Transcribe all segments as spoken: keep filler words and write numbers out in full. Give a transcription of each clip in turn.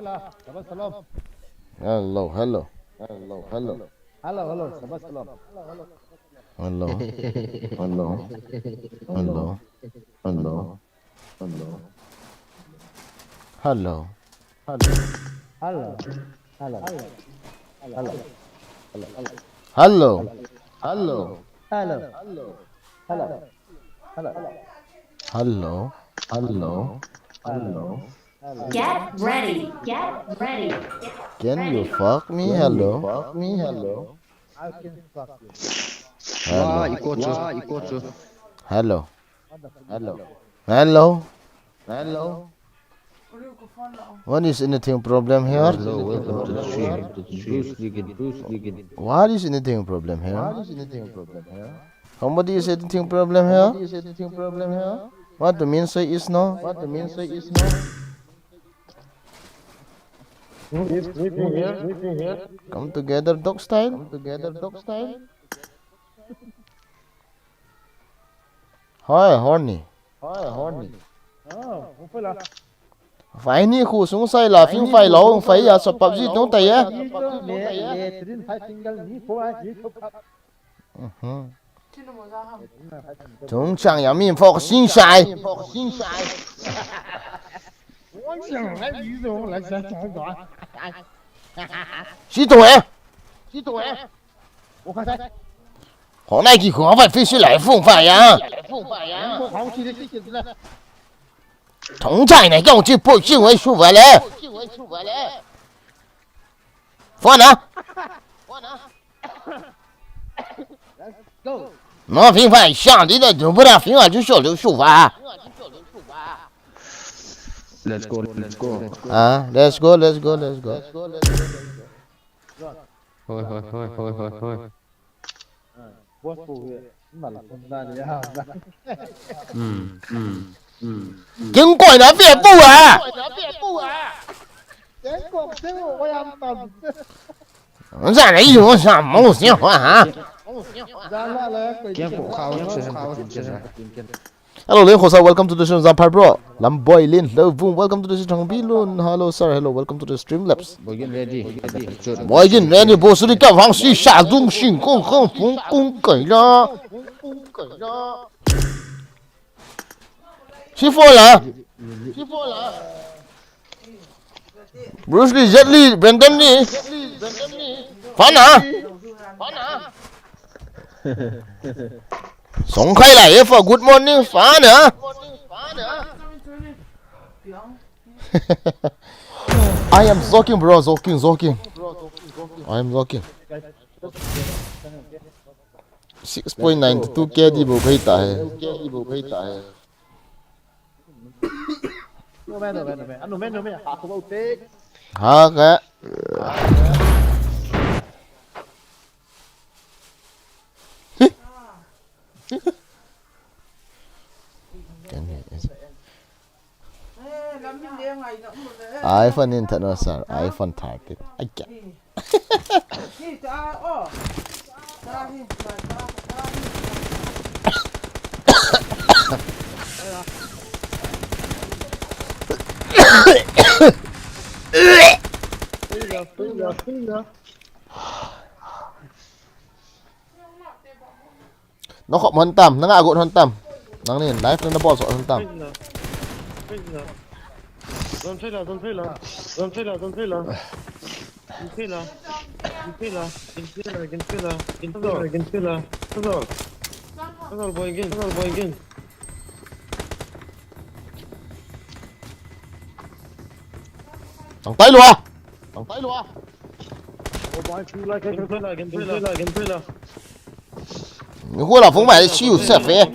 Shabbat shalom. Hello, hello. Hello, hello. Hello, hello. Shabbat shalom. Hello. Hello. Hello. Hello. Hello. Hello. Hello. Hello. Hello. Hello. Hello. Hello. Hello. Hello. Hello. Hello. Hello. Hello. Get ready. Get ready. Can you fuck me? Hello. Fuck me? Hello. I can fuck you. Hello. Wa, iko chu. Wa, iko chu. Hello. Hello. Hello. Hello. What is anything problem here? Hello, welcome to the stream. Bruce Liggin, Bruce Liggin. What is anything problem here? What is anything problem here? Somebody is anything problem here? Somebody is anything problem here? What the mean say is no? What the mean say is no? Who is sleeping here? Sleeping here? Come together, dog style. Come together, dog style. Hoi, horny. Hoi, horny. Oh, upala. Fai ni khu sung sai la, fing fai lo, fai ya, so PUBG tung tai ya. Ni to ne, ye, trin fai single ni khu ai, ni khu pa. Mhm. Tung chang ya, min fok sing sai. Wang chang lai, yi zong lai, sai, sai, sai. Si to eh. Si to eh. Hong nai ki hong fai fi si lai fung fai ya. Tong chai nai kong chi po chi wei su va le. Phone ah. No fing fai sha di de du bu da fing a ju shu liu shu va. Let's go, let's go. Ah, let's go, let's go, let's go. Hoi, hoi, hoi, hoi, hoi, hoi. Boss pu hi, mal pu na ni ha. Hmm, hmm, hmm. King koi na pia pu a. King koi se wo wa yam tam. Sa na yu sa mo se wa ha. Za la la koi. King ko khao se ha. Hello, Lin Khosa, welcome to the stream. Zampar bro. Lamboi Lin, hello, boom, welcome to the stream. Thangbi Lun, hello, sir, hello, welcome to the Streamlabs. Boigin ready. Boigin ready, bo suri ka vang si sha dung sing kong kong fung kung kai la. Si fo la. Bruce Lee, Jet Li, Brandon Lee. Fana. Song khai lai e fa, good morning, Fana. I am joking, bro, joking, joking. I am joking. Six point nine two K D bo khai ta hai. Ha ka. iPhone in tano sir, iPhone thirteen. Ai kya? Na khop hon tam, na nga got hon tam. Nang ni live na bol so hon tam. Zone fail la, zone fail la. Zone fail la, zone fail la. Zone fail la. Zone fail la. Zone fail la. Zone fail la. Zone fail la. Zone fail la. Zone fail la. Zone boy again. Zone boy again. Tang tai lua. Tang tai lua. Oh, boy, feel like, feel like, feel like, feel like. Ni hua la phung mai, see you safe, eh.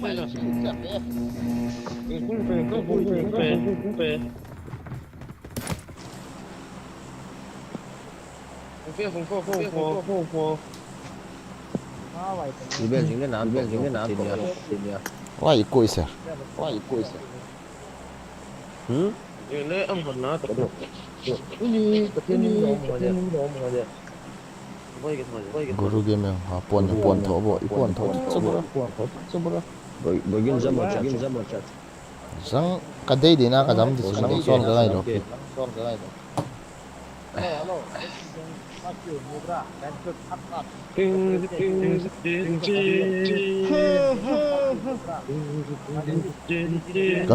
Ni bel jing le nan, bel jing le nan. Why you koi, sir? Why you koi, sir? Hmm? Jing le am hon na to. Uni, Pathen ni lo mo de. Guru Gaming, ha, pon, pon tho bo, i pon tho, so bo, pon tho, so bo. Boy, boy, gin jam, jam, jam, jam. Jang ka dei dei na ka jam ti jang son ka ngai lo. Son ka ngai lo. Ka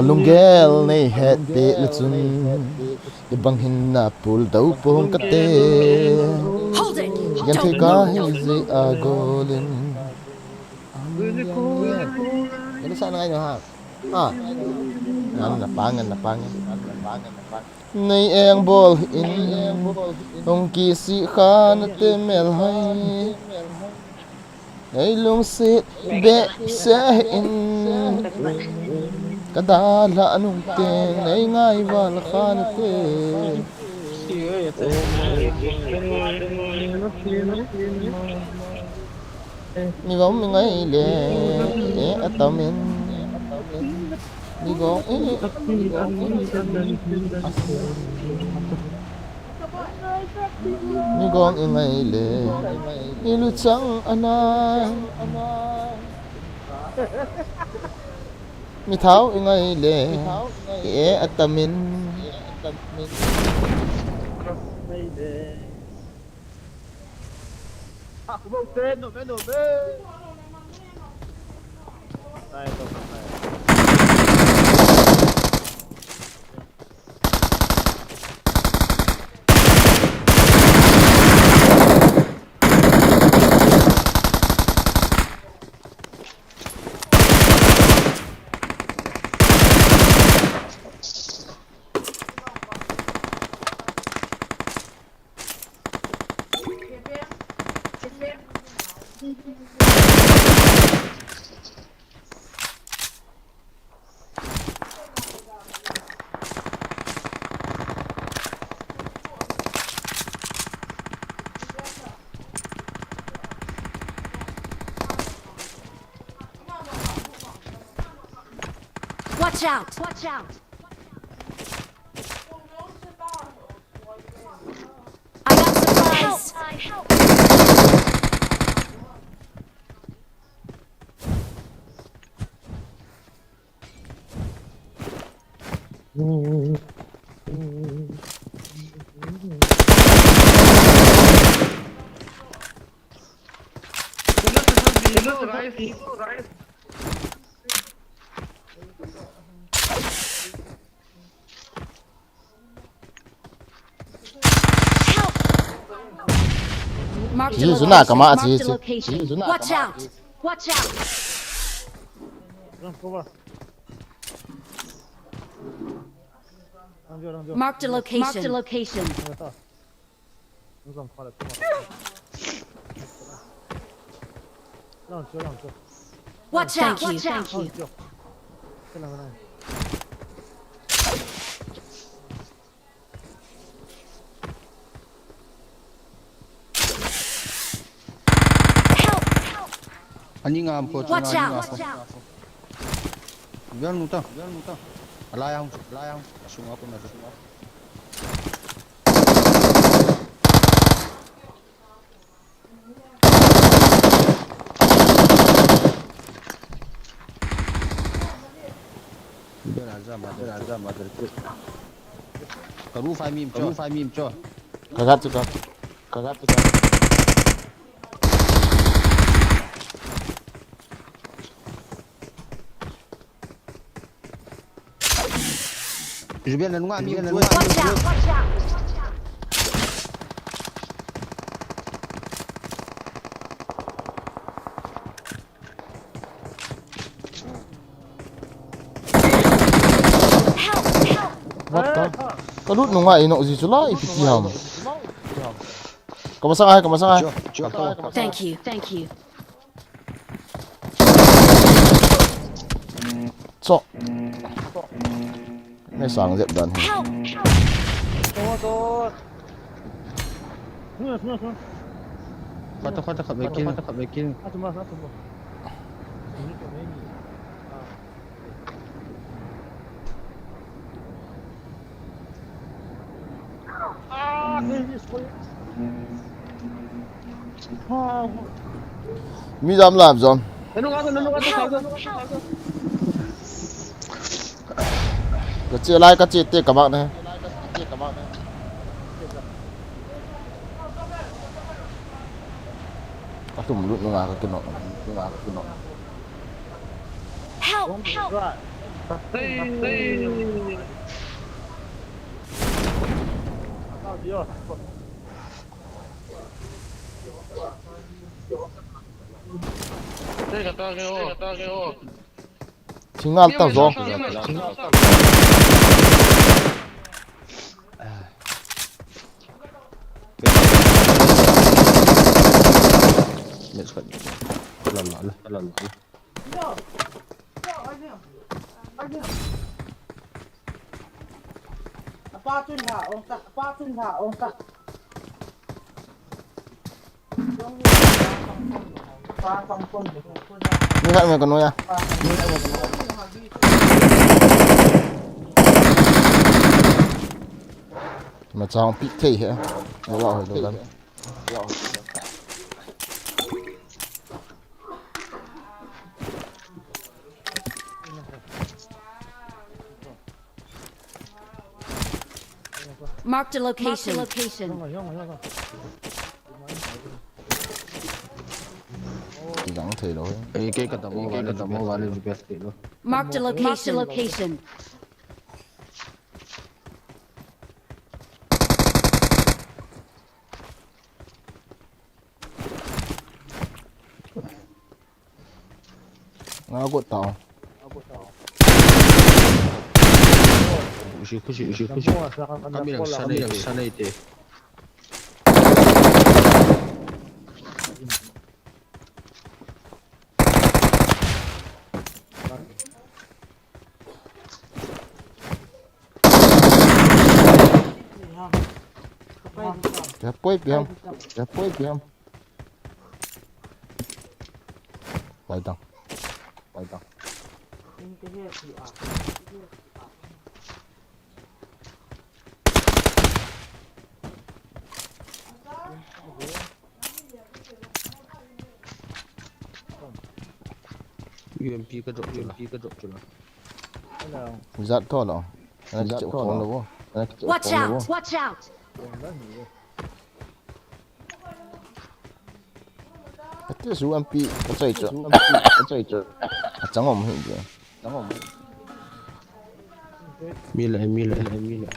lunggel nei het peh le chun, ibang hin na pul dau pong kate. Hold it! Genthei ka hi jeh a golin. Ka ni sa na ngai no ha. Ah. Ngan na pa, ngan na pa, ngan na pa, ngan na pa. Nei eng bol in, hung kisih kha nate melhoi. Nei lungset behseh in, ka dalha nung teng nei ngai val kha nate. Ni gong mi ngai le, e atam in. Ni gong, e, e. Ni gong i ngai le, i luchang ana. Mi thau i ngai le, e atam in. Ah, kubo te, no me, no me. Sai to, sai. Watch out! Watch out! I got supplies! Marked a Ji, zuna location. Kama, Marked ji, a ji. Location. Zuna Watch Kama. Out! Watch out! Marked a location. Marked a location. Watch out! Thank you. Watch out! Thank you. Help! Ani ngam ko. Watch out! Watch out! Biar nuta, biar nuta. Alai ang, alai ang. Sunga ko na sunga. Ka roof a mi um cho. Ka roof a mi um cho. Ka gat chu ka. Ka gat chu ka. Ruben, na nunga mi um cho. Watch out, watch out. Help, help. What the? Ka lut nunga i nok ji chu lai, ipi ti ham. Ka masang ai, ka masang ai. Thank you, thank you. Cho. Nei sang jep dan hi. Help, help. Khat, khat, khat, khat, khat, khat. Mi jam lam jam. Ka che lai, ka che te ka mak ne. Tum lut nunga ka kinok, nunga ka kinok. Help! Help! Singal ta zo. Apa chun ha, ong ta, apa chun ha, ong ta. Ni khat me kanu ya. Ma chang pi thei he. Ni la hoi lo dan. Marked a location. Location. Jang thei lo. Ei, kei ka dam mo, kei ka dam mo, vale, request thei lo. Marked a location. Location. Nga got tao. Khusi, khusi, khusi, khusi. Kami lang sanay te, sanay te. Kihapoi pi ham. Kihapoi pi ham. Pai tang. Pai tang. U M P ka drop chu la, U M P ka drop chu la. Zat tho lo. Zat tho lo. Watch out! Watch out! Ati su ampi, achai chu. Achai chu. Achang om hi je. Achang om. Mi le, mi le, mi le.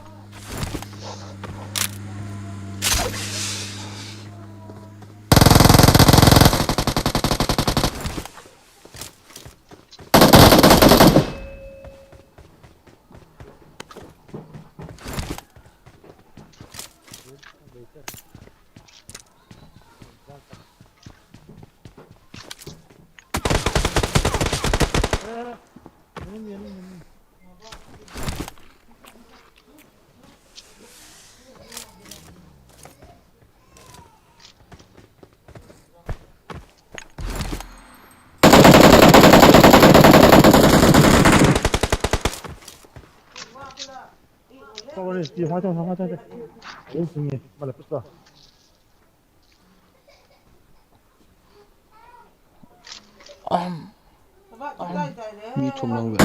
Mi thum lang ve.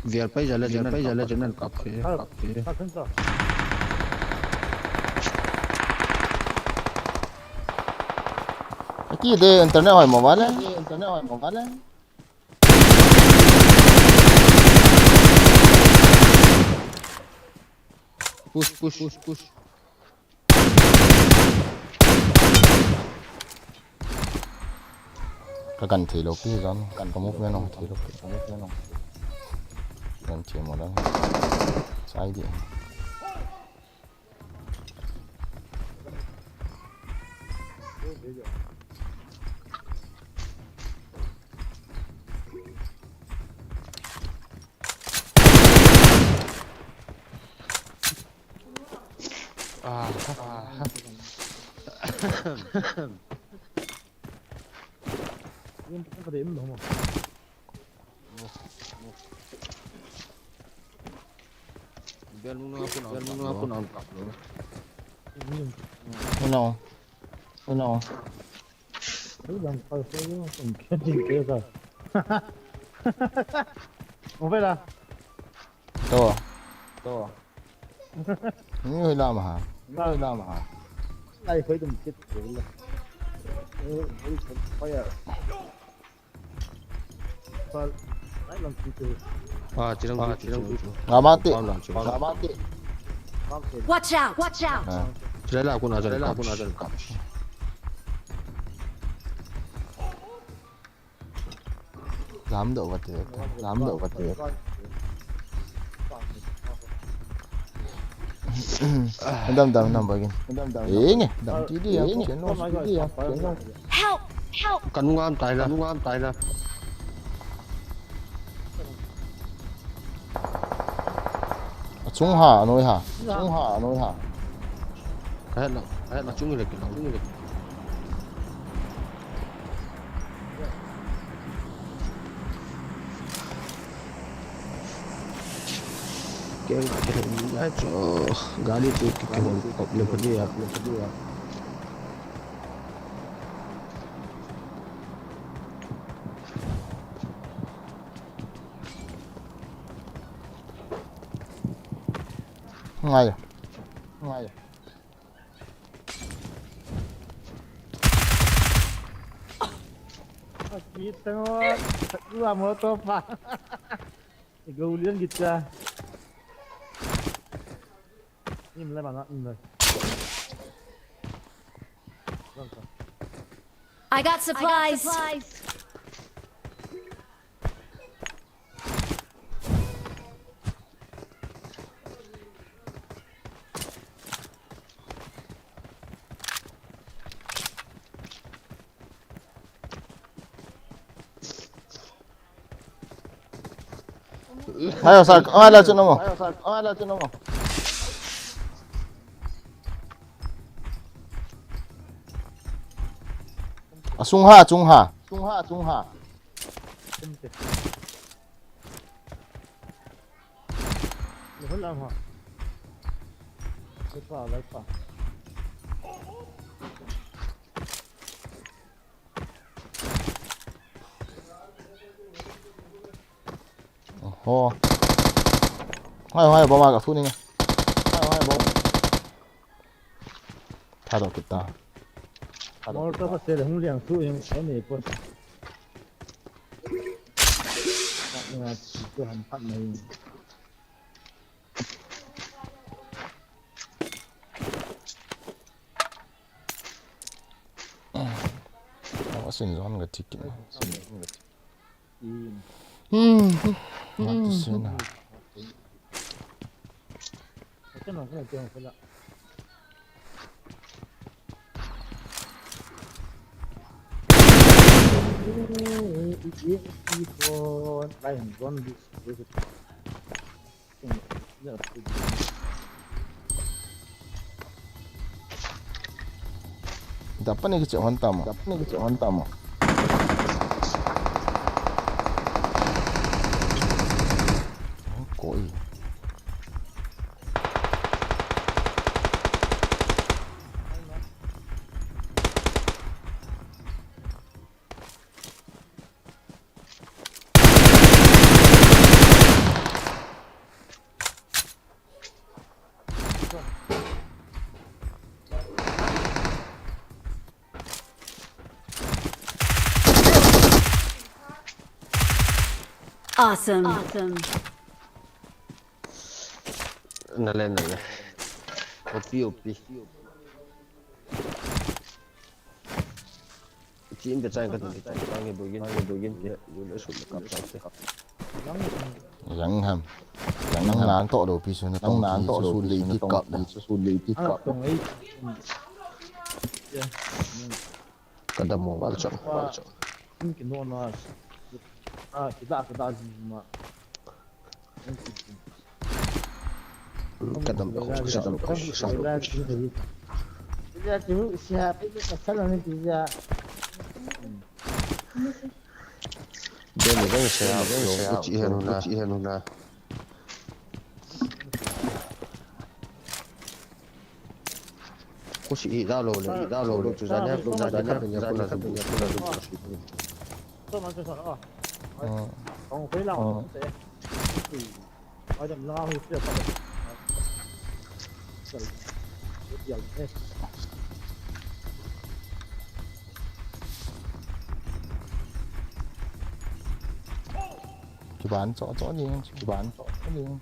Vial pai jale, vial pai jale, jale kap phe, kap phe. Aki de internet hoi mobile. Internet hoi mobile. Push, push, push, push. Ka gan thei lou pi jam, gan ka movement hong thei lou pi, ka movement hong thei. Gan thei mo lang. Sai di. Ah, ah. Bel nung nung aku nak, bel nung nung aku nak. Hello. Hello. Hello. Hello. Hello. Hello. Hello. Ni hoi lam ha. Ni hoi lam ha. Lai khoi dum kit ko la. Eh, hoi khoi ya. Pal. Lai lang kit ko. Ah, chirang, ah, chirang. Ngamati. Pal lang chirang. Ngamati. Watch out! Watch out! Ah. Chirang la kuna, chirang la kuna, chirang la kuna. Lamdoh kati, lamdoh kati. Dam, dam, dam bagin. Inge, dam ti dia, inge, keno ti dia, keno. Help! Help! Kanu ngam tai la, kanu ngam tai la. Achung ha, anoi ha. Achung ha, anoi ha. Kahet la, kahet la, achung le, achung le. Keng, keng, ai chu, gari chu ki, kihol kop le phadi ya, phadi ya. Ngai. Ngai. Kita mo, gua mo to pa. Ikaw ulit ang gitsa. Ini mulai mana? Ini mulai. I got supplies. Ayo, sa, ang ala, sino mo? Asung ha, asung ha. Asung ha, asung ha. Hold on, ha. Laipa, laipa. Oho. Hai, hai, bomb a ka thu ni. Hai, hai, bomb. Tha do kita. Mol to pa se le hung liang thu yung sa ni po. Nga, tu han pat na yung. Awa sin zon ga tiki. Hmm. Not the same. Dapat ni kecil hantam. Dapat ni kecil hantam. Koi. Awesome. Awesome. Nale, nale. Opi, opi. Chin ka chang ka tu, ka chang ka nge bugin, nge bugin ke. Yun a sum ka chang ke. Yang ham. Yang nang to lo pi su na tong na to lo su le ki kap. Su le ki kap. Ka dam mo val chang, val chang. Kin ki no na. Ah, ki da, ki da ji ma. Ka dam ko, ka dam ko, ka dam ko. Pizza tu siya, pizza ka sala ni pizza. Dam ko siya, ko chi hanu na, ko chi hanu na. Ko si i da lo le, i da lo le, tu za ne, tu za ne, tu za ne, tu za ne. Toma, toma, oh. Oh. Kong koi lang, oh. Ai, dam lang, hui, hui, hui. Kiban cho cho ding, kiban cho cho ding.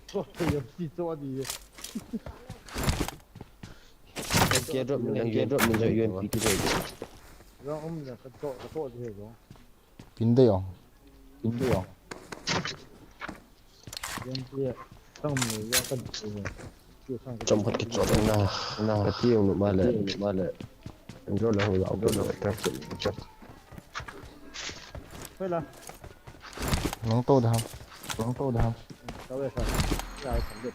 Cho cho ding. Ke drop min lang, ke drop min lang, U M P ki drop. Rong um na ka cho ka cho ding rong. Pin de yong. Pin de yong. Chom khat kichom na na ka ti ung ma le ma le. Drop la ho la drop la ka. Hola. Nang to da ham. Nang to da ham. Tawe sa. Ya kan de.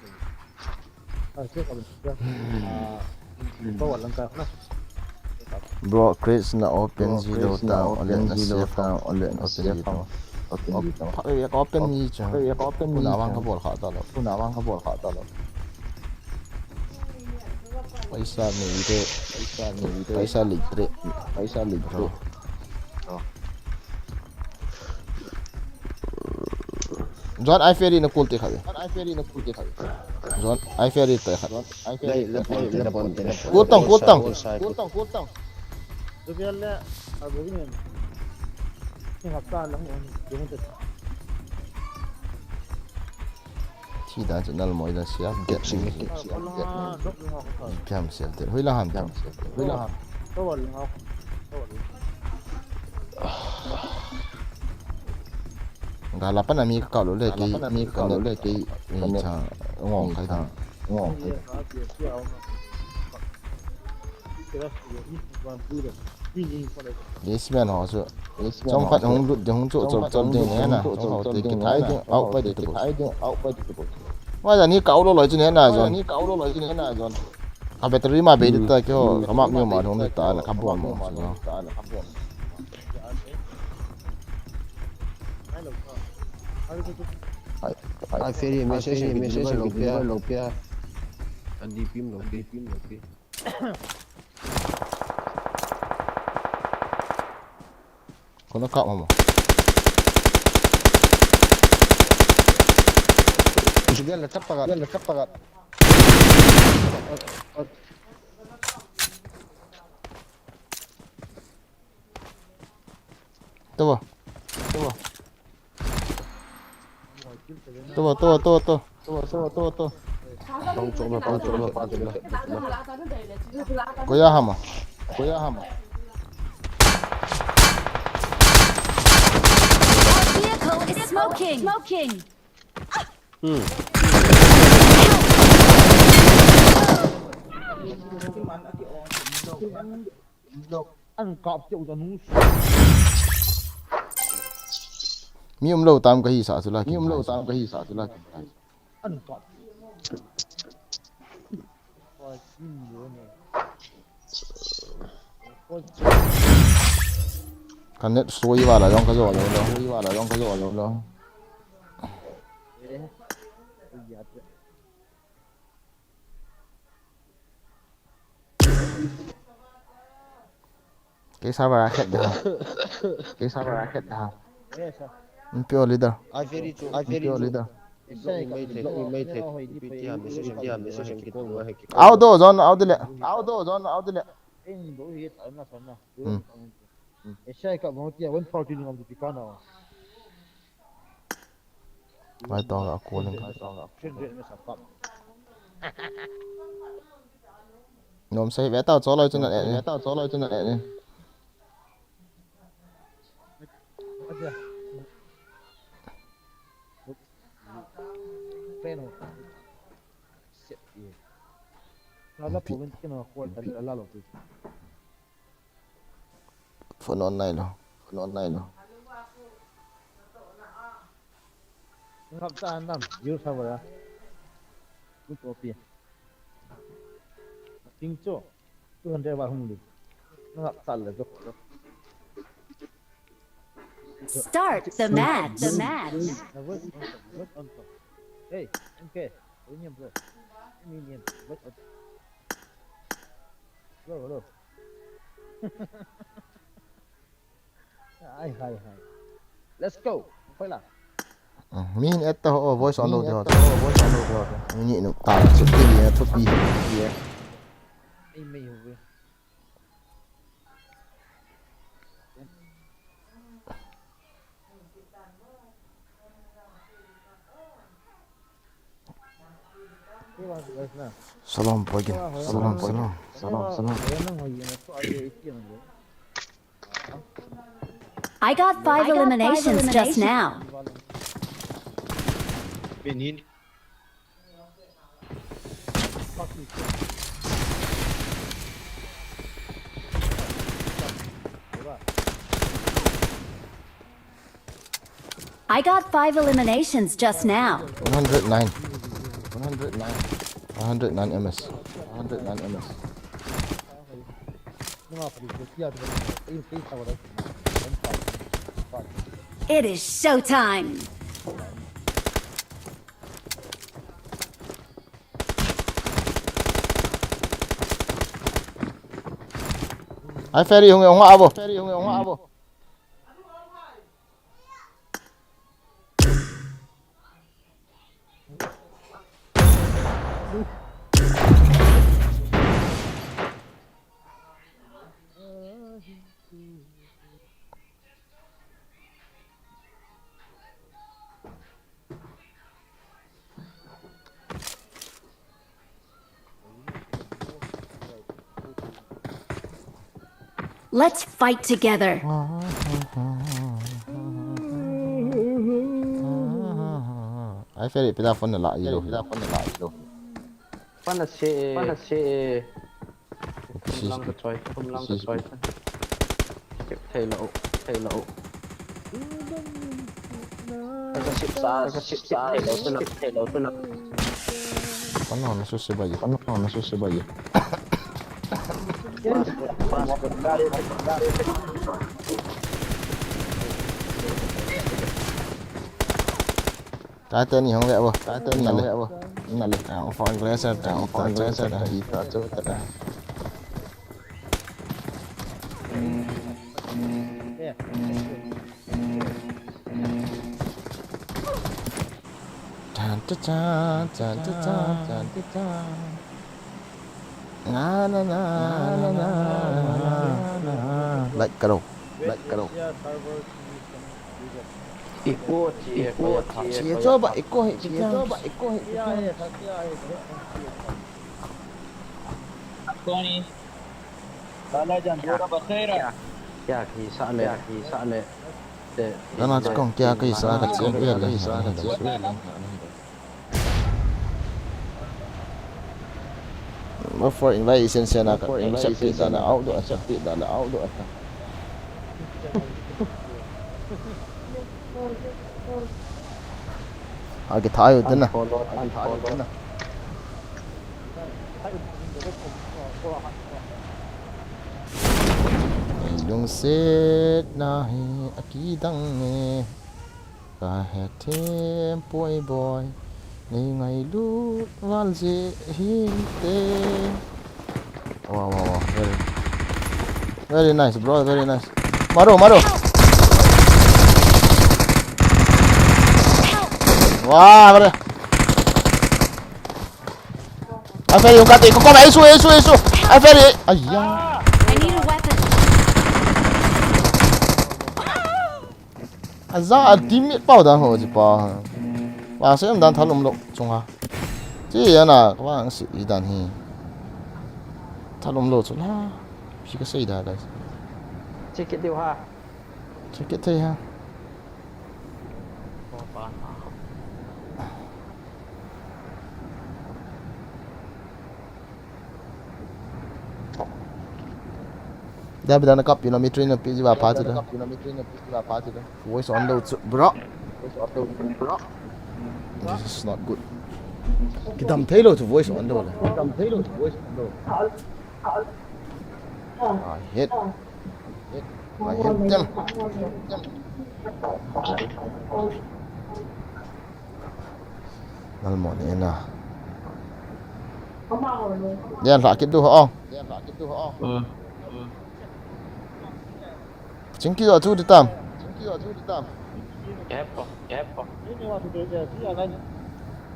Ah, siya ka. Ah, bawa lang ka na. Bro, crates na open ji lou ta, ole na safe ta, ole na open ji lou. Open ji lou. Pha, ya ka open ji cha. Ya ka open ji. Puna wang ka bol kha ta lou. Puna wang ka bol kha ta lou. Paisa nahi de. Paisa nahi de. Paisa le tre. Paisa le tre. John, I ferry na kul te kha. John, I ferry te kha. Kul tang, kul tang. Kul tang, kul tang. Thi dan chu nal moi dan sia. Get sing. Piam sel te. Hui la ham. Hui la ham. Gala pan ami ka kalo le ke, ami ka kalo le ke, ni cha ngong khai ta. Ngong khai ta. Yes man ho chu. Chom khat hung lut ding, hung chu chom chom ding ne na. Chom ho te kithai ding, out pai ding tu. Wa ja ni kau lo loi chu ne na John. Ni kau lo loi chu ne na John. Ka battery ma bei ta kyo, ka map ni ma hung ta na ka bom mo. I ferry message, message lo pia, lo pia. An D P lo pia, lo pia. Kono kap mama. Gel la chapa gat, gel la chapa gat. Tuwa. Tuwa. Tuwa, tuwa, tuwa, tuwa. Tuwa, tuwa, tuwa, tuwa. Pang chom la, pang chom la, pang chom la. Koya hama. Koya hama. Vehicle is smoking. Smoking. Hmm. An kap cheu ta nu. Mi um lo tam ka hi sa chu la. Mi um lo tam ka hi sa chu la. An kap. Ka net soi wala jong ka jo lo lo. Soi wala jong ka jo lo lo. Kei server a khet da. Kei server a khet da. N P O leader. I ferry chu, I ferry chu. Leader. Out do zone, out le. Out do zone, out le. Hmm. Mai tong a cooling. Nom sai ve tao cho loi chu na e. Ve tao cho loi chu na e. Phone on nai lo. Phone on nai lo. Ngap ta nam, you server a. Good copy. Ting cho. Two hundred wa hung li. Ngap ta le cho. Start the match. The match. Hey, M K. Hello, hello. Hai, hai, hai. Let's go. Khoi la. Hmm, min et ta ho, voice on lo de ho. Voice on lo de ho. Ni nu ta chu ti ni thu pi. Salam pagin. Salam, salam. Salam, salam. I got five eliminations just now. I got five eliminations just now. One hundred nine. One hundred nine. One hundred nine M S. One hundred nine M S. It is showtime. Ai, Ferry, hung, hung, abo. Ferry, hung, hung, abo. Let's fight together. Ai, Ferry, pida phone na la, ilo. Phone na se, phone na se. Kum lang ka choi, kum lang ka choi. Sip thei lo, thei lo. Ka sip sa, ka sip sa, thei lo, thei lo, thei lo. Pano na su se ba ye, pano na su se ba ye. Tate ni hong ve abo. Tate ni hong ve abo. Na le. Ah, phone glass at, ah, phone glass at, ah, ita chu ta. Tan ta tan, tan ta tan, tan ta tan. Na, na, na, na, na, na, na. Like karo. Like karo. Echo, echo, echo, echo, ba, echo, echo, ba, echo, echo. Tony. Sala jan, dora ba khaira. Kya, kya, kisa le, kisa le. Kana chukong kya kaisa ka chen vel le. Before invite isen sena ka accept pi dana outdoor ata. Agi thayo tena. Ei lungsetna hi akidang e. Ka hethem poi boi. Nei ngailut val jeh hinte. Wow, wow, wow. Very, very nice, bro. Very nice. Maro, maro. Wow, very. Ai, Ferry, hung kate, ko, ko, ei su, ei su, ei su. Ai, Ferry, aiya. I need a weapon. Aja, a teammate pau dan ho ji pa. Wa se dan thalum lo, chunga. Chi ya na, ka wa si i dan hi. Thalum lo chu la. Pi ka sei da, guys. Check it diu ha. Check it thei ha. Dabi dana kap, you know, me train a piji ba party da. Voice on lo chu, bro. This is not good. Kidam thei lo chu voice on lo le. I hate. I hate them. Nalmo ni na. Yan la kit du ho. Chingki do chu di tam.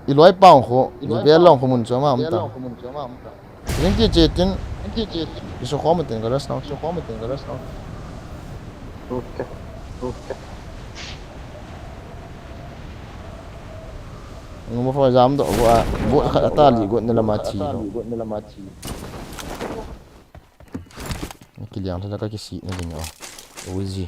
Iloi pau kho, ibe long kho mun chu ama um ta. Ring ti che tin, isu kho mun tin ka rest now. Okay. Okay. Ngum fo jam do wa, bo khat ata li got na lama thi. Kiliang tha ka kisi na ding o. Uzi.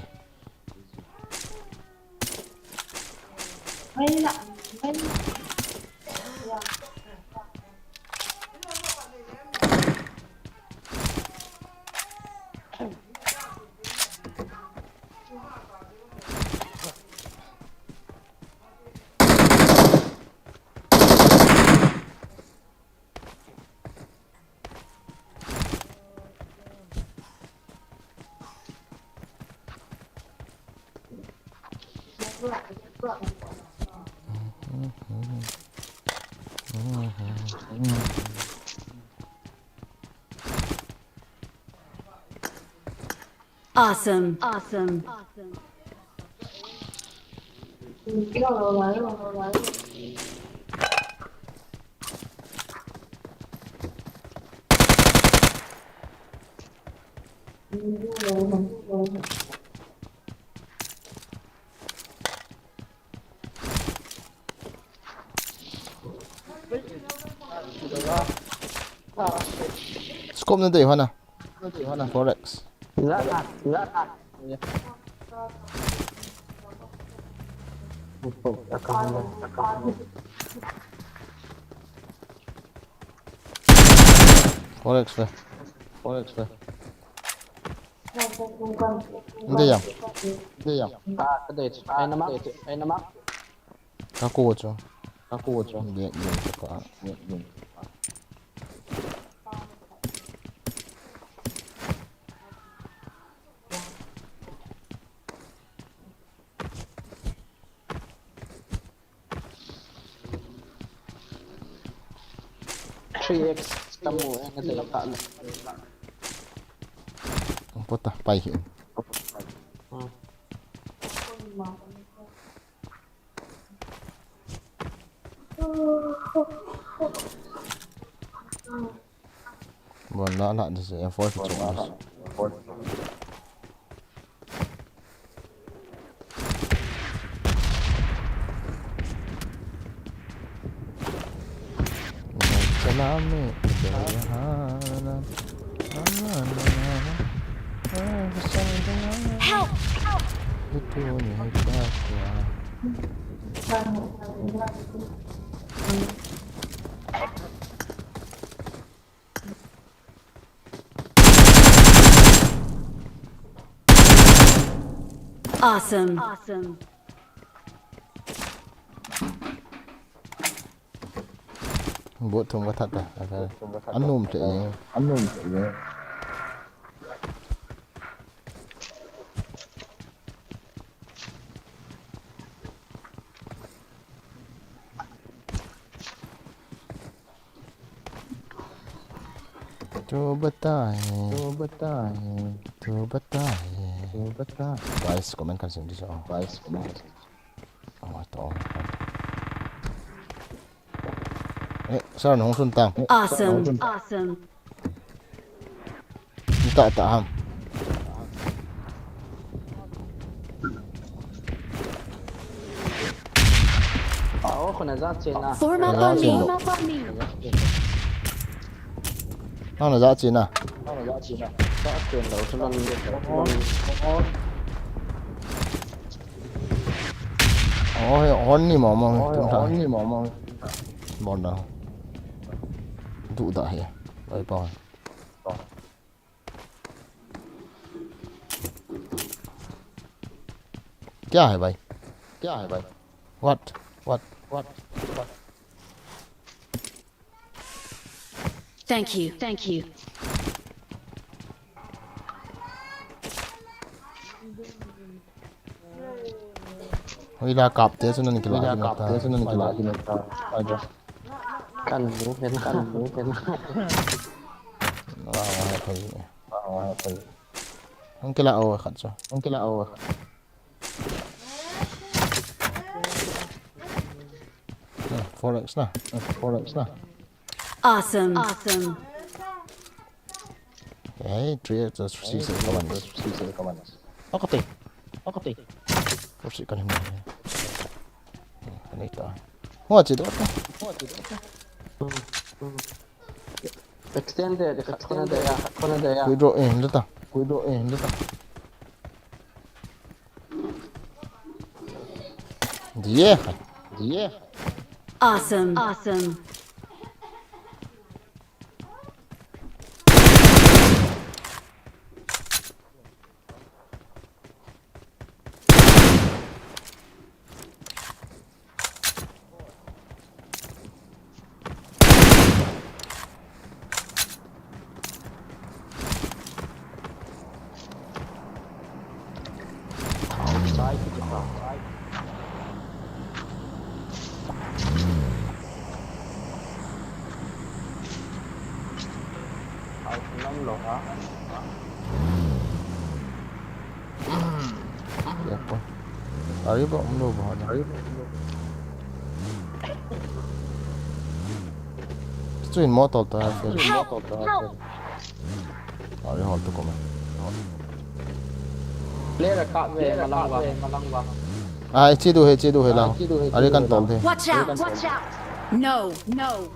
Awesome. Awesome. Scope na dei hona. Four X. Four X ve. Four X ve. Nde yang. Nde yang. Ah, ka dei. Ai na ma. Ai na ma. Ka ko chu. Ka ko chu. Dek dek chu ka. Three X tamu, eh, na dei ka le. Pota, pai hi. Hmm. Bon la la, this is M four ki chong this. Salami, Help! Help! Awesome. Awesome. Bot thum ka that ta. Anum te. Anum te. तो बताए, तो बताए, तो बताए, तो बताए। Guys, comment kan sim di sa. Guys, comment kan sim. Oh, ito. Eh, sir, nung sun tang. Awesome, awesome. Nita ta ham. Aw, kona ja chena. Form up on me. Form up on me. Nang na ja chena. Nang na ja chena. Ja chen lo, tu nan. Oh, hon ni mama. Oh, hon ni mama. Bon da. Du da he. Bye bye. क्या है भाई? क्या है भाई? What? What? What? What? Thank you. Thank you. Hoila kap te chu nan kila. Hoila kap te chu nan kila. Aja. Kan nu pen, kan nu pen. Wa wa thei. Wa wa thei. Hung kila o khat chu. Hung kila o khat. Four X na. Four X na. Awesome. Awesome. Hey, three X, just six X kaman. Akate. Akate. Four X kaman. Ani ta. Ho chi do ta. Extended, extended, ya, extended, ya. Kuidro, eh, leta. Kuidro, eh, leta. Dia. Dia. Awesome. Awesome. Ari ba umlo ba na. Chuin motor ta. Ari hol tu ko ma. Player ka ve malang ba. Ai, chi du he, chi du he la. Ari kan tol the. Watch out! Watch out! No, no.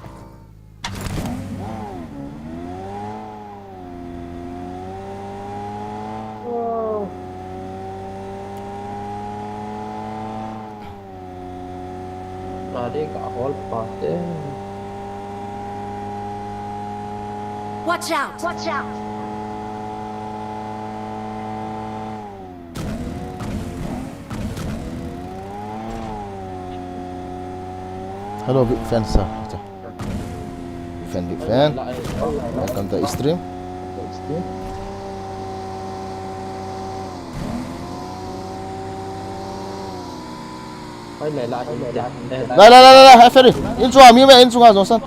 Gari ka hol pate. Watch out! Watch out! Hello, big fan, sir. Big fan, big fan. Welcome to the stream. Lai, lai, lai, lai, lai, Ferry. In chunga mi me, in chunga jong san.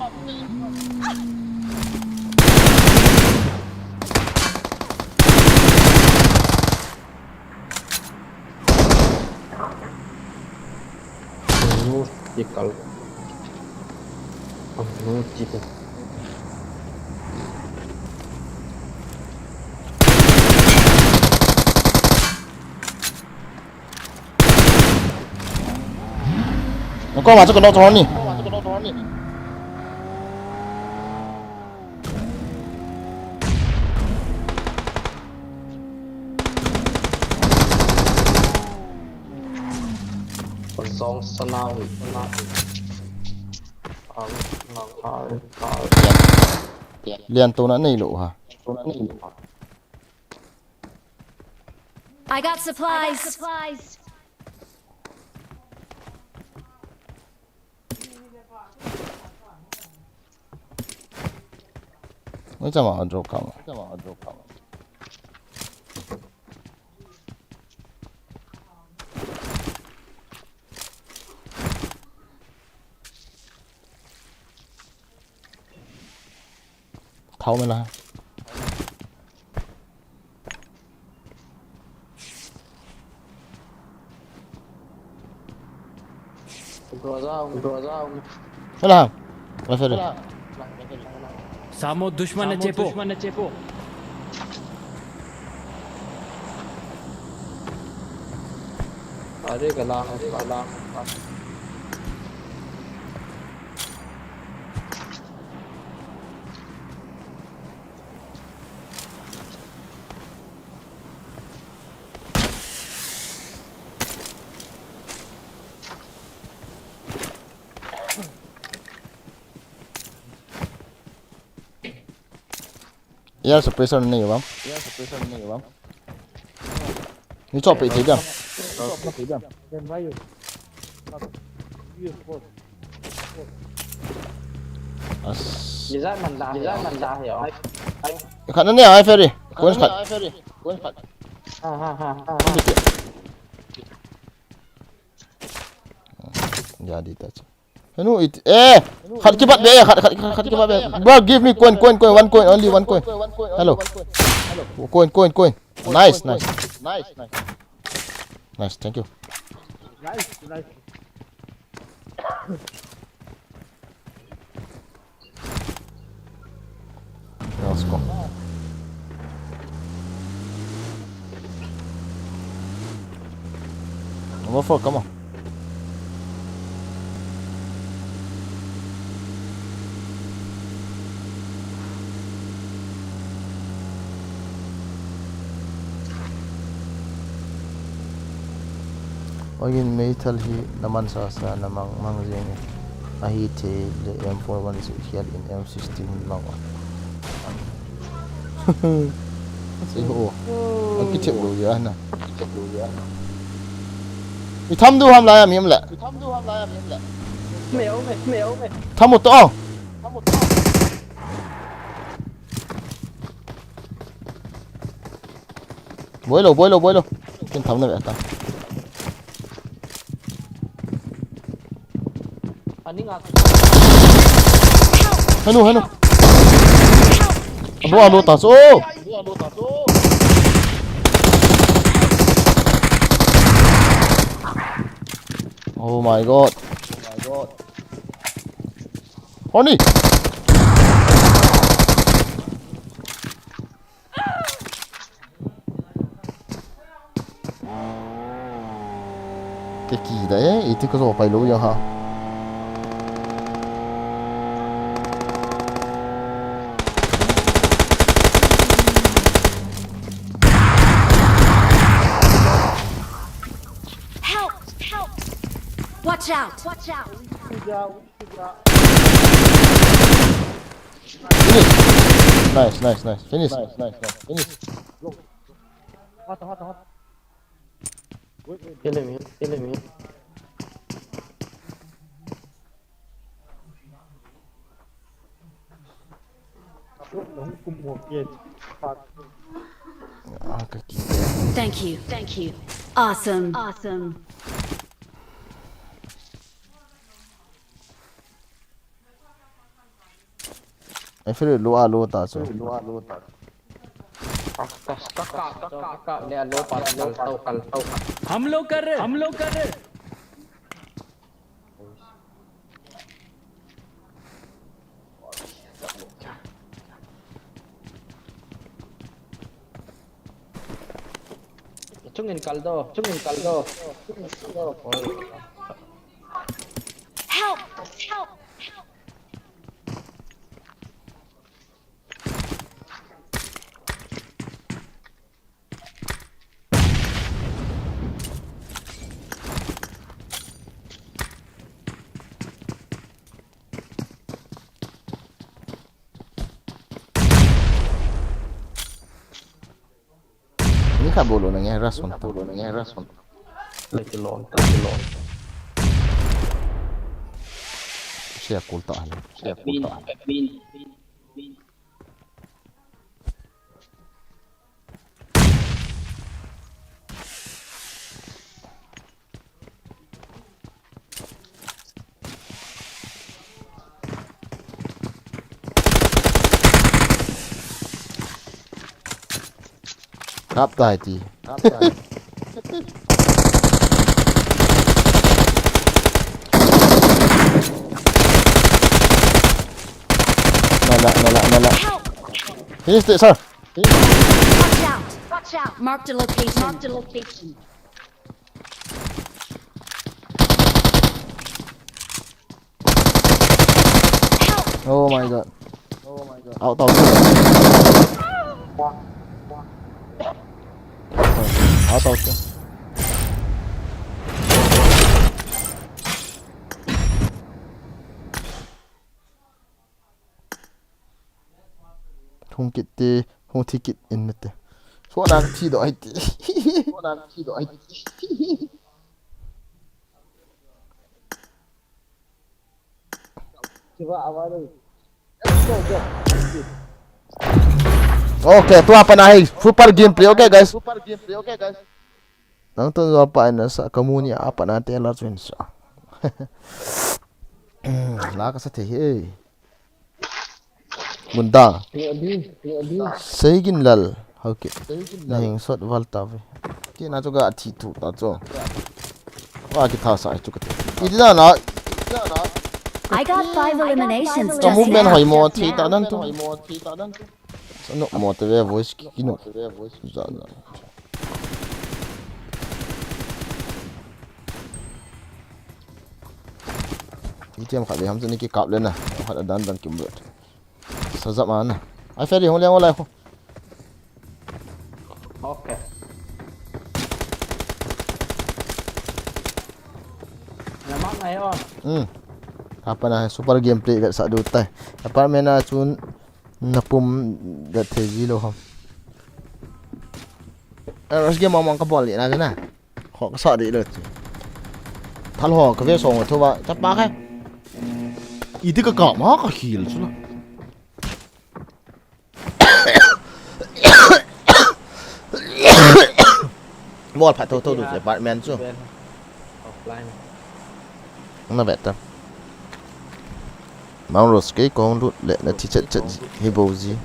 Tikal. Tikal. Nako ma chako no to ni. Song sana wi sana wi. Lian to na nei lo ha. I got supplies. Oi, chama draw kama. Thao me la. Groza, groza. Wala. Wala, sorry. Samo dushman ne chepo. Are gala, gala. Air suppressor nei bang. Ni chop pe thei bang. As. Design man da, design man da he. Khat na ne ai Ferry. Kun khat. Ha ha ha. Ya di ta. Henu it, eh, khat kibat be, khat, khat, khat, khat kibat be. Bro, give me coin, coin, coin, one coin, only one coin. Hello. Coin, coin, coin. Nice, nice. Nice, thank you. Nice, nice. Number four, come on. Ogin meithal hi naman sasa namang mang jing e. Ahithei le M four one six hial in M sixteen hin mang. Sei ho. Akithep lou ya na. Mi tham du ham la ya mi ham la. Tham u to. Boilo, boilo, boilo. Kin tham na ve ta. Hanu, hanu. Abo alo ta so. Oh my God. Horny. Te ki da e, iti ka zo pai lo ya ha. Help! Help! Watch out! Watch out! Finish. Nice, nice, nice. Finish. Nice, nice, nice. Finish. Hot, hot, hot. Kill him, kill him. Ah, ka ki. Thank you. Thank you. Awesome. Awesome. Ai, feel lo a lo ta chu. Ka, ka, ka, ka, ka, le a lo pa, kal to, kal to. हम लोग कर रहे, हम लोग कर रहे। Chungin kal do, chungin kal do. Help! Help! Help! Ni kha bolo na nge rason ta. Bolo na nge rason. Lagi lon, lagi lon. Siya kulta hala. Siya kulta hala. Kap tai ti. Kap tai. Nala, nala, nala. Help! Finish it, sir. Watch out! Watch out! Marked a location. Marked a location. Help! Oh my God. Oh my God. Out, out. Out, out. Hung kit te, hung thi kit in te. So na thi do ai ti. So na thi do ai ti. Okay, tua pat na hi super gameplay, okay, guys. Nang tun zo pa na sa kamuni a pat na te la chun sa. La ka sa the he. Munda. Seigin lal. Okay. Na hing sot val ta ve. Ti na chu ga thi tu ta chu. Wa ki tha sa chu ka ti. Iti na na. I got five eliminations just now. Ka movement hoi mo thi ta dan tu. No, mo te ve voice ki, ki no. Za, za. Itiam khat ve ham chu ni kikap le na. Khat a dan dan kim lut. Sa jam ana. Ai, ferry hung leng o lai khu. Okay. Lamang ai o. Hmm. Apa na super gameplay vetsah diu tai. Apartment a chun na pum vet thei ji lou ham. Eh, rush game mong mong ka bol le na na. Ho ka sa dei le chu. Thal ho ka ve song tho ba. Chapa khai. Iti ka ka ma ka hil chu la. Bol phat tho tho du apartment chu. Offline. Na vet ta. Mount Ross kei kong lut le na thi chet chet hi bo ji.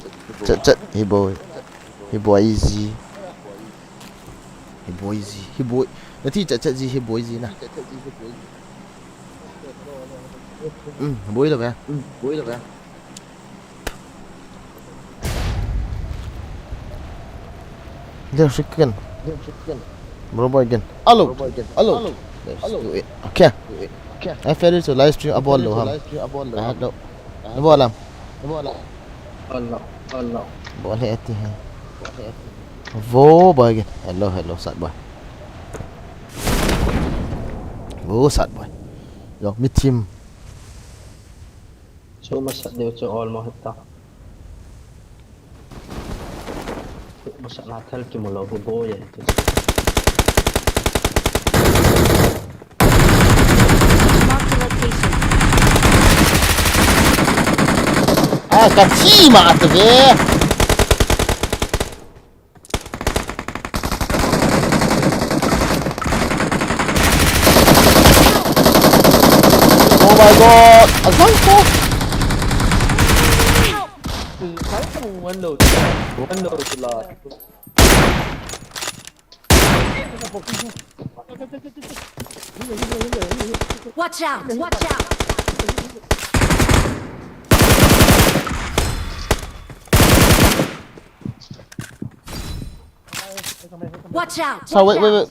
Chet chet hi bo. Hi bo ai ji. Hi bo ai ji. Hi bo. Na thi chet chet ji hi bo ai ji na. Um, boi lo ve. Um, boi lo ve. There she can. Bro boy again. Hello. Hello. Let's do it. Okay. I feel it's a live stream abol lo ham. Live stream abol lo. Hello. Abol ham. Abol lo. Abol lo. Abol he ati hai. Wo boy again. Hello, hello, sat boy. Wo sat boy. Yo, mi team. Chu masat deu chu all mo heta. Chu masat na thal kimu lou hi boi e. Mark the location. Ah, ka chi ma at ve. Oh my God! Azang ko! Watch out! Watch out! Watch out! Sa, wait, wait, wait.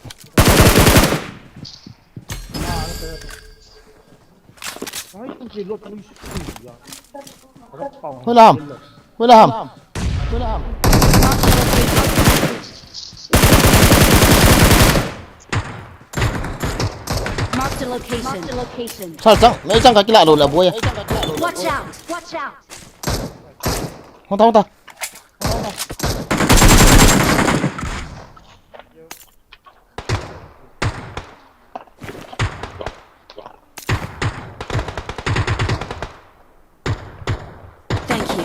Hoi lam. Hoi lam. Hoi lam. Mark the location. Sa chang, nei chang ka kila lo la boy. Watch out! Watch out! Hong ta, hong ta. Thank you.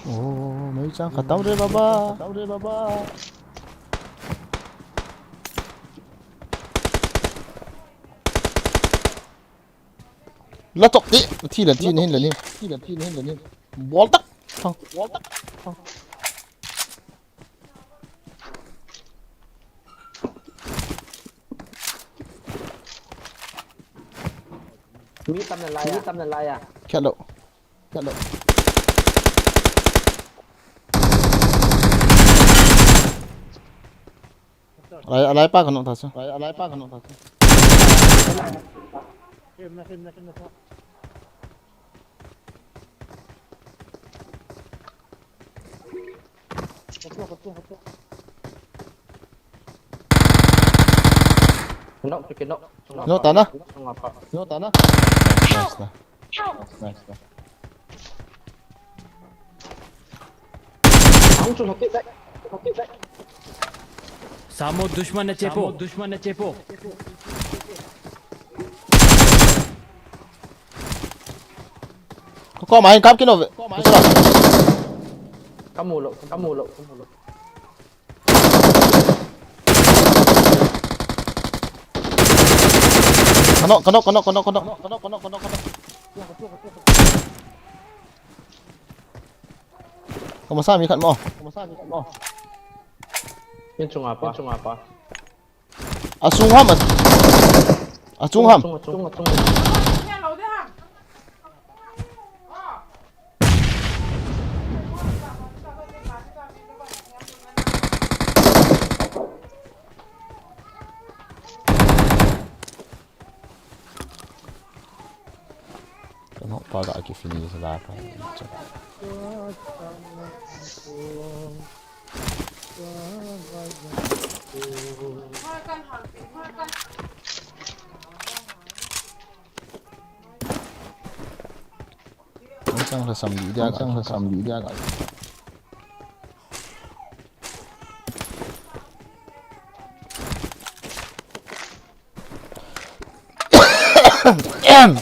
Oh, mei chang khatam re baba. Khatam re baba. La tok ti, thi la thi hin la ni. Thi la thi hin la ni. Bol tak. Thang. Bol tak. Thang. Mi tam na lai a, mi tam na lai a. Kya lo. Kya lo. Alai, alai pa kano ta sa. Alai, alai pa kano ta sa. Knock, knock, knock. Knock ta na. Knock ta na. Nice na. Nice na. Samo dushman na chepo. Dushman na chepo. Ko Koma hin kap kit nove. Kamu lou, kamu lou, kamu lou. Ka knock, ka knock, ka knock, ka knock, ka knock. Ka knock, ka knock, ka knock, ka knock. Ka masa mi khat mo. Ka masa mi khat mo. Yen chunga pa, yen chunga pa. Asung ham, a, asung ham. Asung, asung, asung. Ka knock pa ga ki finish la pa. Ang chang la sam di dia, ang chang la sam di dia ga. Em.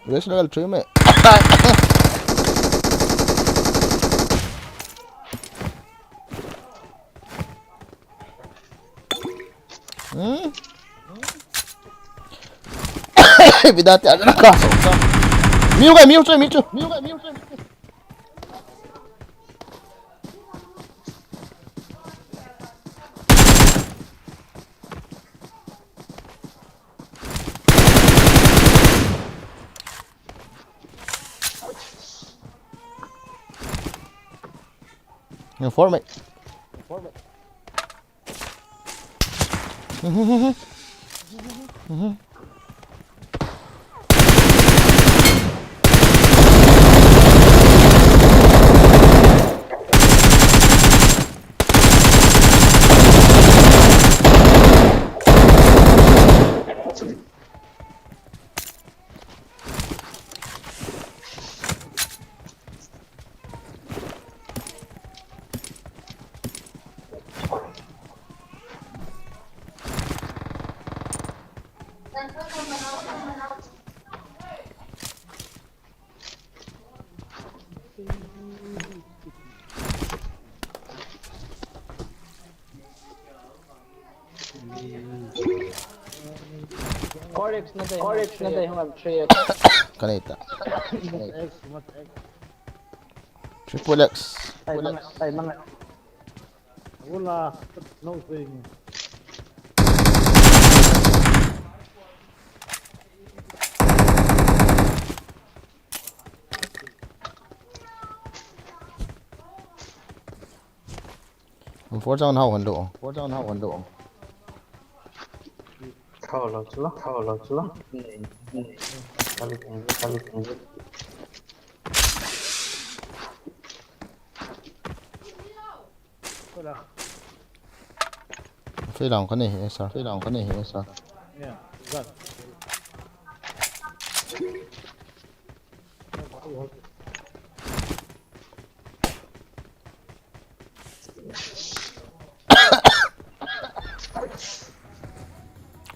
West level three me. Hmm? Bidate, ada na kaso. Miu kai, miu choi, miu choi. Miu kai, miu choi, miu choi. Yung form eh. Mhm. Four X na tayo, four X na tayo, three X. Kanita. Triple X. Ay, mga, ay, mga. Wala, no thing. Four down hao hon lo. Four down hao hon lo. Thao lo chu la, thao lo chu la. Kali kali kali. Fei lang ka nei he sa. Fei lang ka nei he sa. Yeah, exactly.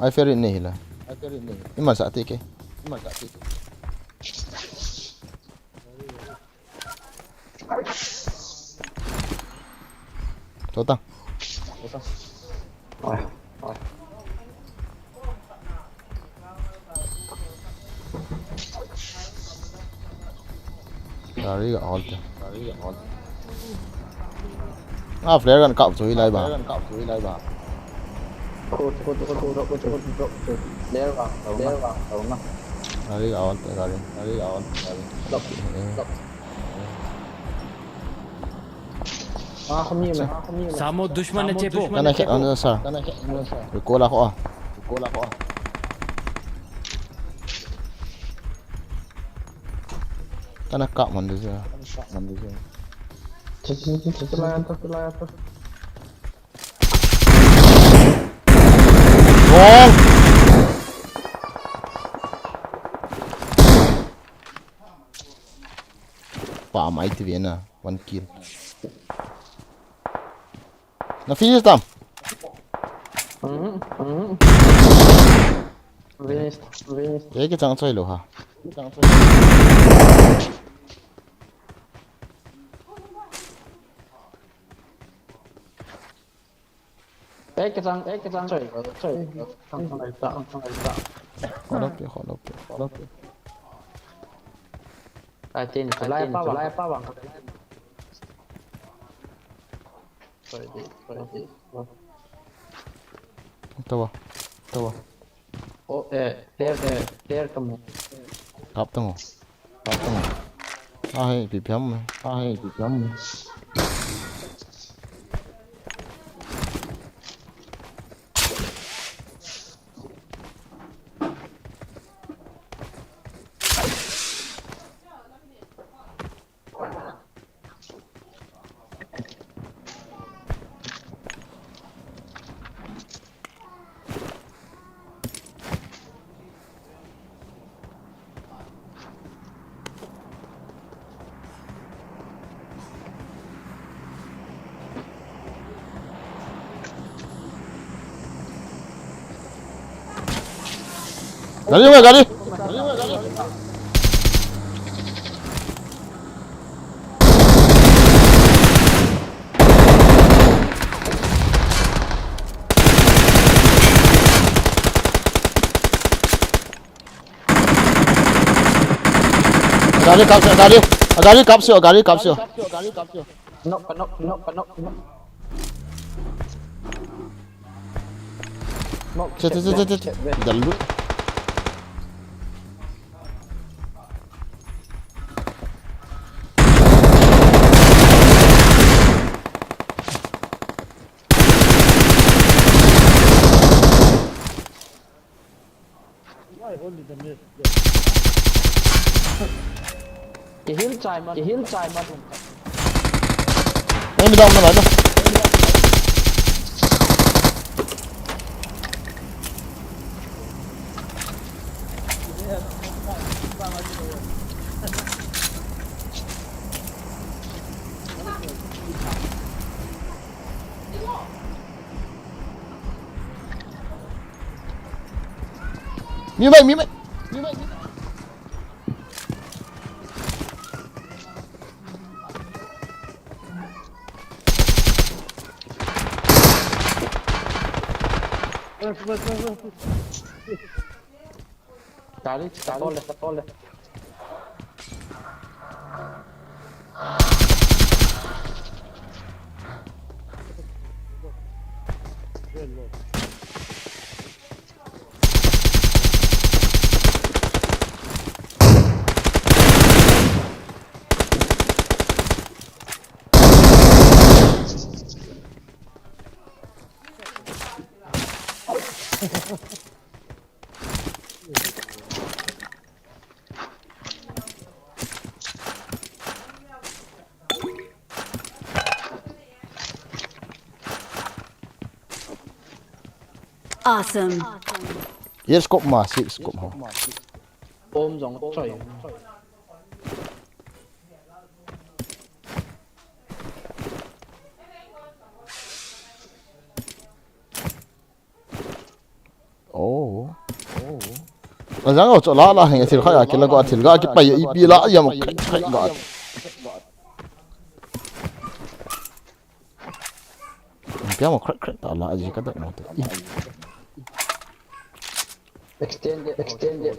Ai, fair in nei hila. Ai, fair in nei hila. Ima sa te ke. Ima sa te ke. Tota. Tota. Ai. Ai. Gari ga hol te. Gari ga hol te. Ah, flare gun kap chu hilai ba. Flare gun kap chu hilai ba. Ko, ko, ko, ko, ko, ko, ko, ko. Flare gun, flare gun, flare gun. Gari ga hol te, gari. Gari ga hol te, gari. Lock. Eh. Lock. Samo dushman ne chepo. Kana khe, ano sa. Recall ako ah. Recall ako ah. Kana kap man de sa. Kana kap man de sa. Wrong. Pa mai ti ve na. One kill. Na finish tam. Mhm, mhm. Vin, vin. Ei kichang choi lou ha. Ei kichang, ei kichang choi lou, choi lou. Chang chang lai ta, chang chang lai ta. Khonop pe, khonop pe, khonop pe. Ai tin, lai pa vang, lai pa vang. Sorry, sorry. Tawa, tawa. Oh, eh, player, eh, player kamu. Kap tang o. Kap tang o. Ah, hey, P P M. Ah, hey, P P M. Gari, gari. Gari kap sio, gari, gari kap sio, gari kap sio. Knock, knock, knock, knock, knock. Knock, che, che, che, che, che, che. Dalu. Kihil chai ma, kihil chai ma dum. Ei, mi dam na, na. Mi mai, mi mai. Mi mai, mi mai. Gari, gari, tole, tole. Awesome. Yes, scope ma, six scope ho. Bomb jong choi. Oh. Oh. Ajang o, cho la la hing, thil kha ya kila go, thil ga kipai ipi la ya mo khai khai ga. Pia mo crack crack ta la ji ka da mo te. Extend it, extend it.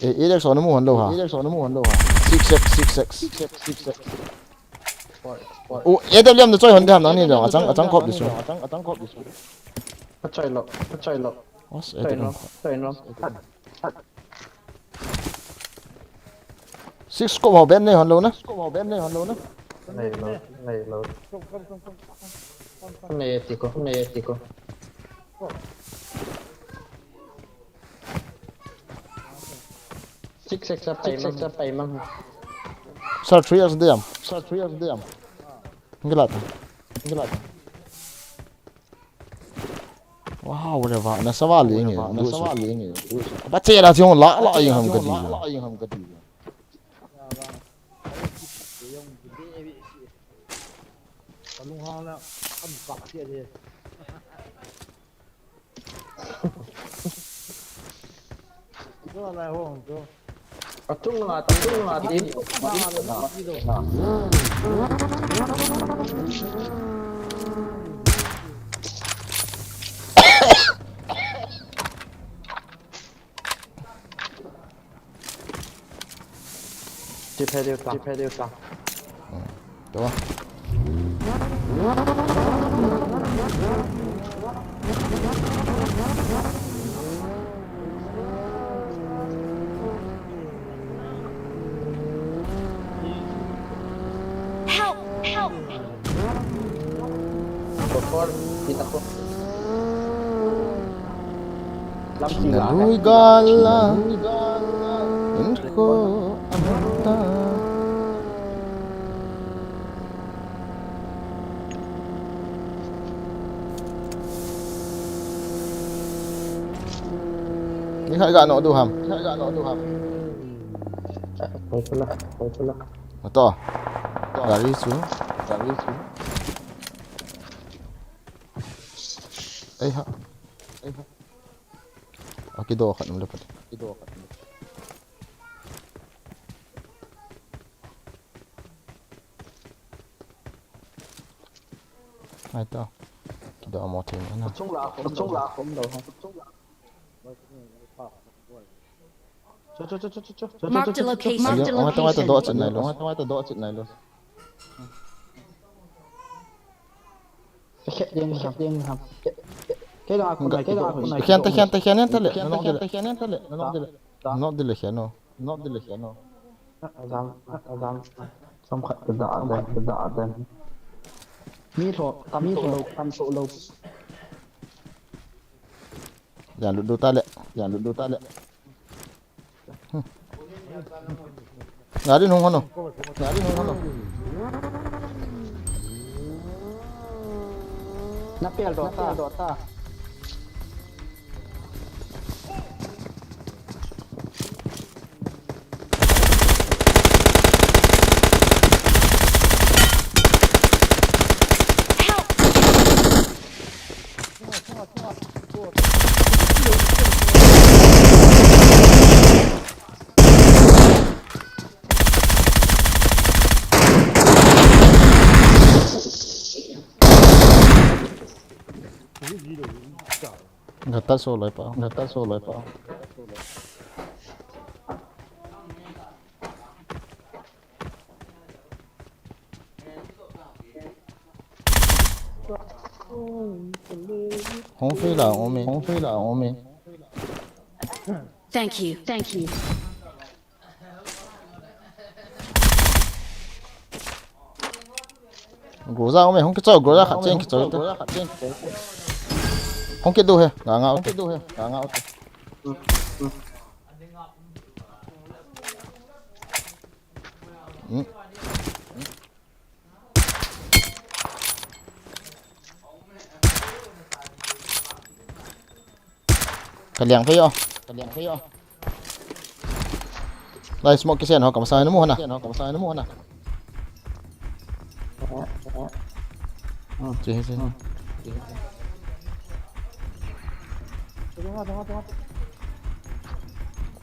Eh, Alex, on mo han lo ha. Alex, on mo han lo ha. Six X, six X. Six X, six X. Oh, A W M na choi hon de ham nang ni lo. Achang, achang khop disu. Achang, achang khop disu. Achoi lo, achoi lo. Os, A W M. Choi lo. Six scope ho ben nei hon lo na. Six scope ho ben nei hon lo na. Nei lo, nei lo. Nei tiko, nei tiko. Six X a pai mang, six X a pai mang. Sir, three X diam. Sir, three X diam. Ngilat. Ngilat. Wow, whatever. Na sawal inge. Na sawal inge. Ba che la jong la la ing ham ka di. Lunghang la, am kap sia de. Tua lai hong tu. Atung nga, atung nga, din. Chiphe deu ta, chiphe deu ta. Hmm. Tua. Help! Help! Before, kita ko. Lampi la. Lui gala. Inko amata. Ni khai ga no du ham. Khai ga no du ham. Koi pula, koi pula. Ato. Gari chu. Gari chu. Ei ha. Ei ha. Akido khat um le pati. Akido khat um le. Ai to. Kido mo thei na. Chung la, chung la, chung la. Mark the location. Mark the location. Tua tua tua tua tua tua tua. Khian ta, khian ta, khian ta le. Nok dile, khian ta le. Nok dile, khian no. Nok dile, khian no. Azam, azam. Som khat da, da, da, da. Mi tho, tam tho lo, tam tho lo. Jan lut du ta le, jan lut du ta le. Gari nung hono. Gari nung hono. Na pel do ta. Gata so loi pa, gata so loi pa. Hong fei la, hong me, hong fei la, hong me. Thank you, thank you. Groza hong me, hong kicho, Groza khat cheng kicho. Hong kido he, nga nga. Hong kido he, nga nga. Hmm. Ka liang phei o. Ka liang phei o. Lai smoke kisen ho, ka masa nu mu hana. Kisen ho, ka masa nu mu hana. Che, che.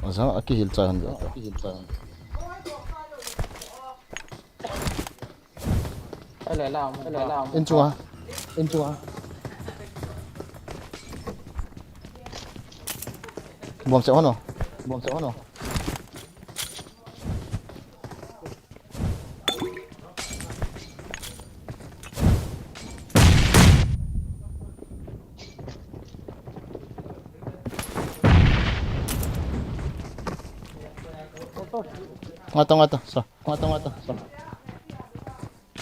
Asa, aki hil cha han ja ta. In chunga. In chunga. Bom se hono. Bom se hono. Ngata, ngata, sa. Ngata, ngata, sa.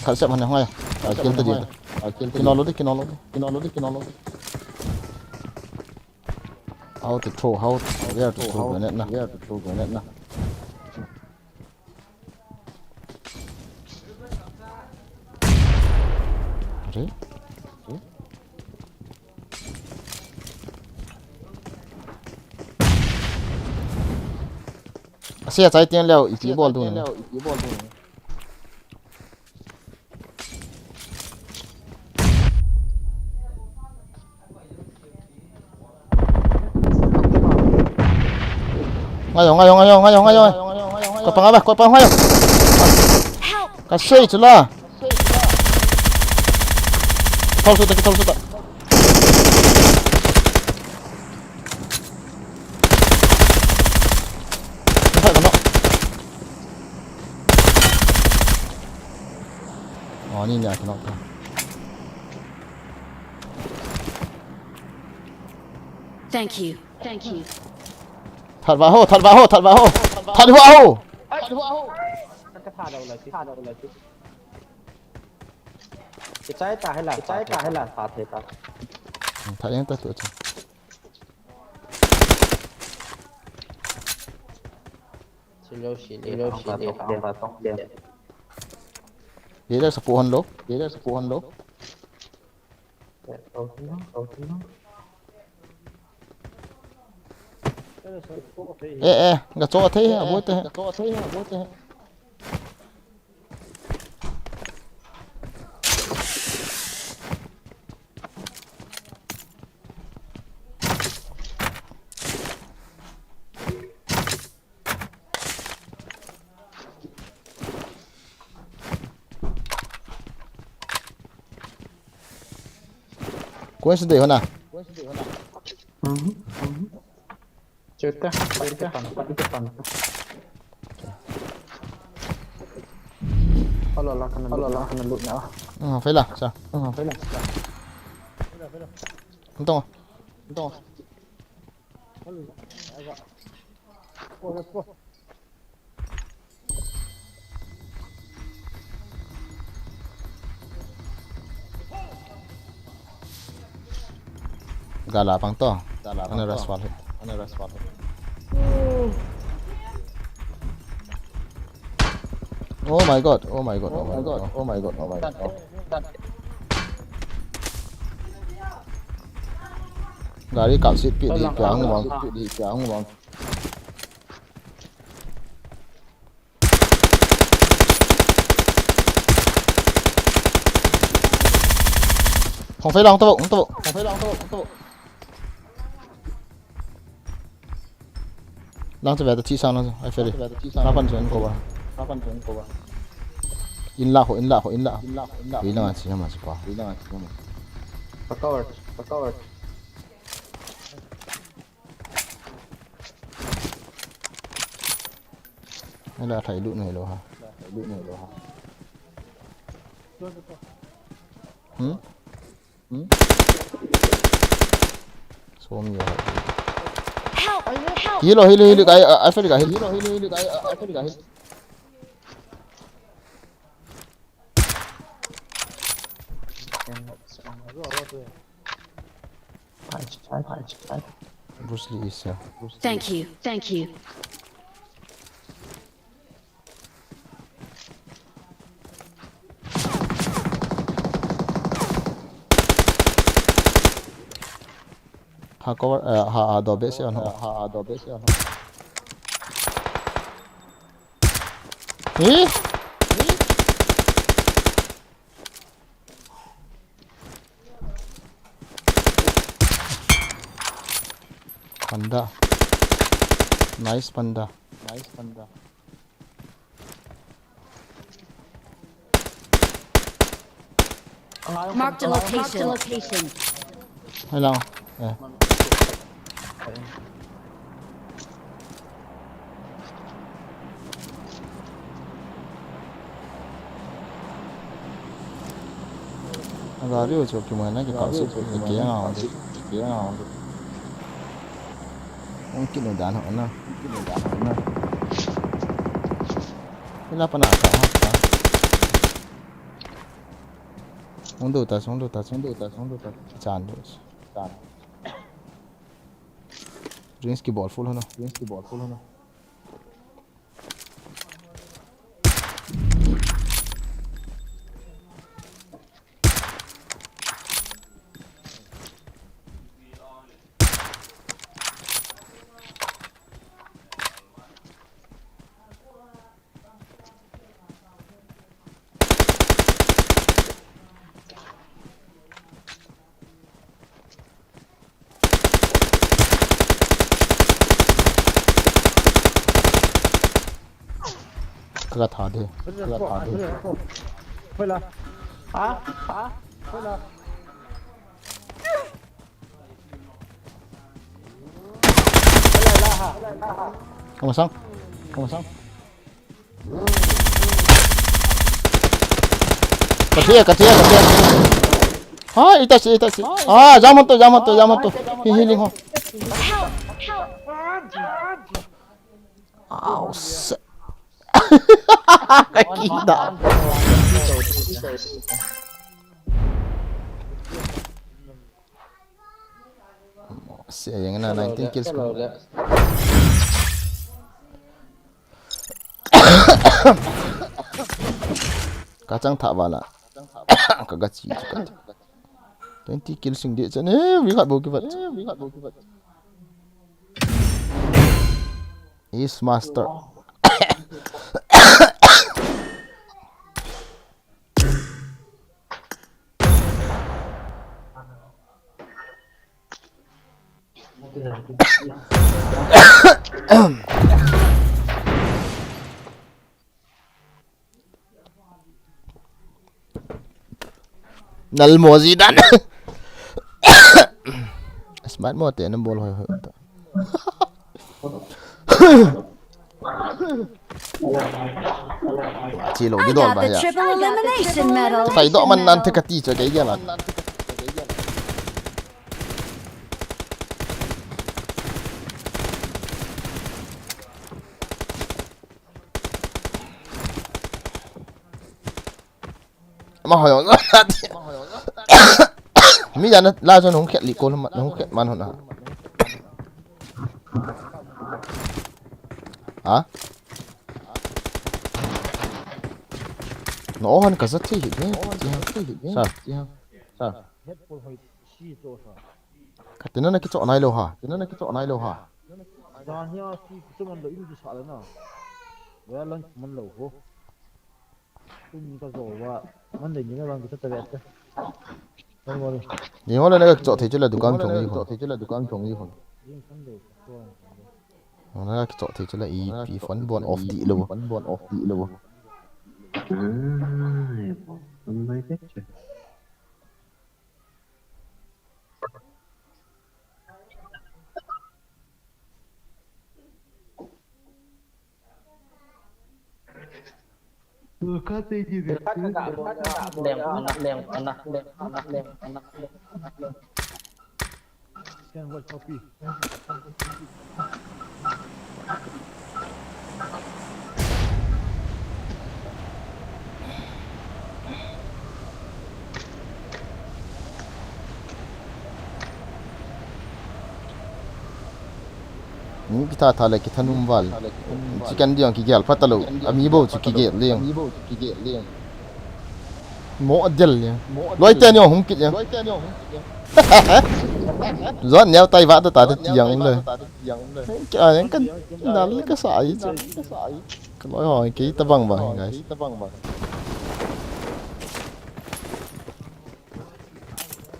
Khat sep hana ngai. Ka kill ta di. Ka kill ta di. Kino lo di, kino lo di. Kino lo di, kino lo di. How to throw, how to, where to throw grenade na. Where to throw grenade na. Re? Re? Ase achai tiang leo, ipi bol dun. Ipi bol dun. Ngayo, ngayo, ngayo, ngayo, ngayo. Ko panga ba, ko panga ngayo. Ka sei chu la. Thol su ta, ki thol su ta. Ni thai ka no. Oh, ni ni a ki no ta. Thank you. Thank you. That va ho, that va ho, that va ho. That va ho. Ka tha dau la, tha dau la. Kichai ta hela, kichai ta hela, sa the ta. That yang ta tu chu. Silo, silo, silo, silo. Ye da sa pu hon lo, ye da sa pu hon lo. Eh, eh, ga cho thei he, aboi te he. Koi se de hona. Mhm, mhm. Chuta, chuta, chuta. Alo la kana, alo la kana lut na. Ah, fela, sa. Ah, fela, sa. Untung. Untung. Gala pang to. Gala pang to. Ana rest wal hit. Ana rest wal hit. Oh my God, oh my God, oh my God, oh my God, oh my God. Gari kap sit pi di piang bang, pi di piang bang. Hong fei lang to, hong to, hong fei lang to, hong to. Lang che ve ta chi sang lang, ai fei. Lang che ve ta chi sang. Na pan chen ko ba. Na pan chen ko ba. In la ho, in la ho, in la. In la ho, in la ho. Wi lang a chi ma chi pa. Wi lang a chi ma. Pa cover, pa cover. Ala thai lu nei lo ha. Thai lu nei lo ha. Hmm? Hmm? Som ya. Help! Help! Hilo, hilo, hilo, kai, a, a, hilo, hilo, hilo, kai, a, a, hilo. Bruce Lee is here. Thank you. Thank you. Ha cover, eh, ha, ha, do be se on ho. Ha, ha, do be se on ho. Eh? Panda. Nice panda. Nice panda. Marked a location. Hello. Eh. Gari u chu kimu na ki kal su ki nga on di. Ki nga on di. Ong ki no dan ho na. Ki no dan ho na. Ila pana ka ha. Hung do ta, hung do ta, hung do ta, hung do ta. Chan do. Chan. Drinks ki bol full hona. Drinks ki bol full hona. Ka tha de. Ka tha de. Hola. Ha? Ha? Hola. Kamasang. Kamasang. Katia, katia, katia. Ha, ita si, ita si. Ah, jaman to, jaman to, jaman to. Hi, healing ho. Aw, se. Kakida. Sia jeng na, nineteen kills ko. Ka chang tha vala. Ka ga chi chu ka. Twenty kills sing de chan. Eh, wi khat bou kivat. Is master. Nal mo Zidane. Smart mo te nang bol hoi hoi ta. Chi lo di dol ba ya. Triple elimination medal. Tai do man nan te ka ti cha kai ya la. Ama hoi. Mi jana la jong hung khet li ko ma, hung khet man hon a. Ha? No han ka sa thi hi ne. Sa. Sa. Ka tina na kicho nai lo ha. Tina na kicho nai lo ha. Jan hi a si kicho man lo in ki sa le na. Wa lang man lo ho. Kum ka zo wa. Man le ni na lang kicho ta ve ta. Ni ho le na ka kicho thei chu la dukan thong i ho. Thei chu la dukan thong i ho. Jing san lo. Na ka kicho thei chu la i pi phone bon off di lo. Phone bon off di lo. Ah, ya bo. Tum bai ke che. Ni kitha tha le kitha num val. Chicken diang kigel phat talou. Ami bou chu kigel leng. Mo adel leng. Loi te ni hung kit leng. Zon neo tai va ta ta ti yang le. Ka yang kan nal ka sa ai chu. Ka loi ho kei ta bang bang guys.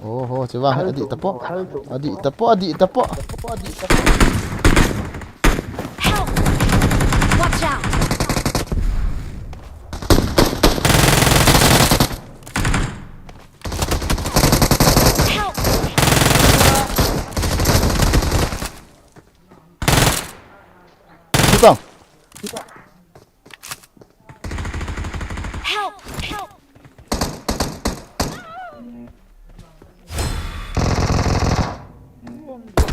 Oho, che vang, adih tapo. Adih tapo, adih tapo. Help! Watch out! Help! Tutang. Help! Help! Help! Help! Oh my God.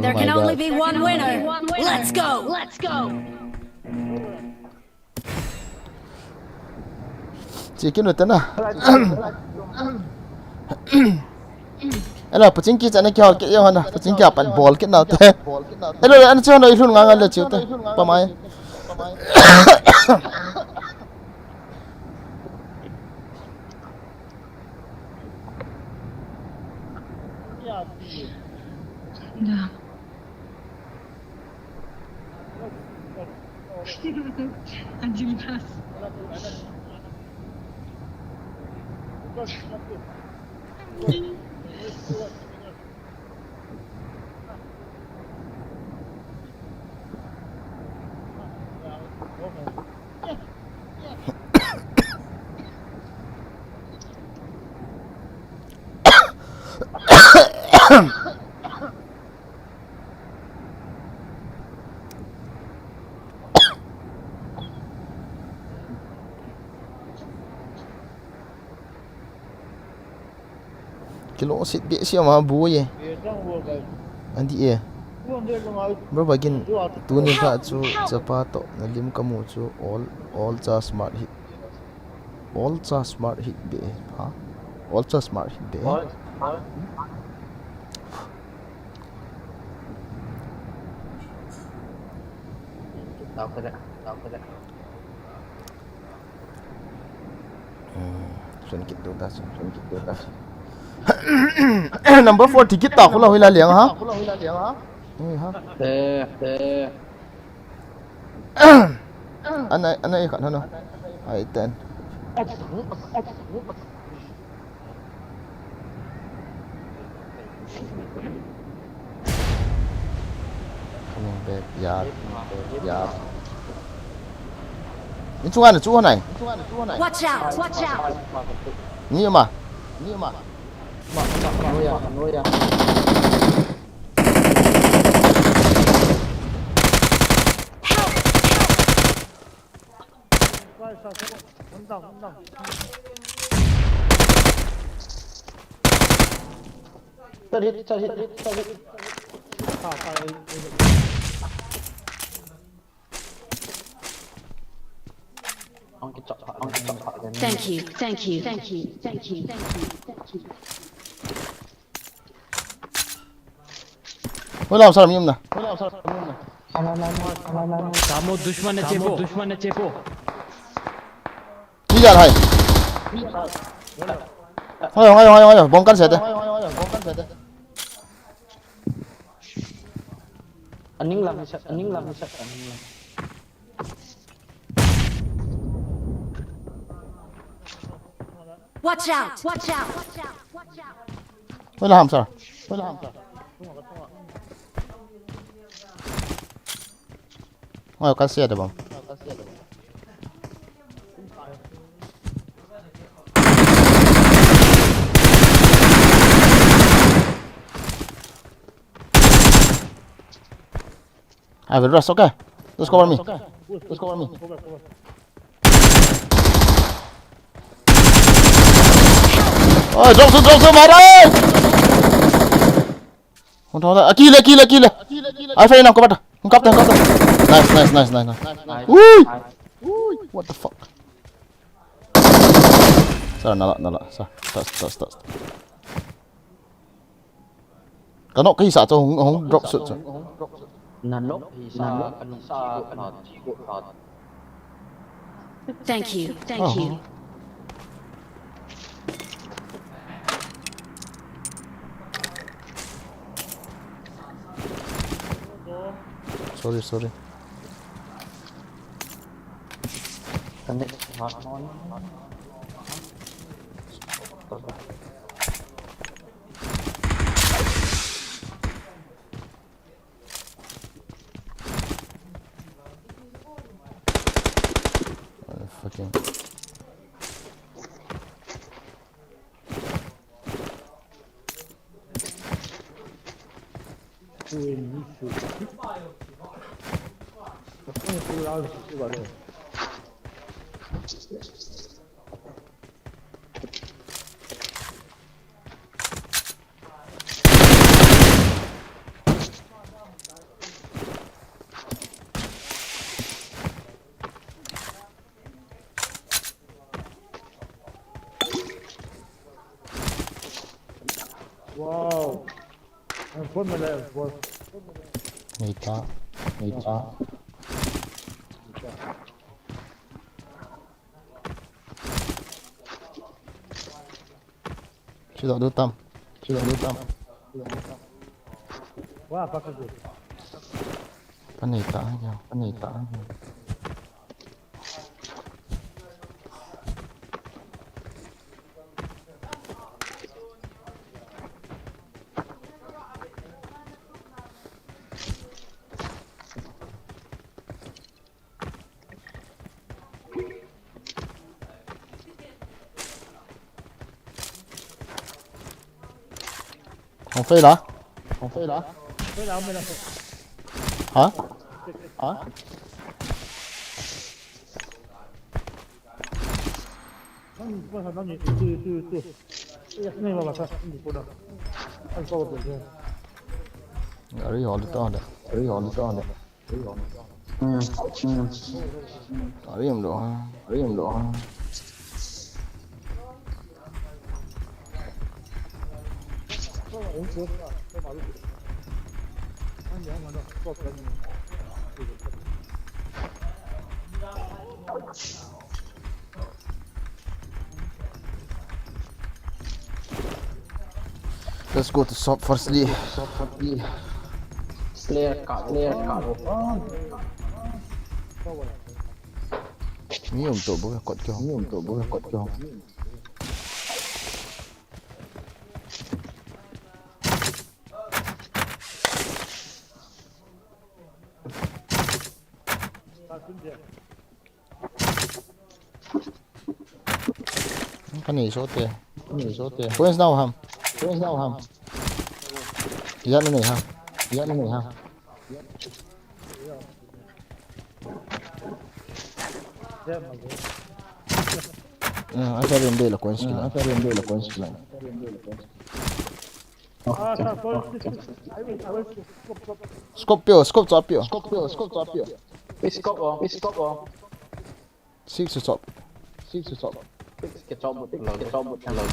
There can only be one winner. Let's go! Let's go! Che kit u te na. Hello, paching ki chana ki hol kit jong hana. Paching ki apan bol kit nau te. Hello, ana che hon i lhun nga nga le che u te. Pa mai. Da. Один раз. Kilungset behseh ama bu e. Andi e. Bro Bagin, tuni lha chu chapa toh nalim kamu chu all, all cha smart hit. All cha smart hit be. Ha? All cha smart hit be. Hmm, sun kit do ta, sun, sun kit do ta. Number four ticket ta, khula hoila liang ha. Eh, ha. Eh, eh. Ana, ana ikhat hano. Ai ten. Coming back, ya, ya. Ni chunga na chu nai. Watch out! Watch out! Ni ma. Ni ma. Ma, ma, ma, no ya, no ya. One down, one down. Third hit, third hit, third hit. Thank you, thank you, thank you, thank you, thank you, thank you. Hola, sar, miyum na. Samo dushman ne chepo. Dushman ne chepo. Ki ja raha hai? Hoy, hoy, hoy, hoy, bomb kan sete. Aning lang, aning lang, aning lang. Watch out! Watch out! Watch out! Watch out! Wala ham, sir. Wala ham, sir. Wala kasi ada, bang. I will rush, okay? Just cover me. Just cover me. Oh, drop zone, drop zone, mara! Hold on, hold on. Akile, akile, akile. I find him, cover. Hung kapta, hung kapta. Nice, nice, nice, nice, nice. Ui! What the fuck? Sir, nala, nala. Sir, touch, touch, touch. Ka nok ka hisa chu hung, hung drop sut chu. Na nok hisa, ka nok hisa, ka nok hisa. Thank you, thank you. Sorry, sorry. Connect hard mode. Uh, fucking. Wow. Ang phone mo na, boss. Nita, nita. Sila do tam. Sila do tam. Wa, pa ka do. Panita, ya, panita. Hung fail a? Hung fail a? Fail a, fail a. Ha? Ha? Gari hol to de. Gari hol to de. Hmm. Hmm. Gari hol to. Gari hol to. Let's go to shop firstly. Slayer ka, slayer ka. Mi um to bo kot kyo. Mi um to bo kot kyo. Ka nei so te. Ka nei so te. Points nau ham. Points nau ham. Ya na nei ham. Ya na nei ham. Ah, asa rin de la coins kila. Asa rin de la coins kila. Scope pio, scope chop pio. Scope pio, scope chop pio. Scope o, scope o. Six to chop. Six to chop. Six ke chop but lo, ke chop but lo.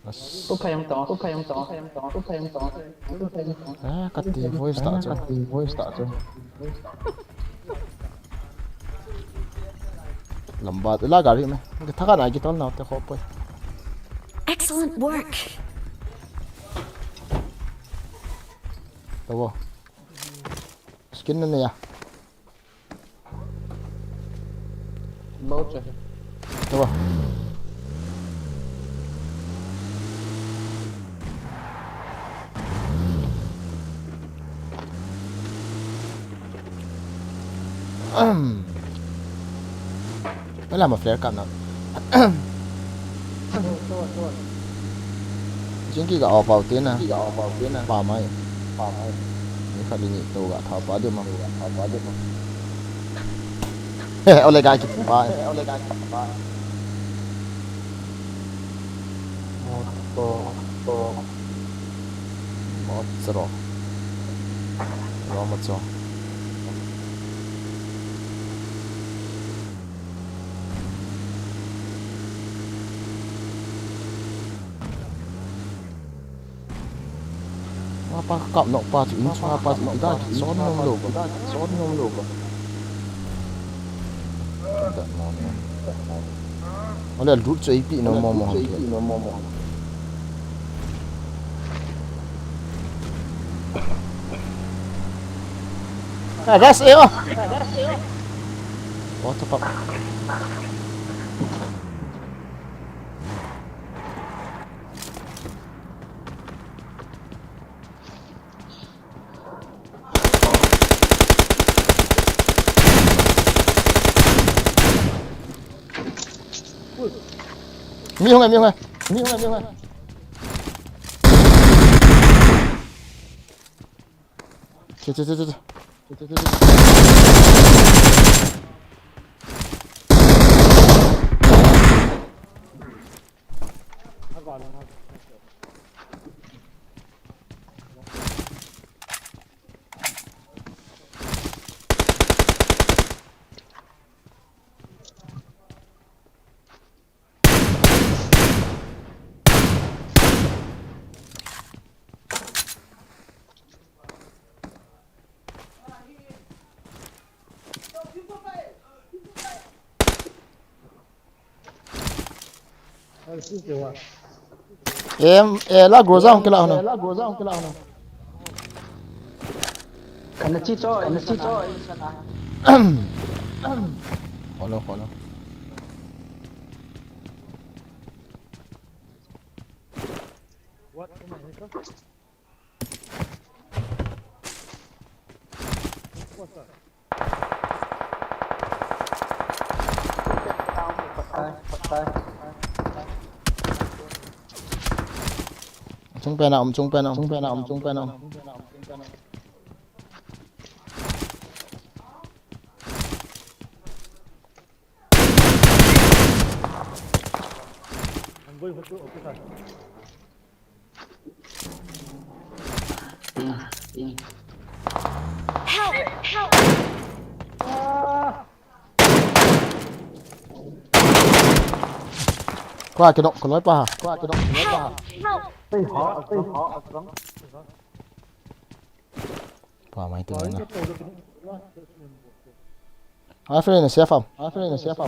As. Uphayong to, uphayong to, uphayong to, uphayong to, uphayong to. Ah, kati voice ta chu. Kati voice ta chu. Lamba la gari me. Ke thaka na ki ton na te kho poi. Excellent work. Tawo. Skin na ne ya. Bau che. Tawa. Ahem. Wala ma flare kap na. Jingki ga au pau te na. Jingki ga au pau te na. Pa mai. Pa mai. Ni khat ni to ga tha pa de ma. Tha pa de ma. Ole ga ki pa. Ole ga ki pa. Moto, moto. Moto. Moto. Mapa kap nok pa chu in chunga pa chu ida ki son nom lou ba. Son nom lou ba. Ole lut chu ipi nom mo mo. Gas e o. O, tapa. Mi hung e, mi hung e. Mi hung e, mi hung e. Che, che, che, che, che. Em, eh, la groza hung kila hona. Kana chi cho, kana chi cho. Kholo, kholo. Chung pen a um, chung pen a um, chung pen a um, chung pen a um. Help! Help! Kua kidong, kaloi pa ha. Kua kidong, kaloi pa ha. Help! Help! Pa mai tu na. Afre na siapa. Afre na siapa.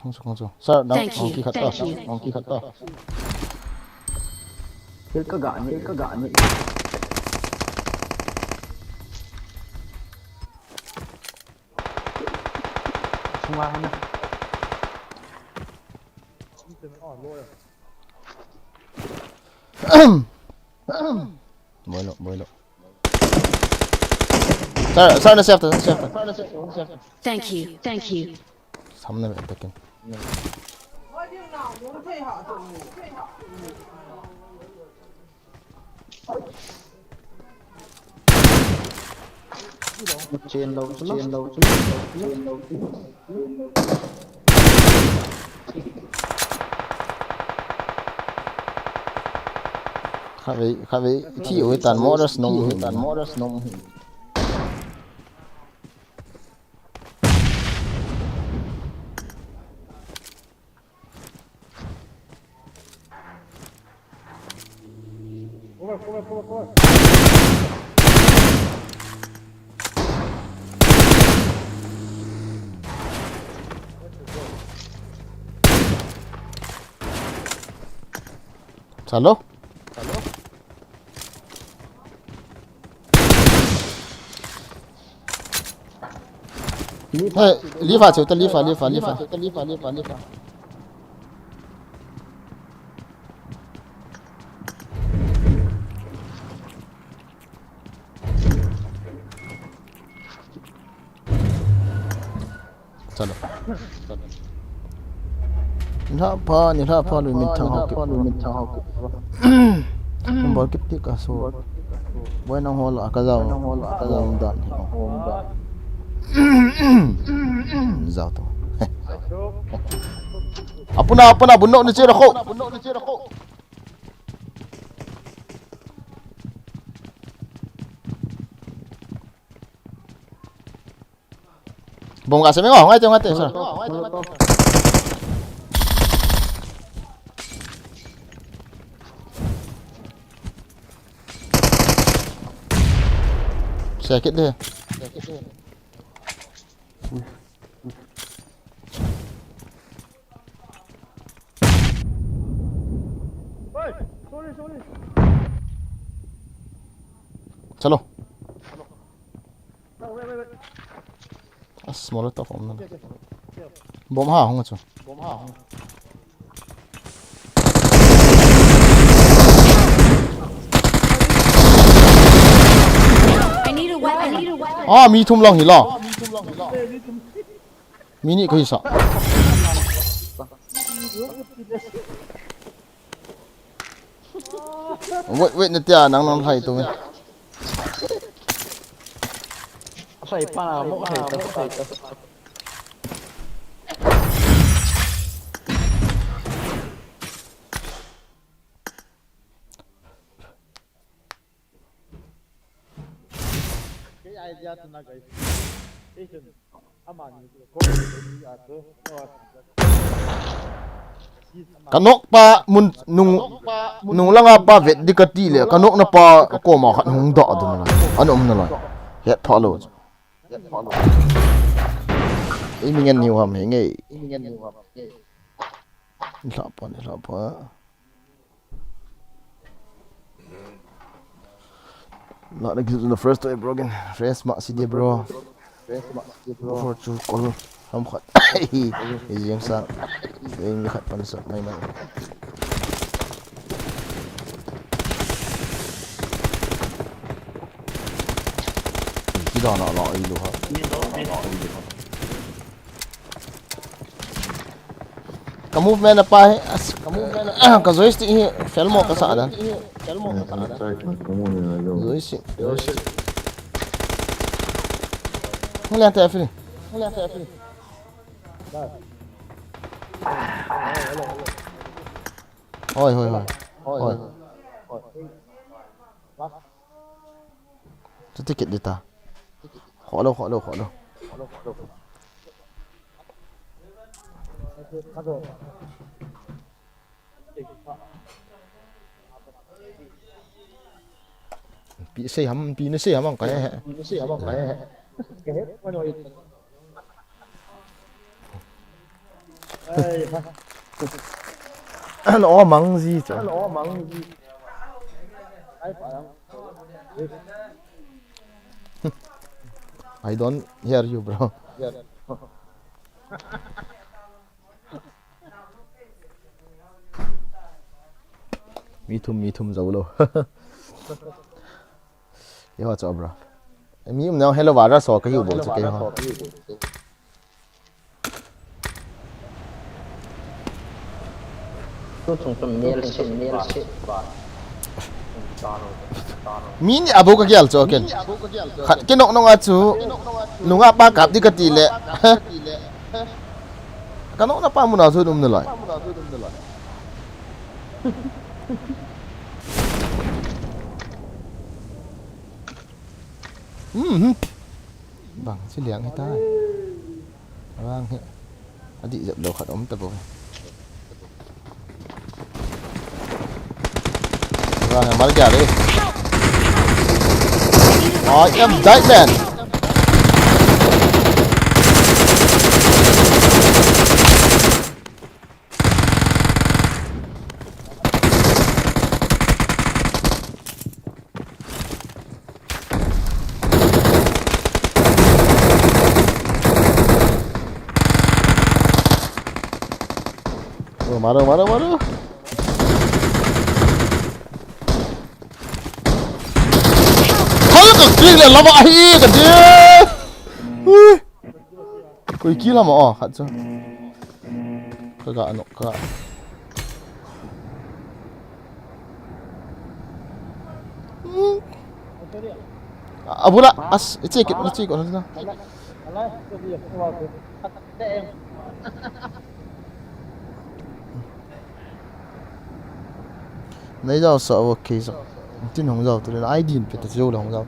Hong su, hong su. Sir, nang, thank you, hong ki khat ta. Thank you. Hong ki khat ta. Thil ka ga ni, thil ka ga ni. Sunga hana. Boilo, boilo. Sir, sir, na safety, na safety. Thank you, thank you. Samne ve takin. Chen lo, chen lo, chen lo. Khatvei, khatvei, thi u tan mo ras nong hi, tan mo ras nong hi. Chalo? Hey, lifa cheu ta, lifa, lifa, lifa. Chalo. Nilhah pha, nilhah pha, lui min thang hau kip. Bol kip tik a so. Boi nang hol a ka jao. Ka jao dan hi. Jao to. Apuna, apuna, bunno ni chira ko. Bom ga se me ngo, ngai te, ngai te, sir. Sakit dia. Chalo. As, Molotov om na. Bom ha hung chu. I need a weapon. Ah, mi thum lang hi la. Mi ni ka hi sa. Wait, wait, na tia nang nang hai tu. Sai pa mo hai ta. Ka nok pa mun nung, nung langa pa vet di ka ti le, ka nokna pa koma khat hung da dun la. An um na lai. Het pha lo. Ei mi ngen ni ham he nge. Hla pa, hla pa. Not the first time, bro, again. Fresh ma si de, bro. Before chu call ham khat. Hi, hi, jeng sa. Jeng khat pan sa mai mai. Ki da na la i lo ha. Ka movement apa hi, as, ka movement, ka joystick hi fail mo ka sa dan. Joystick, joystick. Hung lian te free. Hoi, hoi, hoi. Hoi. Chuti kit ding ta. Kho lou, kho lou, kho lou. Pi sei ham, pi na sei ham ang ka he he. An o mang ji chu. I don't hear you, bro. Mi thum, mi thum jou lou. Ye ho chu, bro. Mi um nau hello virus ho ka hiu bou chu kei ho. Tu chung chu mel se, mel se. Mi ni a bou ka gel chu ken. Khat kinok nong a chu. Nunga pa kap di ka ti le. Ka nokna pa mun a chu um nalai. Hmm. Bang, si liang hi ta. Bang hi. Adi jep lou khat um ta bou. Bang, mar gya re. I am dead man. Oh, maro, maro, maro. Thal ka kik le lava ahi ka dia. Ui. Koi kill ham o, khat chu. Ka ga nok ka. Hmm. A bula, as, i che kit, i che kit na. Nei jao sa, okay sa. Tin hong jao tu le, I D in pe ta jao la hong jao.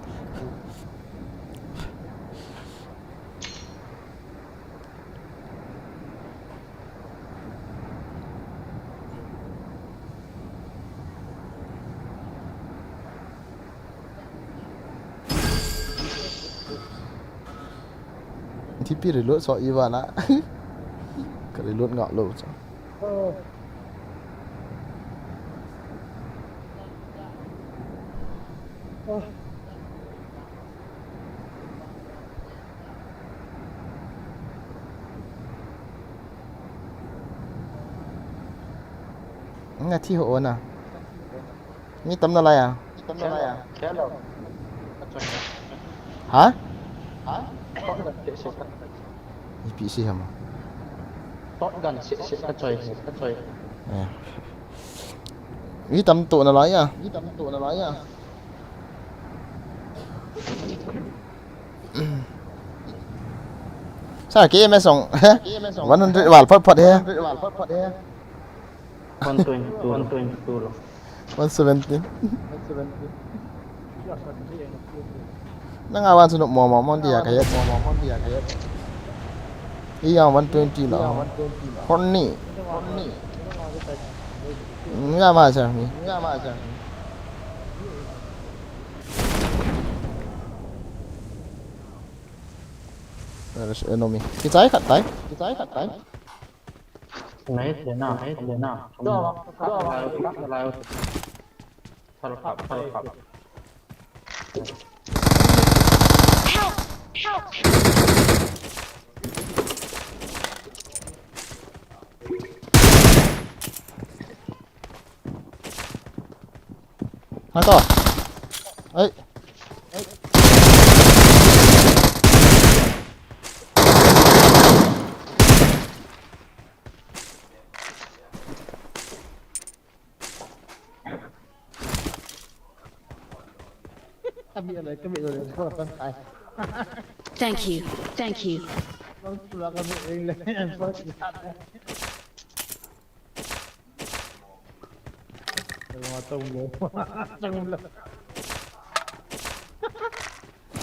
T P reload so i va na. Ka reload ngah lou cha. Nga thi ho na. Mi tam na lai a. Hello. Ha? Ipi si ham. Tot gan se se ka choi, ka choi. Eh. Mi tam to na lai a. Mi tam to na lai a. Sa K M S song. One hundred wal phot phot he. One twenty-two, one twenty-two lo. One seventeen. Nanga wan sunu mo mo mo dia ka yet. Iya one twenty lo. Horny. Nga ma sa mi. Nga ma sa mi. There is enemy. Kichai khat tai. Kichai khat tai. Nai te na, nai te na. Thal kap, thal kap. Hai to. Ai. Thank you. Thank you.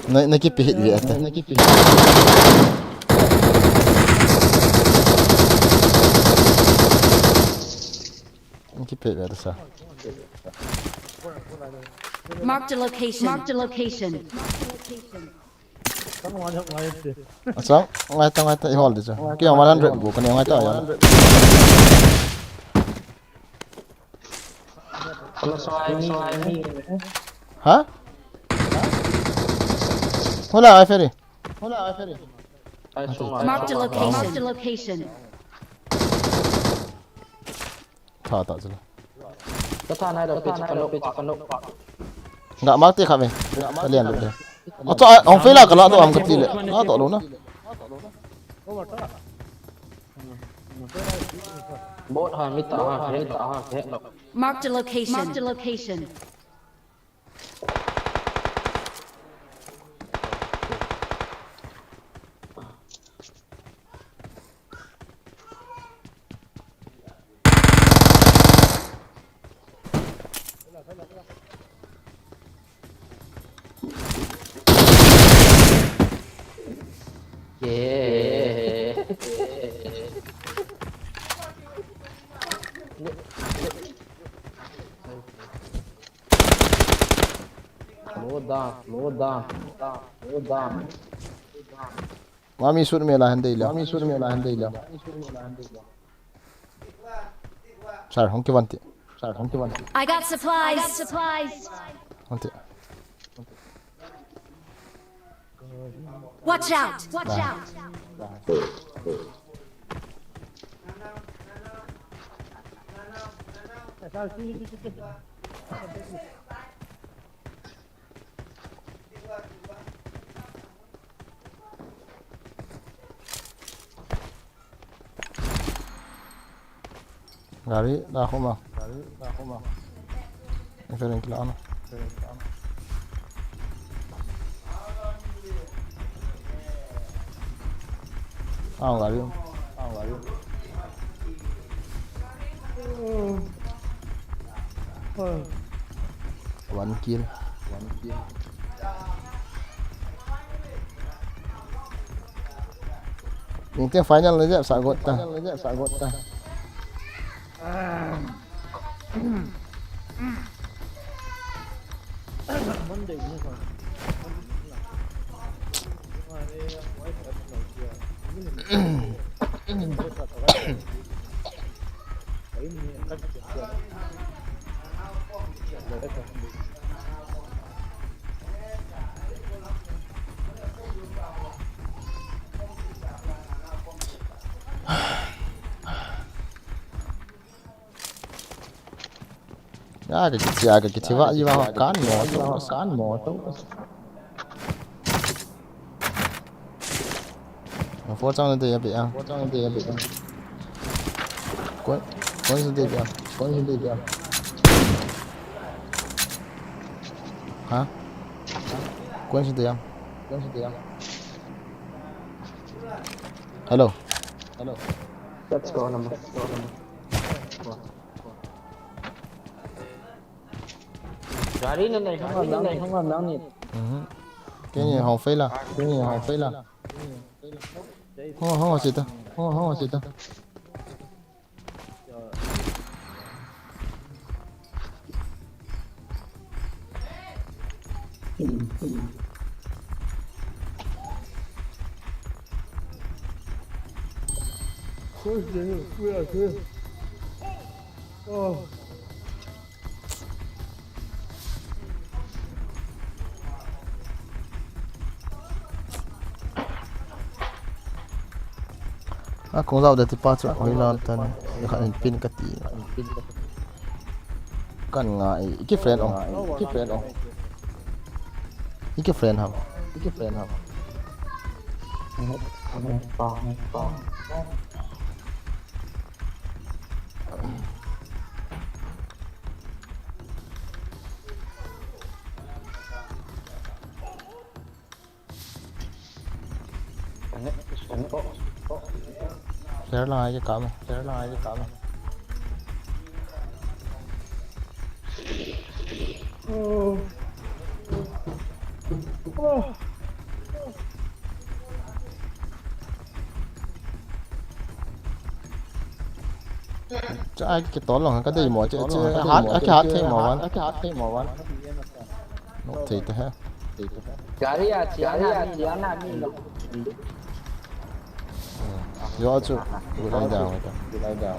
Na, na kipe hit ve ata. Na kipe hit. Na kipe hit ve ata sa. Marked a location. Marked a location. Achang, ngai ta, ngai ta, i hol di cha. Ki one hundred bu, kani ngai ta ya. Ha? Hola, ai Ferry. Marked a location. Marked a location. Tha ta chula. Ka tha nai lo, pe cha ka nok, pe cha ka nok. Nga mark te kha ve. Ka lian lo de. Acha, hung fei la ka la to am ka ti le. La to lo na. Bot ha, mi ta ha, he ta ha, he lo. Marked a location. Marked a location. Yeah. Slow down, slow down, slow down. Mami shoot me la han dei la. Mami shoot me la han dei la. Sir, hung ki van ti. Sir, hung ki van ti. I got supplies. I got supplies. Van ti. Watch out! Watch out! Gari, da khoma. Gari, da khoma. Ni Ferry kila na. Ah, gari. Ah, gari. One kill. One kill. Ningteng final na jep sa got ta. Final na jep sa got ta. Monday ni. Ya, ka kithi, ya, ka kithi va, i va, kan mo, to, kan mo, to. Four chang de ya be ya. Four chang de ya be ya. Kon, kon se de ya. Kon se de ya. Ha? Kon se de ya. Kon se de ya. Hello. Hello. Let's go, number. Gari na nai, gari na nai, hung nang ni. Mhm. Kini hong fei la. Kini hong fei la. Hong, hong, sita. Hong, hong, sita. Oh. A kong zau de ti pa chu hoi la tan, ya khan in pin ka ti. Kan nga i, i ki friend ong, i ki friend ong. I ki friend ham, i ki friend ham. Flare lang ai ke kam. Flare lang ai ke kam. Cha ai ke tol lang ka dei mo che che hat a ke hat thei mo wan. Nok thei te he. Gari a chiang na mi lo. Yo chu. Ulai da ta. Ulai da.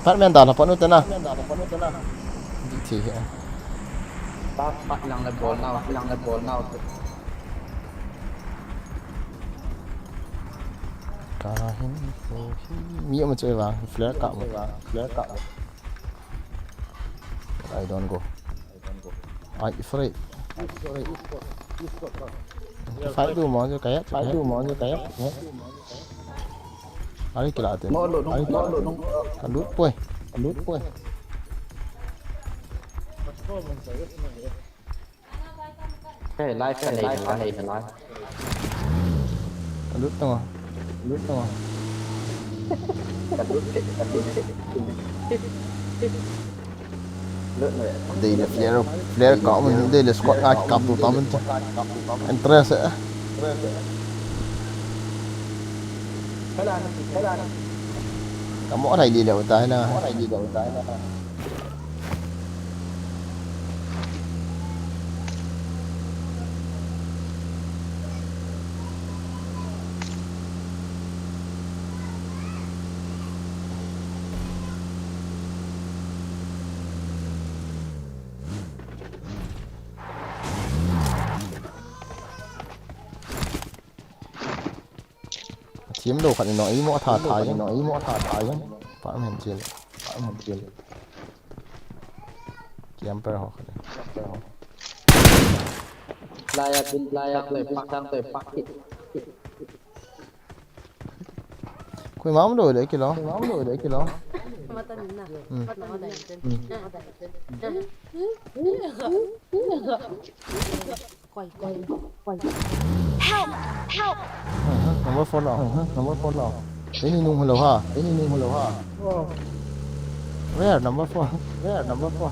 Pat men da la panu te na. Di thi he. Pat pat lang le bol nau, lang le bol nau. Ka hin ko hi. Mi ama che vang, flare ka mo. Flare ka mo. I don't go. I afraid. Fight du mo je kaya, fight du mo je kaya. Ari kila te. Mo lo nung, mo lo nung. Ka lut poi. Ka lut poi. Hey, live ka nei, live ka nei, live. Ka lut tong. Ka lut tong. Ka lut tong. Ka lut tong. Lut na. Dei le flare, flare ka um, dei le squad nga kap tu ta mun. Interest eh. Ka mo rai di le uta na. Team lo khat ni no, imo tha tha jeng, no, imo tha tha jeng. Pa men chil, pa men chil. Camper ho khat. Laya bin, laya toi pak, tang toi pak. Koi mam lo de kilo. Koi mam lo de kilo. Mata ni na. Hmm. Mata ni na. Help! Help! Number four lo. Number four lo. Ini nung hello ha. Ini nung hello ha. Where number four? Where number four?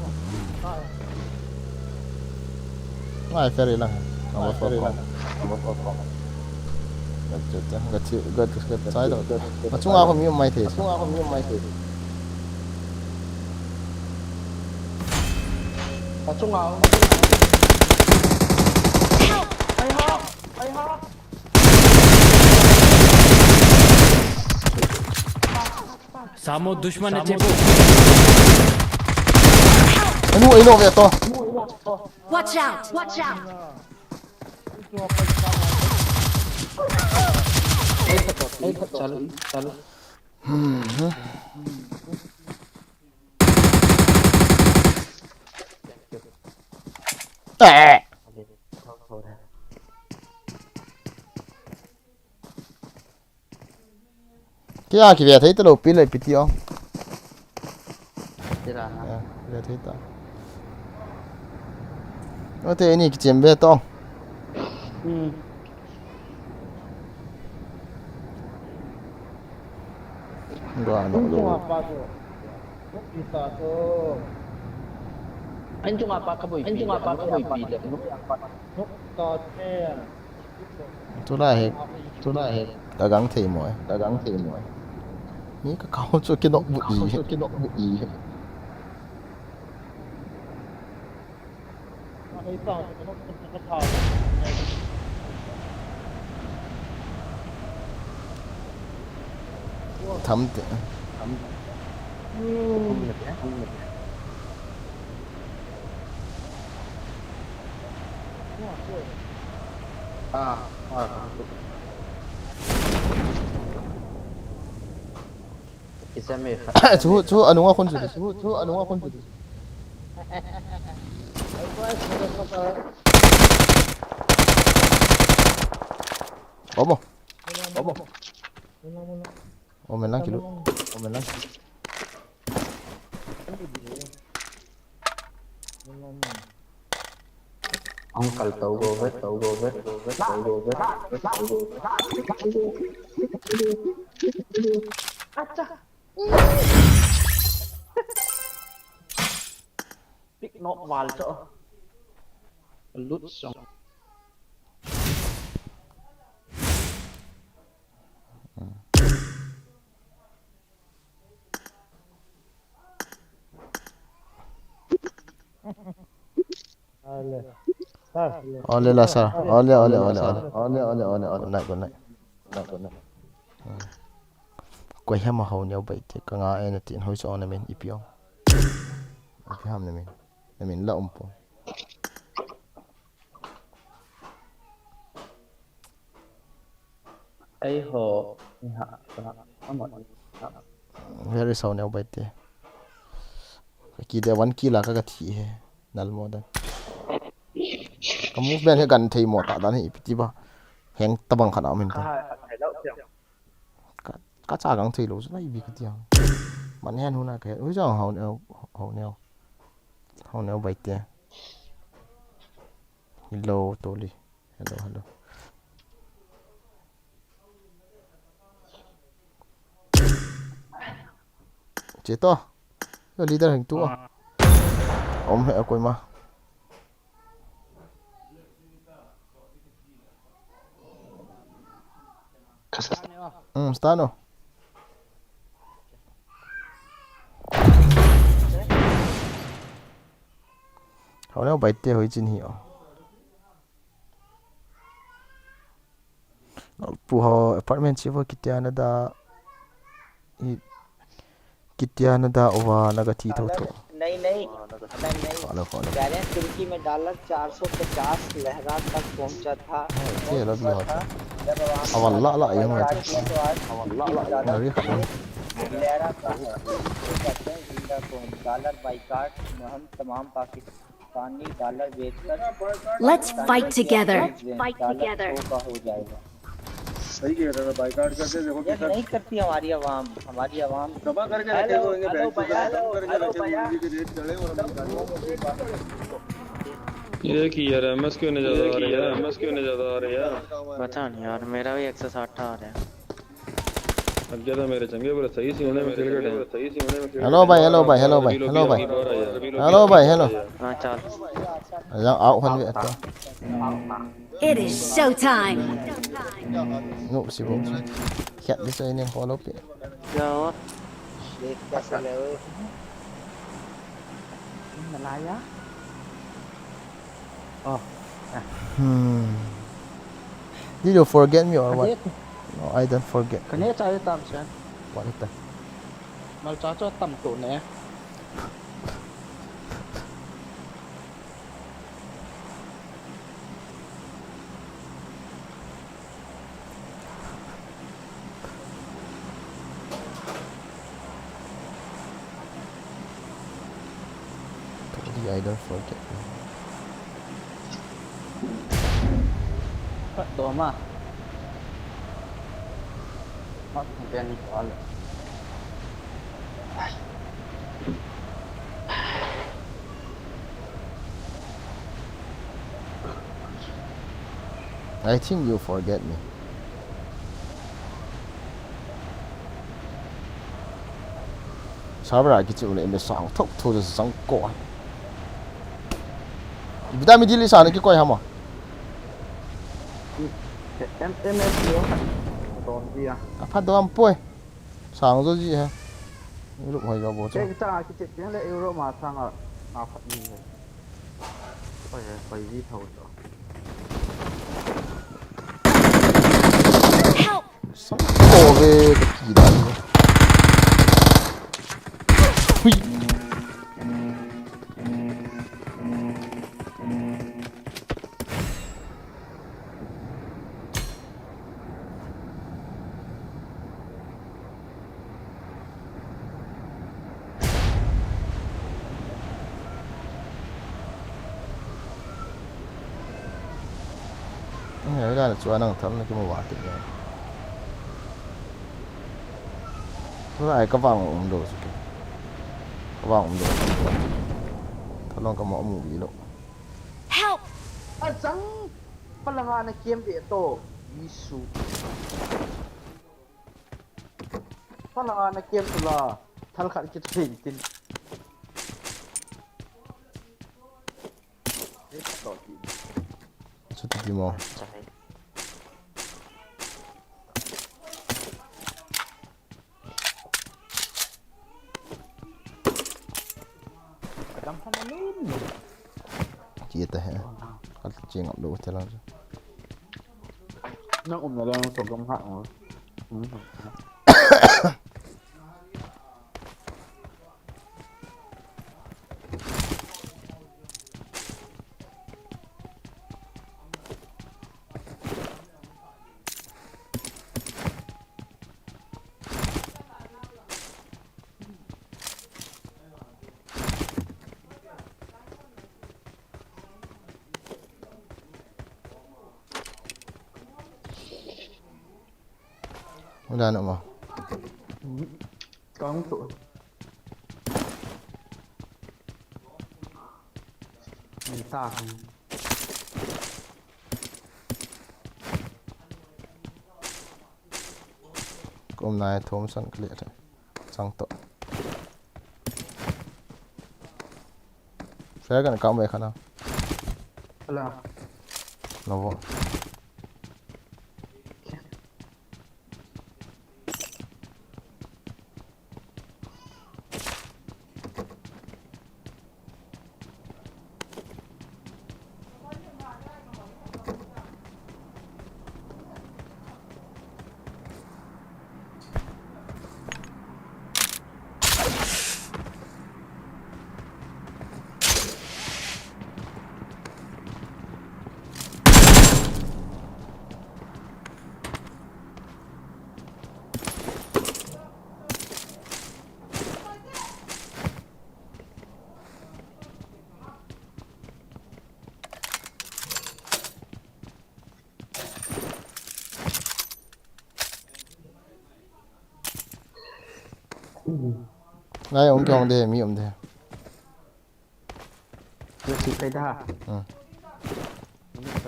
Ngai ferry lang. Number four ko. Number four ko. Gachi, gachi, gachi, gachi, side out. Machunga ko mi mai the. Machunga ko mi mai the. Achunga. Ai ha. Ai ha. Samo dushman ne chepo. Anu, anu, ve to. Watch out! Watch out! Chalu, chalu. Eh. Kei a kive thei talou pi le pi ti o. Tira na. Ya, kive thei ta. Ote ini kichem ve to. Hmm. Gua no lo. Anchunga pa ka boi pi le. Tulai hi, tulai hi. Ka gang thei mo e, ka gang thei mo e. Ni ka kau chu kinok bu i. Chu kinok bu i. Tham te. Ah, ah. Chu, chu, anunga khun chu. Chu, chu, anunga khun chu. Omo. Omo. Omen lang kilu. Omen lang. Uncle to go ve, to go ve, to go ve. Acha. Pick not wall cho. Lut song. Ole la sir. Ole, ole, ole, ole. Ole, ole, ole, ole. Good night, good night. Koi hama Haoneo Baite, ka nga e na tin, hoi so na min, ipi ong. Ipi ham na min. Na min la um po. Ei ho, ni ha, ha, ha, ha. Very Haoneo Baite. Ka ki de one kill a ka ka thi he. Nal mo dan. Ka movement he gan thei mo ta dan he ipi ti ba. Heng tabang khat a min ta. Ka, ka cha gang thei lo chu lai bi ka ti ang. Man hen huna ka he. Ui jang Haoneo, Haoneo. Haoneo Baite. Hello, Toli. Hello, hello. Che to. Yo leader heng tu a. Om he a koima. Ka start ne o. Hmm, start no. Haoneo Baite hoi chin hi o. Pu ho apartment chi vo kitia na da. I, kitia na da uva na ka thi tho tho. नहीं, नहीं, नहीं, नहीं। Follow, follow। कह रहे हैं तुर्की में डॉलर चार सौ पचास लहरा तक पहुंचा था। Che la bi ho. जब आवाम Awal la la yang la. तो आज डॉलर Ngari khat. लहरा का है। इसको कहते हैं जिंदा कौन? डॉलर बाइकाट मुहिम तमाम Pakistan Let's fight together. Let's fight together. सही कह रहा है, बाइकाट करते देखो ये कितना नहीं करती हमारी आवाम, हमारी आवाम। दबा करके रखे हेलो, तो इनके हेलो बैंक को भैया, दबा करके हेलो रखे, भैया। उनकी रेट चढ़े और हम निकालें। ये की यार, एमएस क्यों नहीं ज्यादा आ रही है? एमएस क्यों नहीं ज्यादा आ रही है? पता नहीं यार, मेरा भी एक सौ साठ आ रहा है। लग गया था मेरे चंगे, बोले, सही सी होने में खेल के टाइम। Hello भाई, hello भाई, hello भाई, hello भाई। Hello भाई, hello। हाँ, चल। Yang out hon ve ta. It is show time. No, si bo. Khat di sa inin follow pi. क्या हुआ? देख कैसे ले ओए। Malaya? Oh. Hmm. Did you forget me or what? Kane No, I don't forget. Kane cha ye tam chen. What is that? Mal cha cha tam to ne. Totally, I don't forget. Kat doma. Mat hong ten ni kual. I think you forget me. Server a kichih uleh mi sang thok thu jang ko. Ipi da mi dili sa na kikoi ham a. M, M S P o khat. Don dia. Apha dom poi. Sang jo ji he. Lup hoi jo bo cho. Ke cha kichih le euro ma sang a. Na phat ni he. Oi, oi, oi, ji thau cho. Help! Sang ko ve ka ki da ni. Hui. Ngai la chu anang tham na kimu wa kit ne. Lai ka vang um do chu ke. Ka vang um do chu ke. Thalong ka mo mu vi lo. Help! Chang. Palanga na kem ve to. Isu. Palanga na kem tu la. Thal khat kit ring tin. Chuti ti mo. Adam hana lum. Chia ta he. Kal chia ngap lo te lang. Nang um na lang so gam ha. Udah nak mah. Kang tu. Minta kan. Kum nai thum san kali ate. Sang to. Saya kan kam wei khana. Ala. Nabo. Ngai, um, kya um de, mi um de. Yo, si kai da. Hmm.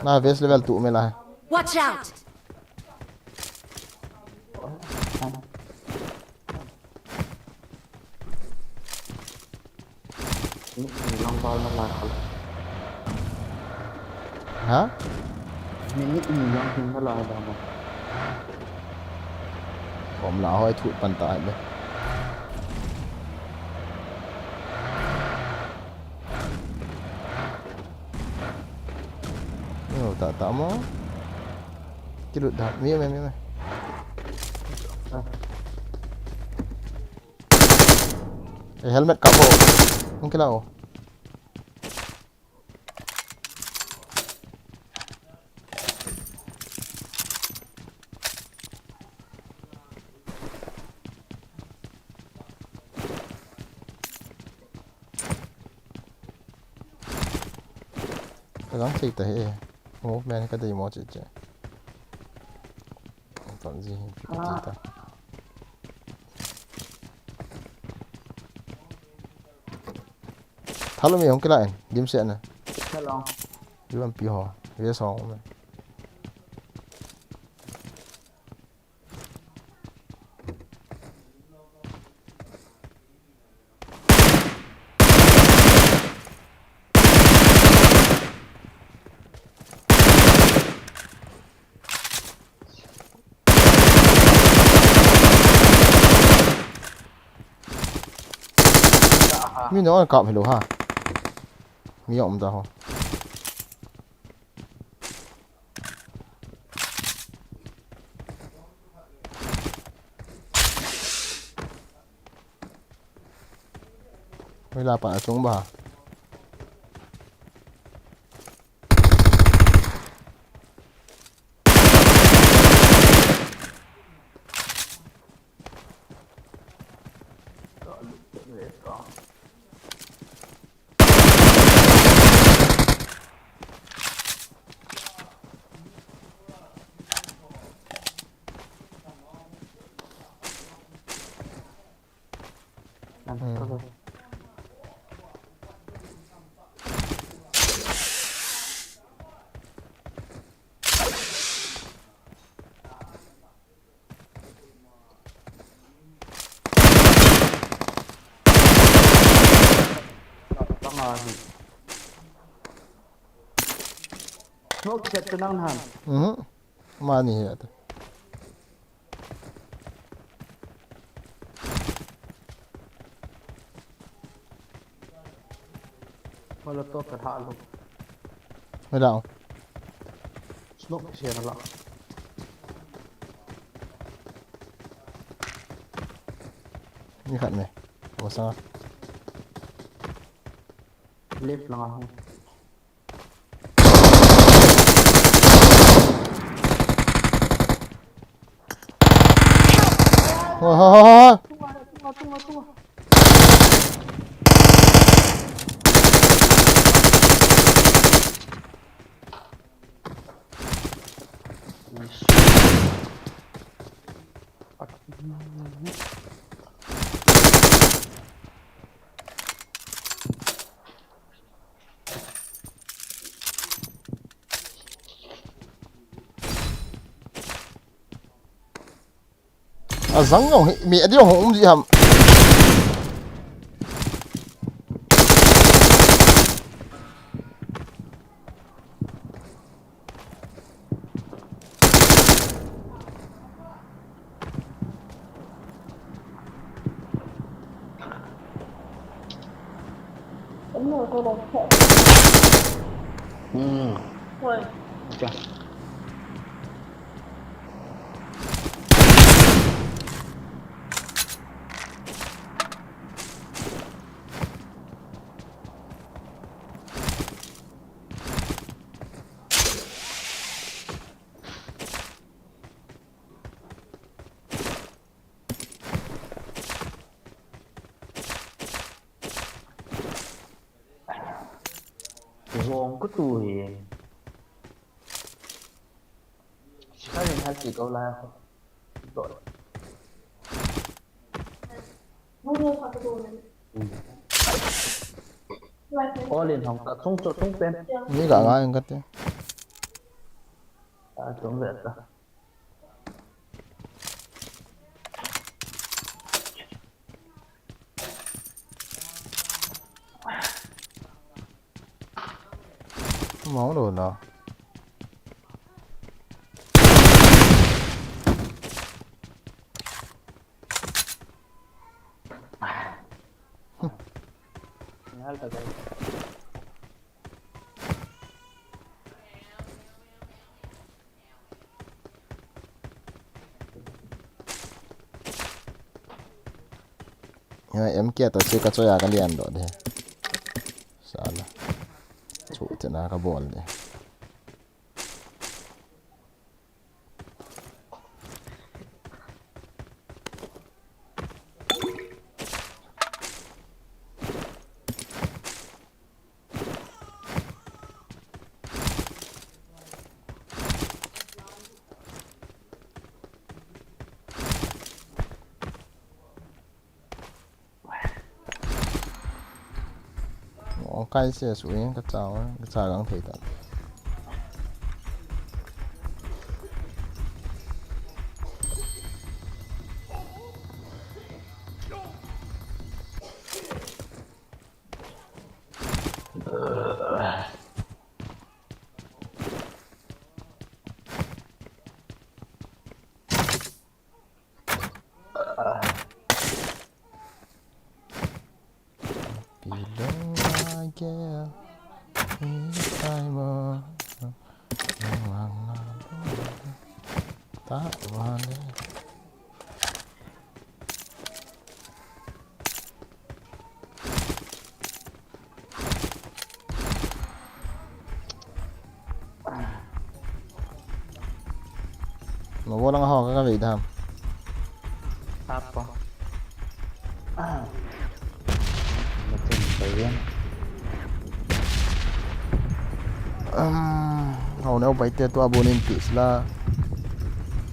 Na vest level two me la. Watch out! Ni, ni lang bal na la kal. Ha? Ni, ni, ni lang hin na la da mo. Kom la hoi thut pan ta le. Ni ta ta mo. Kilut da. Mi, mi, mi, mi. Eh, helmet kap ho. Hung kila ho. Ka gang thei ta hi. Movement ka dei mo che che. Ton ji hi pi ka ti ta. Thalo mi hung kila in, dim se na. Thalo. Yu am pi ho, ve song me. Mi no kap hello ha. Mi om da ho. Hoila pa achung ba. Ahi. Smoke set tu nang han. Mhm. Mani hi ate. Molotov ka tha lo. Hello. Smoke siya na lang. Ni khat me. Masanga. Left lang ako. Ho, ho, ho, ho. Tunga, tunga, tunga, tunga. Ajang jong hi, mi adi jong um ji ham. Hmm. Oi. Acha. Zong ko tu hi. Sikarin hal ti ko la. All in hong ta chung cho chung pen. Ni ga ga ang kate. Ta chung le ta. Mong lo na. Nihal ta gai. Ya, M K to si ka choya ka lian do de. Sala. Chu te na ka bol de. Ong kai se su in ka cha, ka cha gang thei ta. Pilong lagi. Itai mo. Ta wale. Mabolang ho ka kavei dam. Apo. Ah. Matin pa yan. Um, oh no, bai te tu abonin pis la.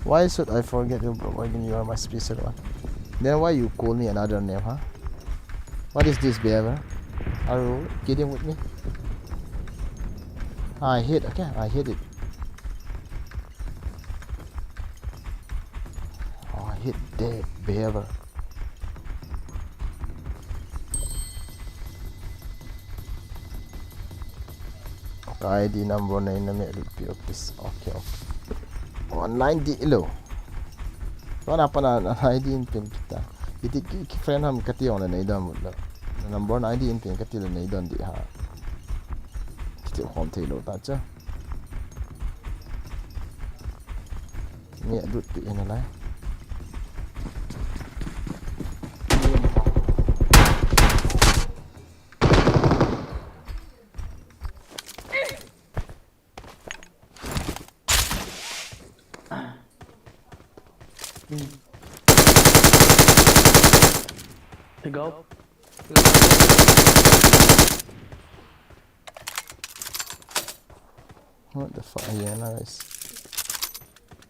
Why should I forget you, bro? When you are my special one. Then why you call me another name, huh? What is this, behavior? Are you kidding with me? I hate, okay, I hate it. Oh, I hate that behavior. Ka I D number nei na me lut pi office. Okay, okay. Online di lo. Tua na pana na I D in pin kita. Iti ki, ki friend ham kati ong le nei don mut lo. Number na I D in pin kati le nei don di ha. Kiti khom thei lo ta cha. Me lut pi in lai. Go. What the fuck? Yeah, nice.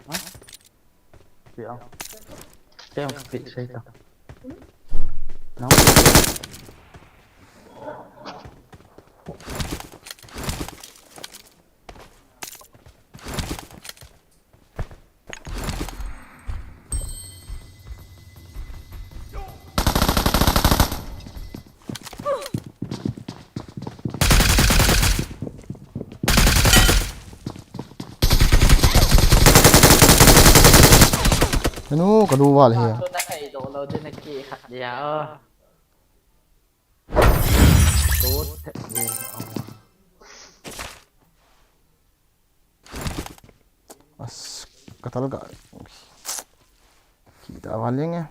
Huh? Yeah. Damn, speed shaker. No. Anu, kalu wal he. Tu na kai do lo, tu na ki khat dia. Tu thek ni. As, katal ka. Kita waling eh.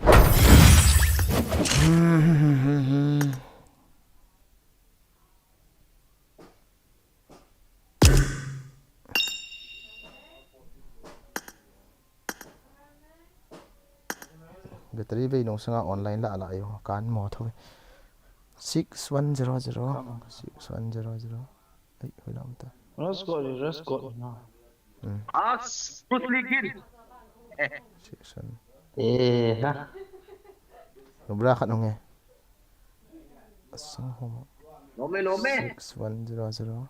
Battery bei nung sanga online la la yo kan mo thoi. Six one zero zero, six one zero zero. Ei, hoilam ta. Let's go, let's go. No. Hmm. As, Bruce Lee kin. Six one. Eh, ha. Nubra khat nung eh. Asang homa. Lome, lome. Six one zero zero.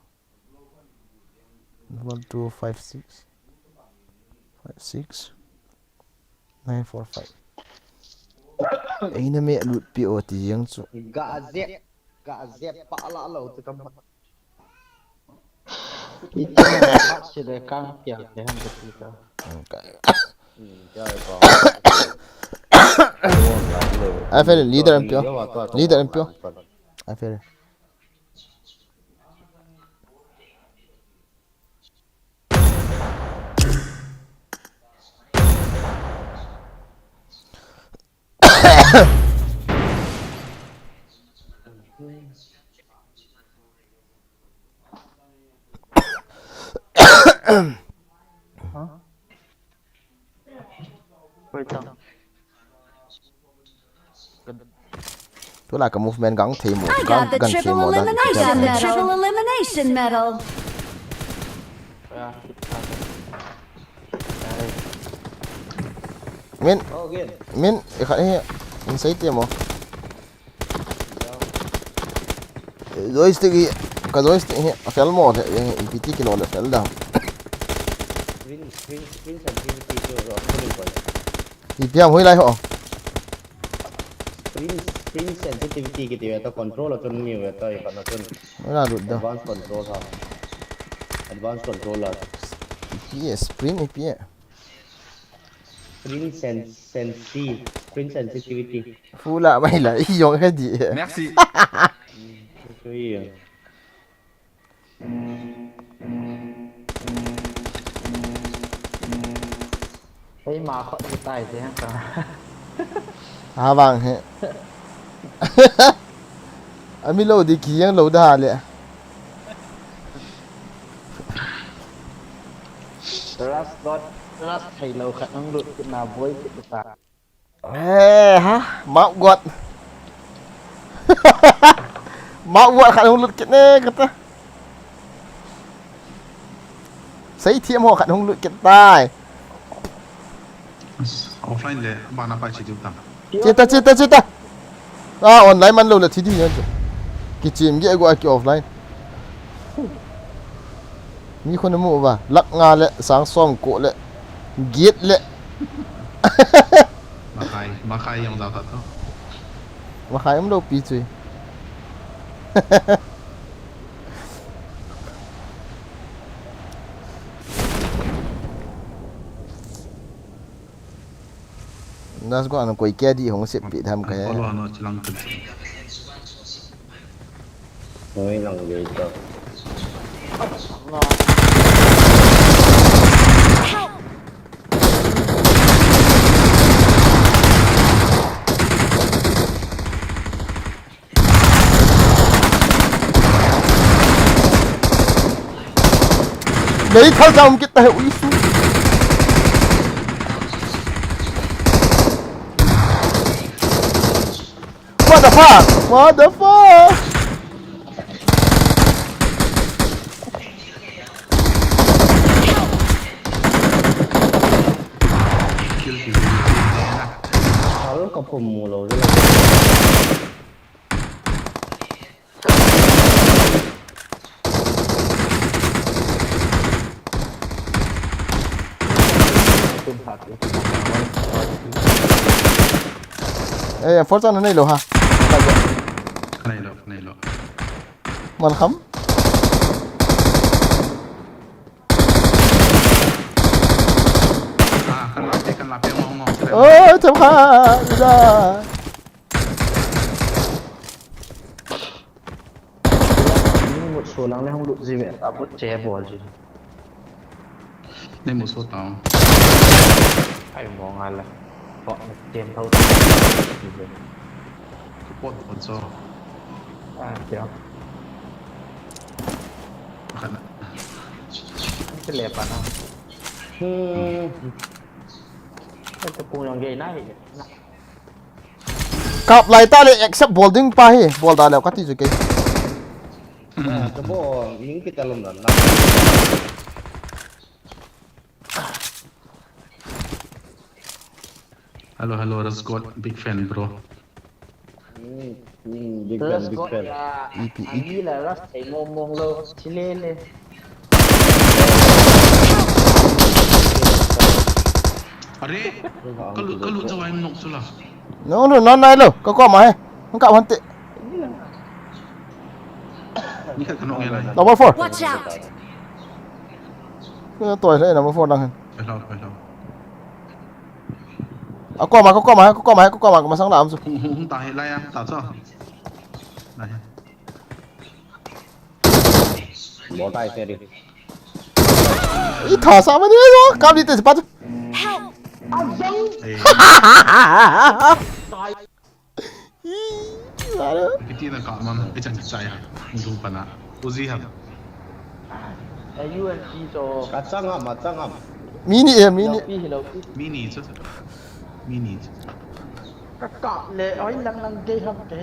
Double two five six. Five six. Nine four five. Eina me lut pi o ti jeng chu. Ga zep, ga zep pa la lo tu kam. Ita na hak si de kang pia ke han de ti ka. Okay. Hmm, ya pa. Ai, Feren, leader em pio. Leader em pio. Ai, Feren. Huh? Wait, tu la ka movement gang thei mo, I gang got the gang thei triple mo da. Elimination medal. Triple elimination medal. Min, oh, again. Min, i khat hi, in sei ti mo. Joystick hi, ka joystick hi, a fel mo the, i P T kilo le fel da. Screen, screen, screen sensitivity chu ro, ro, ro. Ipi ham hoilai ho. Screen, screen sensitivity kiti ve ta control a chun mi ve ta i kana chun. Hoilai lut da. Advanced control ha. Advanced control la. Ipi e, screen ipi e. Screen sen-, sensi-, screen sensitivity. Fu la mai la, i jong he di. Merci. Hmm, chu i. Hei ma khot ki tai te ka. A vang he. Ami lo di ki yang lo da le. Ras got, ras thei lo khat nang lut kit na boi kit ta. Eh, ha? Map got. Map got khat hung lut kit ne, kata. Sei thiam ho khat hung lut kit tai. Offline le, bana pai chi diu tam. Chita, chita, chita. Ah, online man lo le thi di yan chu. Ki chim ge go a ki offline. Mi khun mu va, lakh nga le, sang som ko le, get le. Makai, makai yang da ta to. Makai um lo pi chui. Last go an koi kedi hong sep pi tham ka he. Follow ano chilang kan. Noi lang ge ta. Mei thal jam kit ta he ui su. What the fuck? What the fuck? Kill, kill, kill, kill. Hal ka pum mu lo. Eh, forza na nei lo ha. Nei lo, nei lo. Malcolm. Ah, kan la pe, kan la pe, ngong, ngong, sila. Oh, cham kha, ida. Ni mut so lang le hung lut ji ve, ta mut che bol ji. Ni mut so ta. Ai mo nga la. Pot tem thau. Pot, pot so. Ah, kya? Kana. Ang sile pa na. Hmm. Ito kung yung gay na, eh. Na. Kap lai ta le, except bol ding pa hi, bol da leu kati chu kei. Ah, ka bo, ning kita lom dan na. Hello, hello, Ras God, big fan, bro. Hmm, hmm, big fan, big fan. E P, E P. Ani la Ras thei mong mong lo, chile le. Are, kalu, kalu jawai nok chula. No, no, no, no, lo. Ka ko ma he. Ang ka hante. Ni ka kanu ngai lai. Number four. Watch out. Ka toi le number four dang hen. Hello, hello. Ako ma, ako ma, ako ma, ako ma, ako masang na am su. Hung, hung, hung, ta he lai ya, ta so. Lai. Bo tai se ri. I tha sa ma ni yo, kam ni te pa tu. Help! Ih, wala. Kiti na ka man, eh, chan chai ha. Ndu pana. Uzi ha. Eh, U N P to. Ka chang am, ma chang am. Mini, eh, mini. Lo pi, lo pi. Mini chu. Mini chu. Ka kap le, oi, lang lang gei ham ke.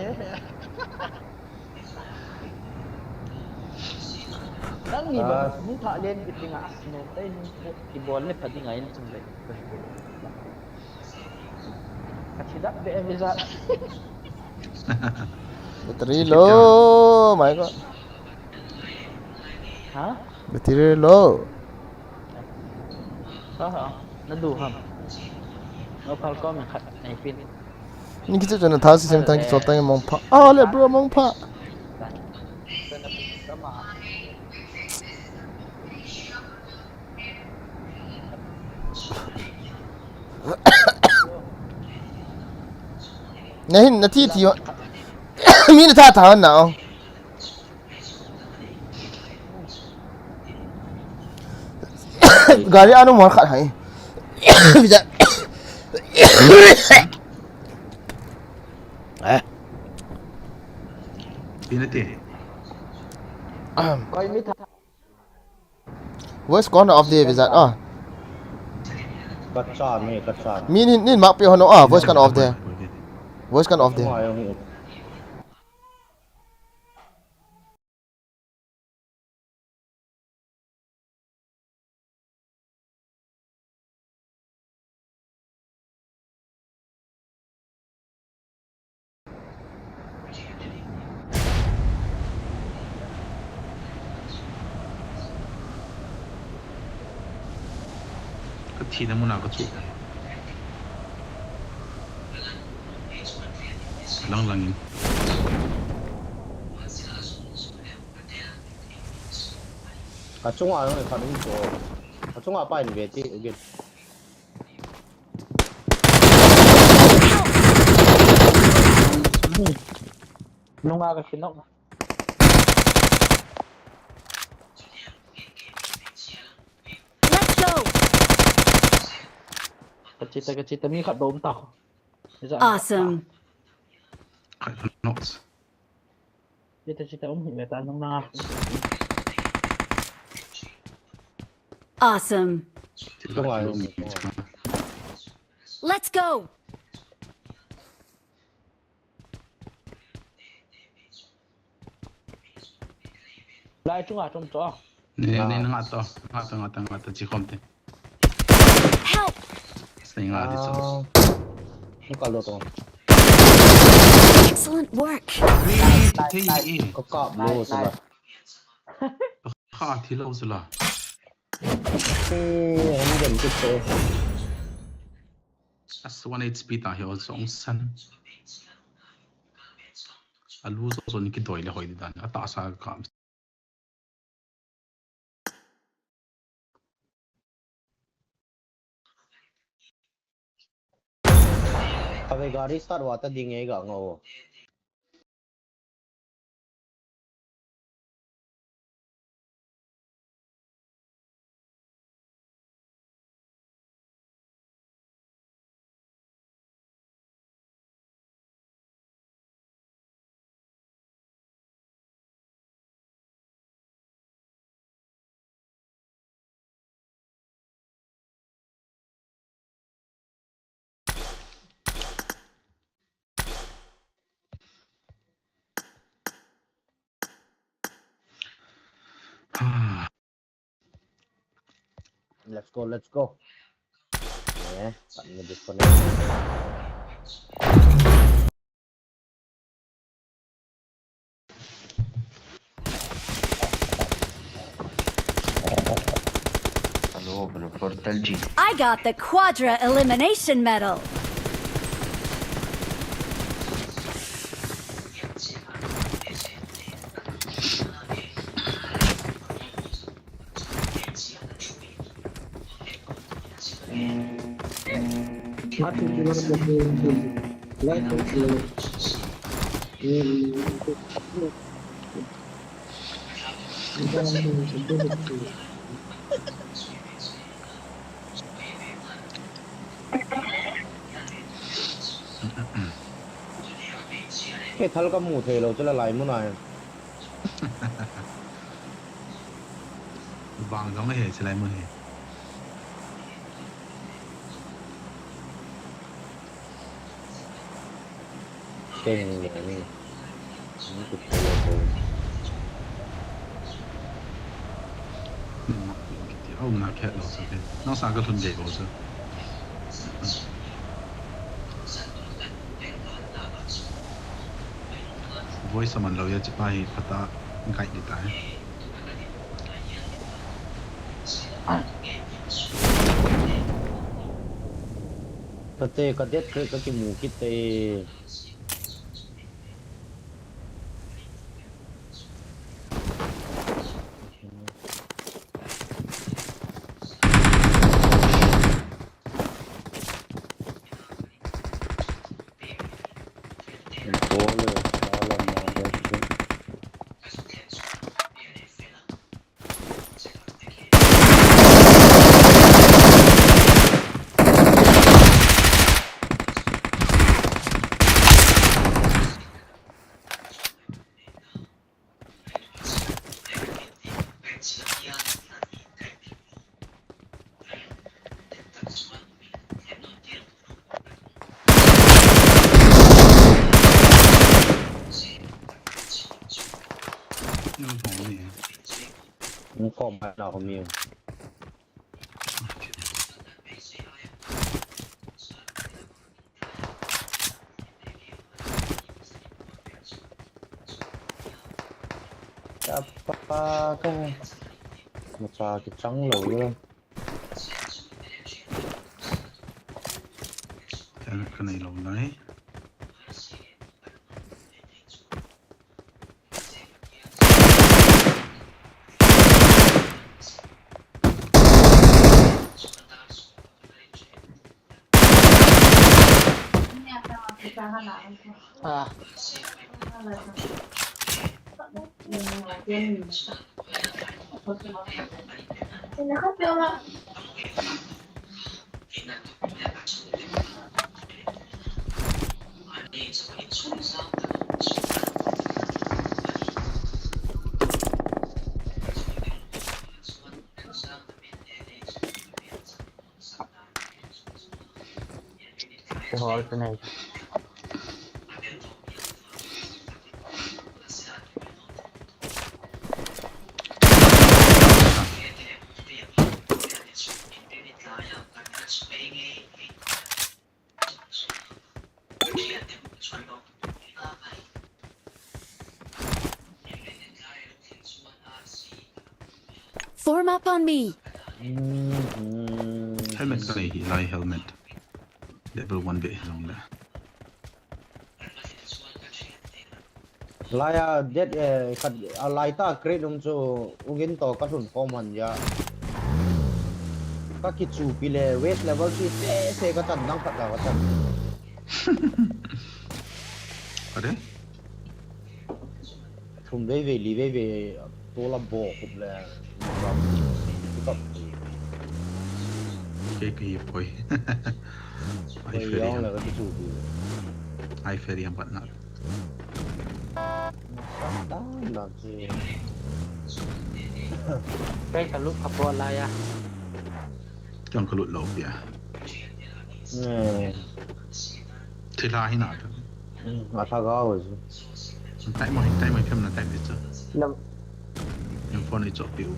Nang ni ba, ah, ni tha len kit ding a, no, tai ni, ki bol le pha ding a in chung le. Ka thi dap be mi za. Battery low, my God. Ha? Battery low. Ha ha. Na du ham. No pal ko me khat nei pin. Ni kichu chana tha si sem tang ki chol tang mong pha. Ah, le bro mong pha. Nahin, na thi thi. Mi na tha tha na. Gari anu mor khat hai. Bisa. Eh. Pina ti. Koi mi tha. Voice kan off de, Vijat, ah. Kacha ni, kacha. Mi nin, nin mak pe hono, ah, voice kan off de. Voice kan off de. Tuma yung. Ka thina muna ka chu. Lang lang in. Ka chunga lang khat um chu. Ka chunga pa in ve ti, again. Nunga ka kinok. Let's go. Ka chita, ka chita, mi khat dom ta. Awesome. Khat nok. Chita, chita, um, hi ta nung na. Awesome. Chita ngai. Let's go. Lai chunga chom cho. Ni, ni nga to, nga to, nga to, nga to, chi khom te. Help! Sei nga di cho. Ah. Ni ka lo to. Excellent work. Ni, ni, thei ni e. Ka kap lo sila. Kha thi lo sila. Eh, hung dem kit te. As one H P ta hi o song san. Alu so so ni kidoi le hoi di dan. Ata sa ka. Kave gari start wa ta ding e ga ngo. Let's go, let's go. Yeah, let me disconnect. Hello, bro, Portal G. I got the Quadra Elimination Medal. Kei thal ka mu thei lo chu la lai mun a. Vang jong he, chilai mun he. Keng ni ni. Ni ku thei lo ko. Ni na ki ti au na khe lo sa ke. Nang sa ka lhun de ko sa. Voice a man lo ya, chipa hi phata guide di tai. Tate ka det kre ka kimu kit te. Nung kom ba na ko mi. Chapa ka. Mapa kichang lo le. Ka, ka nei lo nai. Ah. Kihol chu nei. Form up on me. Mhm. Helmet ka nei hi lai helmet. Level one be long le. Lai a det, eh, khat, a lai ta crate um chu ugin to ka lhun khom han ja. Ka kichupi le waste level chu se se ka chan dang khat ka chan. Ade? Thum vei vei, li vei vei, tola bo khup le. Kei ka hi poi. Ai, poi feri jong ham. Le ka kichupi. Ai, feri ham pat na. Satan na chi. Kei ka lut kha poi lai a. Kei ka lut lou pia. Hmm. Thilha hi na ta. Hmm, a lhagao chu. Time mai, time mai phem na time chu. Lam. Em four nei chopi u.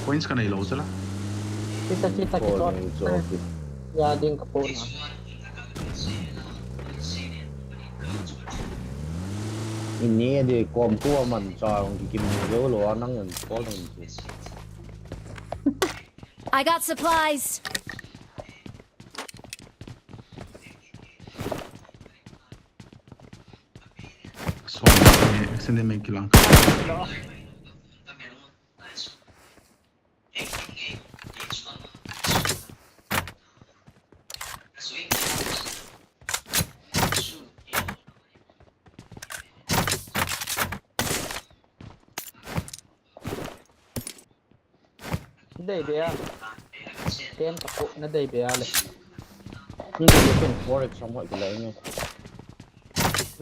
Points ka nei lou chu la. Chita, chita, phone kichot. Nei chopi. Ya ding ka phone na. Ini de kom ko man cha ong ki kim ni lo lo nang en ko nang. I got supplies. Sorry, accident me kilang. Dei be a. Ten ka po na dei be a le. Hindi ko pin forex ang mo ito lang niya.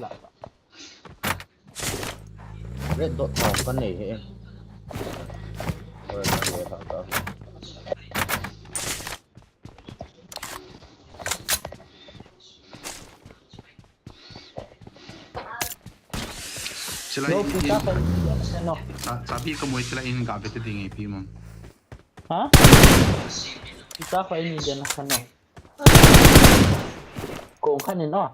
La. Red dot tao ka nei he. Forex ang mo ito. Sila no, in, pita in, ko, ano? Sa, sabi ko mo sila in gabi te ding ipi mo. Ha? Pita ko ini din ano. Kung kanin, oh.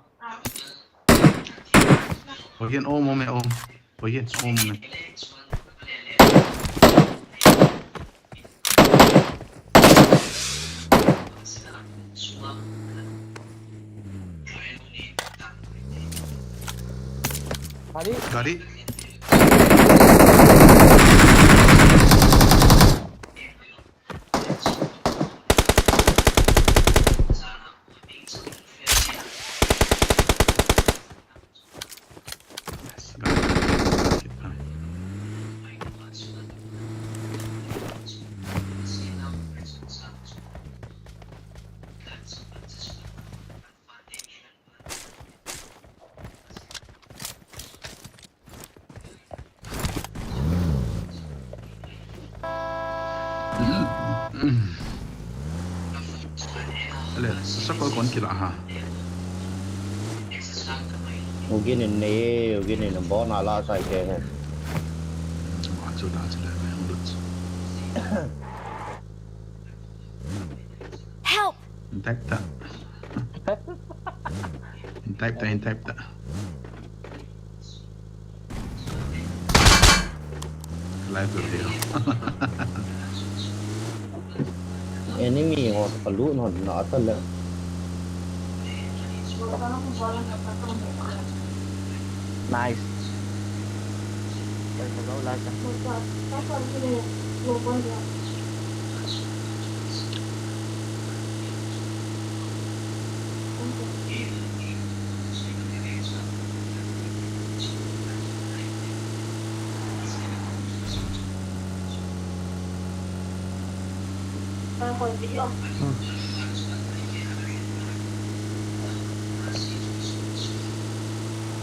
Hoy, yan, oh, mo, me, oh. Hoy, yan, oh, mo, me. Gari. Gari. Ale, sa ko kon kila ha. Ugin in nei, ugin in bon ala sai ke he. Achu da chu le me lut. Help! Intact ta. Intact ta, intact ta. Live video. Enemy ho ka lut non na ta le. Nice.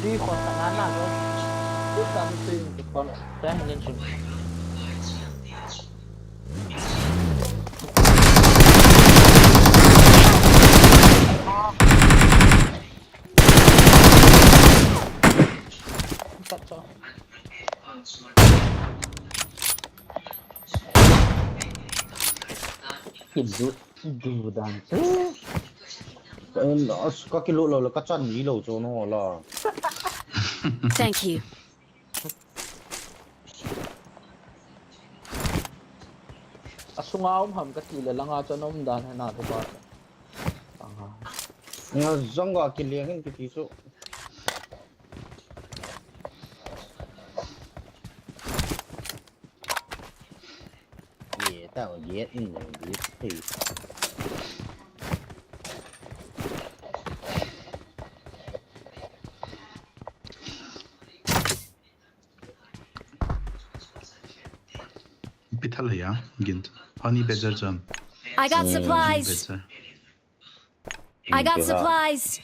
Tui khon ta ngan na lo. Tui ta ni tui ni khon. Ta hin len chun. Tat cho. Kidu, kidu dan chu. Em, as, ka kilut lou le ka chan ji lou chu no la. Thank you. Asunga um ham kati le langa chu ana um dan he na tu pa. Anga. Nga jong ga kiliang in kiti chu. Ye, ta, ye, in, ye, hey. Pithal ya, gint. Honey badger jam. I got Hmm. supplies. Badger. I got Pithal. supplies.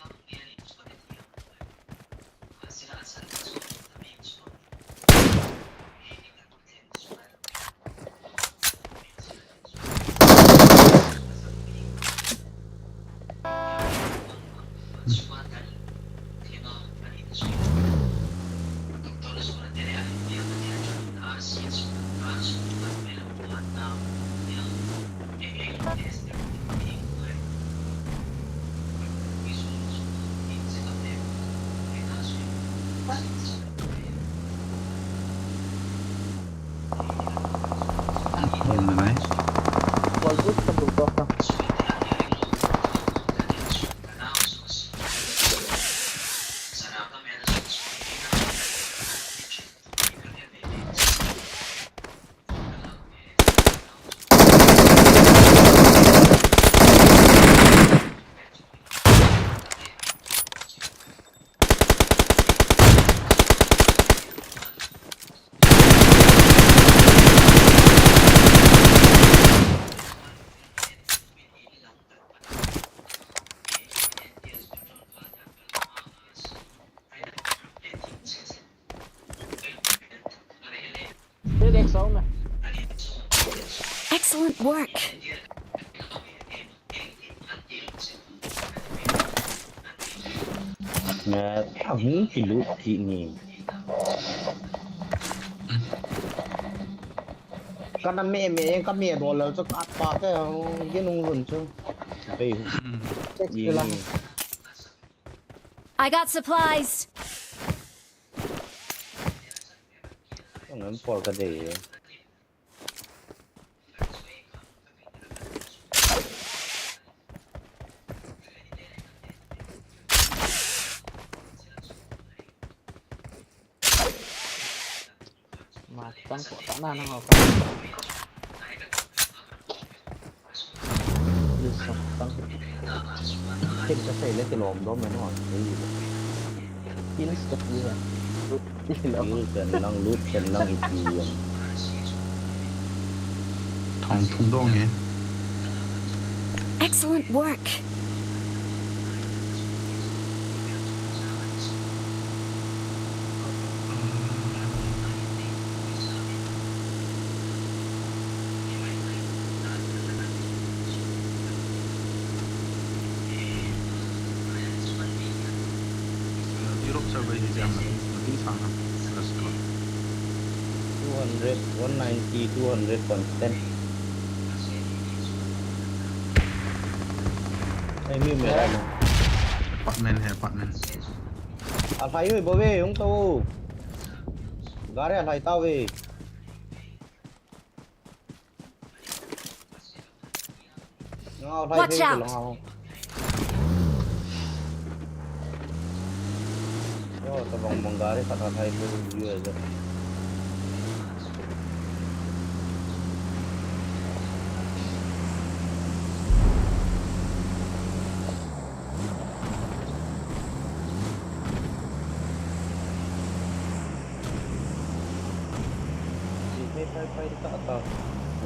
Excellent work. Ahung kilut kit ni. Kana me me, ka me dollar chu ka pa te, ginung hun chu. Bei hu. Check Ye sila. ni. I got supplies. Ang ang por ka de. Matang ko ta na na ko. Yes, matang. Kin ka sei le kilom dom me no. Kin ka sei le. Lut ken lang, lut ken lang iti yan. Thong thung dong he. Excellent work. Europe server hi jam na, na tin sang na, let's go. Two hundred, one ninety, two hundred constant. Hey, mi mera na. Apartment hai, apartment. Alhai oi, bove, hung tao. Gari alhai tao ve. Watch out! Yo, tabang bang gari khat athai ko U S A. Pai, pai, pai, ta, ta.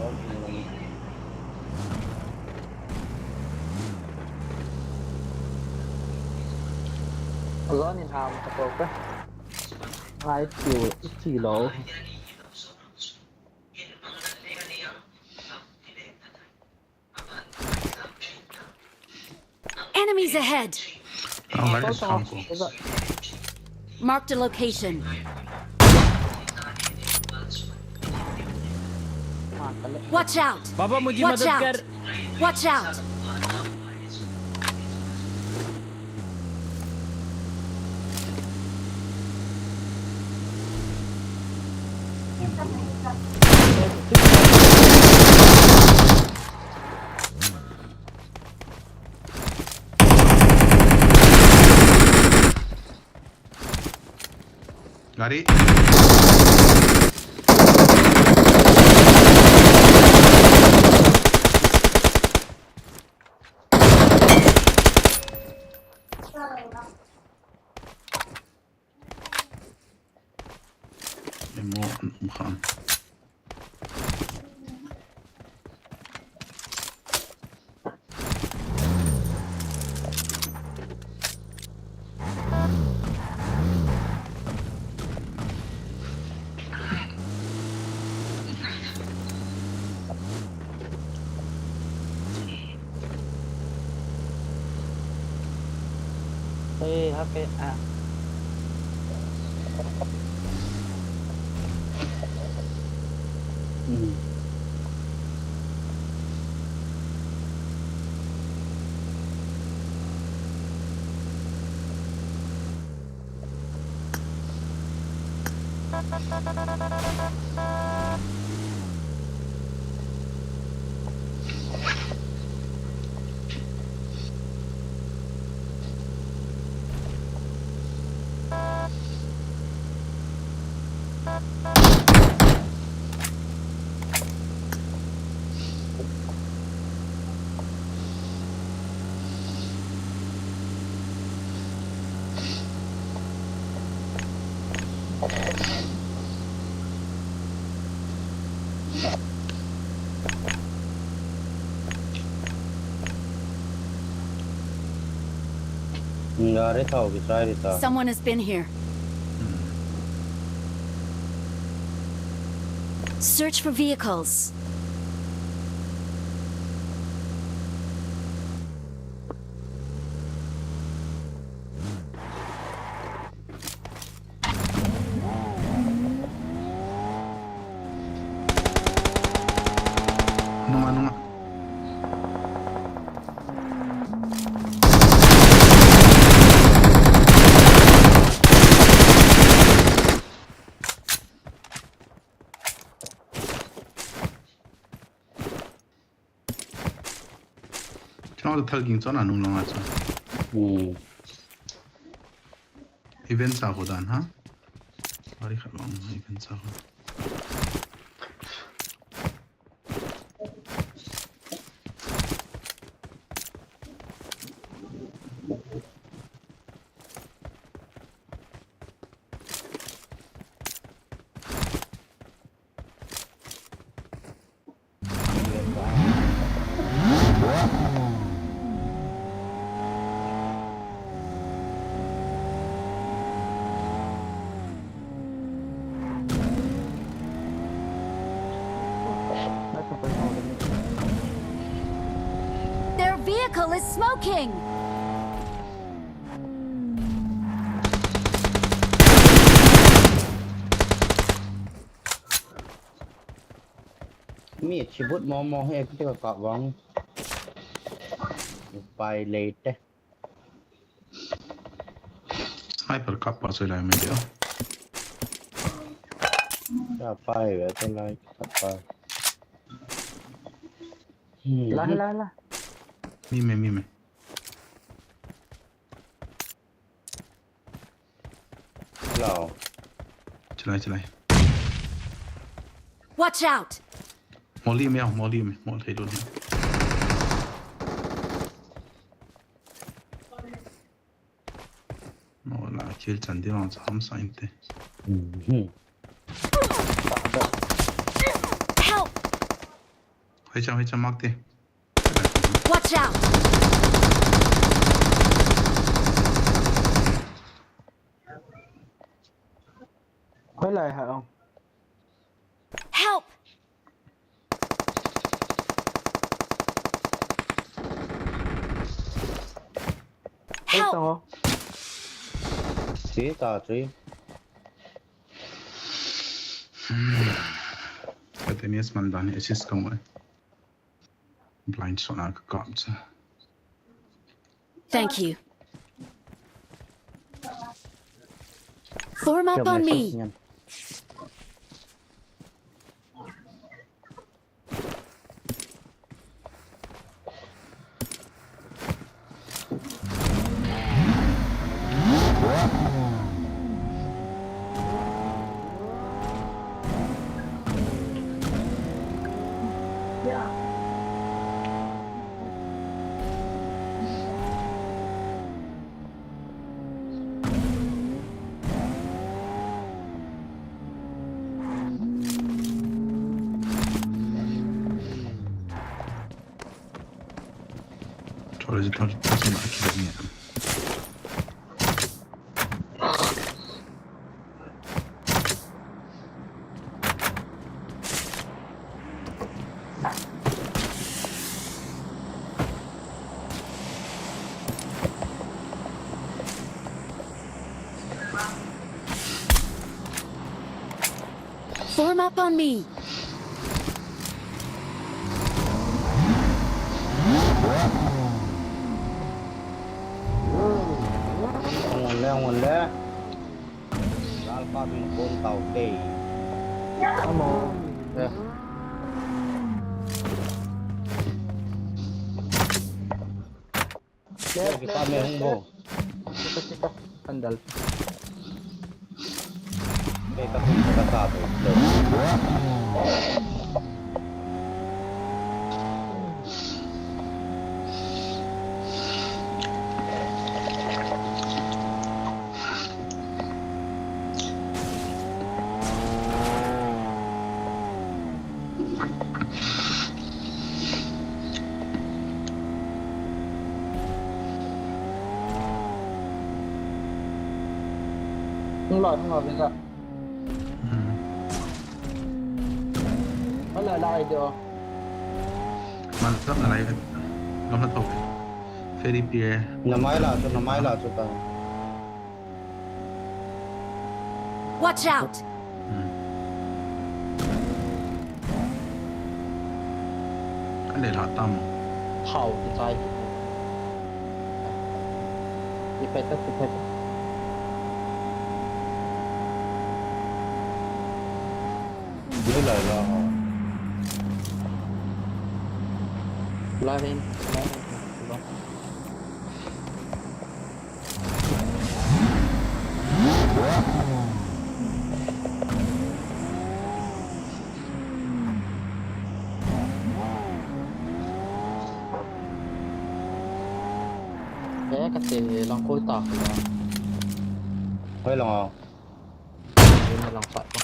Wag mo lang. Zon in ham ta ko ka. Ai tiu, tiu lo. Enemies ahead! Ang lakas ang ko. Marked a location. Watch out! बाबा, मुझे Watch मदद out! कर। Watch out! Gari. Emo, um, khan. Ê, hake, à. Ừ. Gari thao kisai hita. Someone has been here. Search for vehicles. Nunga, nunga. Chang thal ging chon anung long a chon. Hmm. Event sa ko dan ha. Ari khat long event sa ko. Their vehicle is smoking! Mi chibut mo mo he kiti ka ka vang. Pai lei te. Sniper kap pa soi lai me dia. Ya pai ve te lai kap pa. Hmm. La, la, la. Mi me, mi me. Hello. Chalai, chalai. Watch out! Moli me, moli me, mol thei lou ni. Mola, kill chan di lang cham sa inte. Mhm. Help! Hoi cham, hoi cham mak te. Watch out! Hoilai ham? Help! Help! Tang o. Che ta chui. Ka tenis man dan assist ka mo. Blind shot na ka kap cha. Thank you. Form up on me. Chole, chole, chole, chole, chole. Form up on me. Ngon le, ngon le. Lalpa min kon tau te. Amo. Eh. Kita me hung bo. Kita, kita. Andal. Kita pun kita satu. Hung loi, hung loi, Visa. Hmm. Hung loi, loi, jo. Man, sab na lai. Lom na thok. Ferry pier. Na mai la chu, na mai la chu ta. Watch out! Hmm. Ka le la tam. Hao, ti chai. Ti pet ta, ti pet ta. Ni lai la. La hin, la hin, la. Eh, ka te lang koi ta ka la. Hoi lang a. Hoi lang sa ko.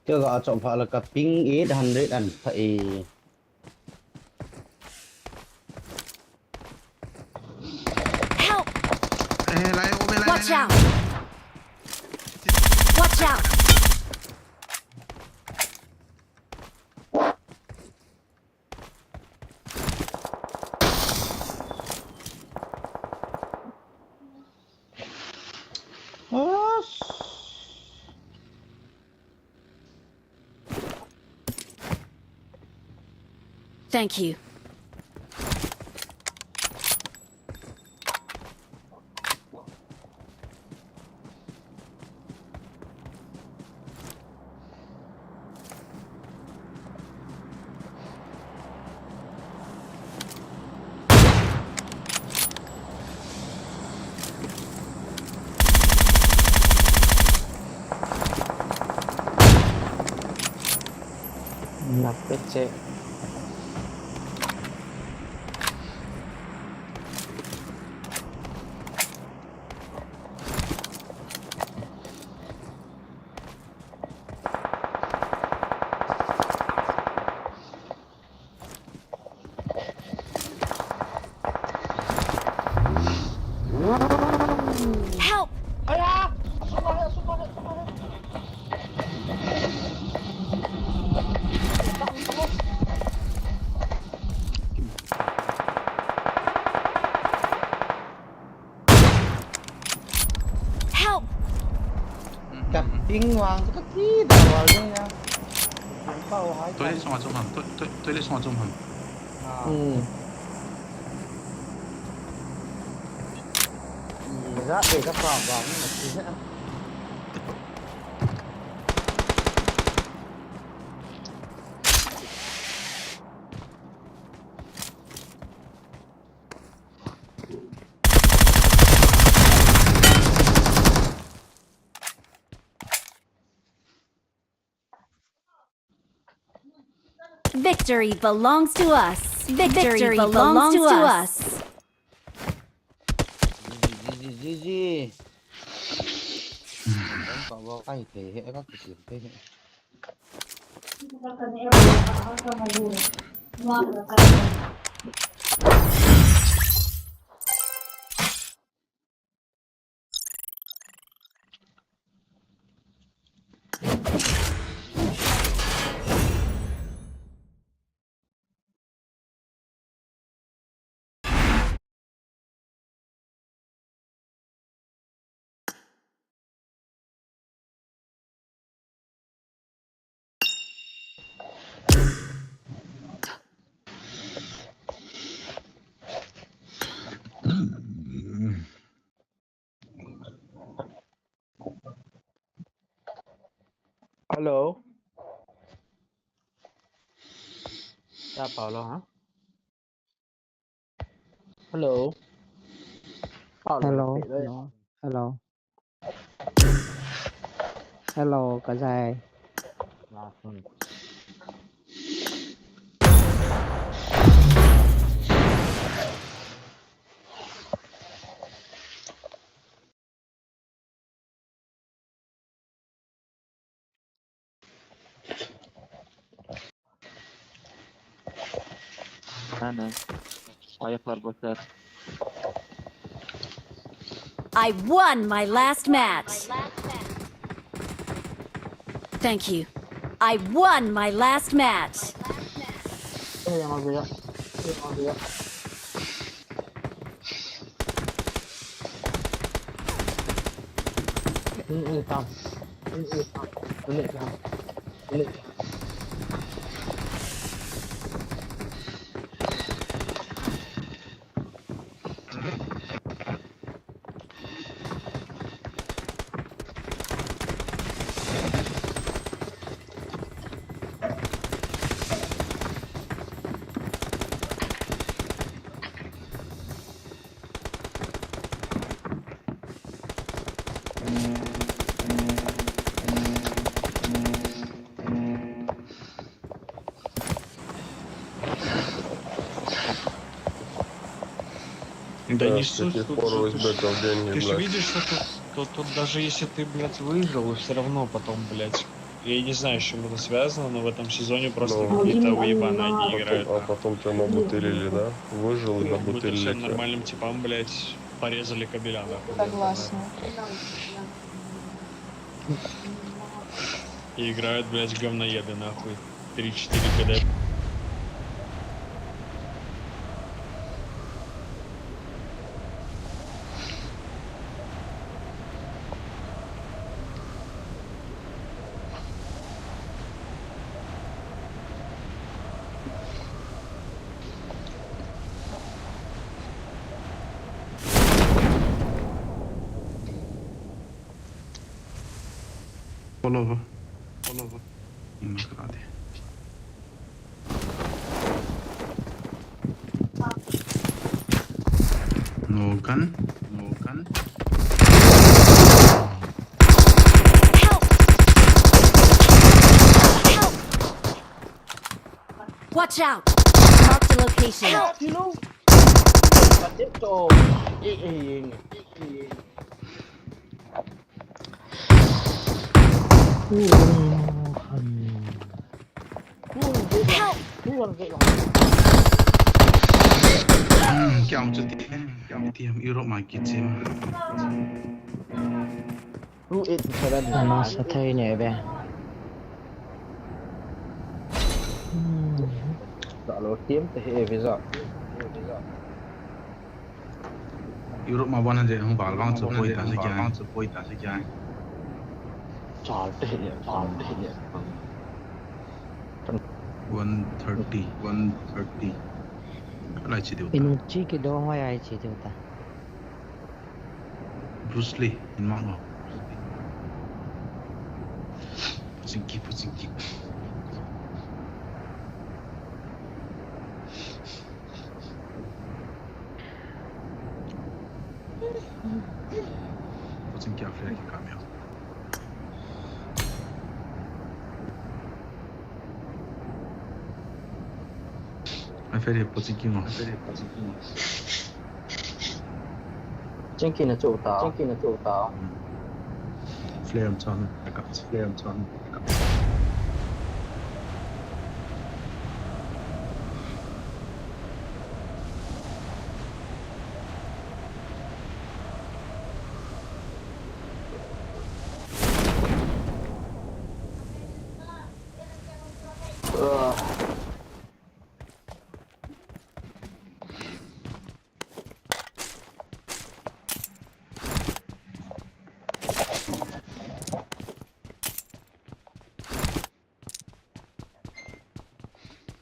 Kei ga chom pha la ka ping eight hundred an pha e. Help! Eh, lai, o, lai, lai, Watch out! Watch out! Thank you. Nak pecek. Help! Help! Kap ting wang ka ti da wal de ya. Toilet sunga chom ham. Toi-, toi-, toilet sunga chom ham. Hmm. Ira e ka pa ba ni na ti na. Victory belongs to us. Victory belongs to us. G G, G G, G G. Ai, te he, ka kisim te he. Hello. Hello. Hello. Hello. Hello, ka jai. Aynen. Ayaklar boşlar. I won my last match. Thank you. I won my last match. Да не суть тут, тут же, ты же видишь, что тут, тут, тут даже если ты, блядь, выжил, и все равно потом, блядь, я не знаю, с чем это связано, но в этом сезоне просто какие-то уебаны одни играют. А потом тебя набутылили, да? Выжил и набутылили тебя. Нормальным типам, блядь, порезали кабеля, нахуй. Согласна. И играют, блядь, говноеды, нахуй. Три-четыре К Д. Follow. Follow. No gun. No gun. Help! Help! Watch out! Mark the location. Help! Help! Hmm, kya hung chuti. Team Europe ma kichim. Two eight seven. Ana sa thei ne ve. Hmm. Dah lo team te he visa. Europe ma one hundred hung val vang chu poi ta se kya. Chal te he, chal te he. One thirty, one thirty. Lai chi deu ta. Inu chi ki do hoi ai chi deu ta. Bruce Lee, in mang ho. Puching ki, puching ki. Puching ki a flare ki kameo. A flare puching ki ngo. Chingki na chu ta, chingki na chu ta. Flare chon, backup, flare chon, backup.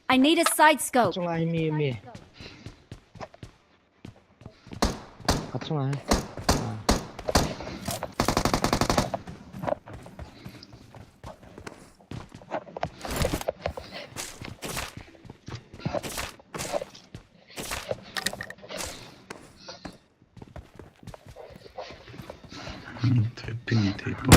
I need a side scope. Chunga hi mi, mi. Ka chunga hi. Ah. Thei pin, thei pin.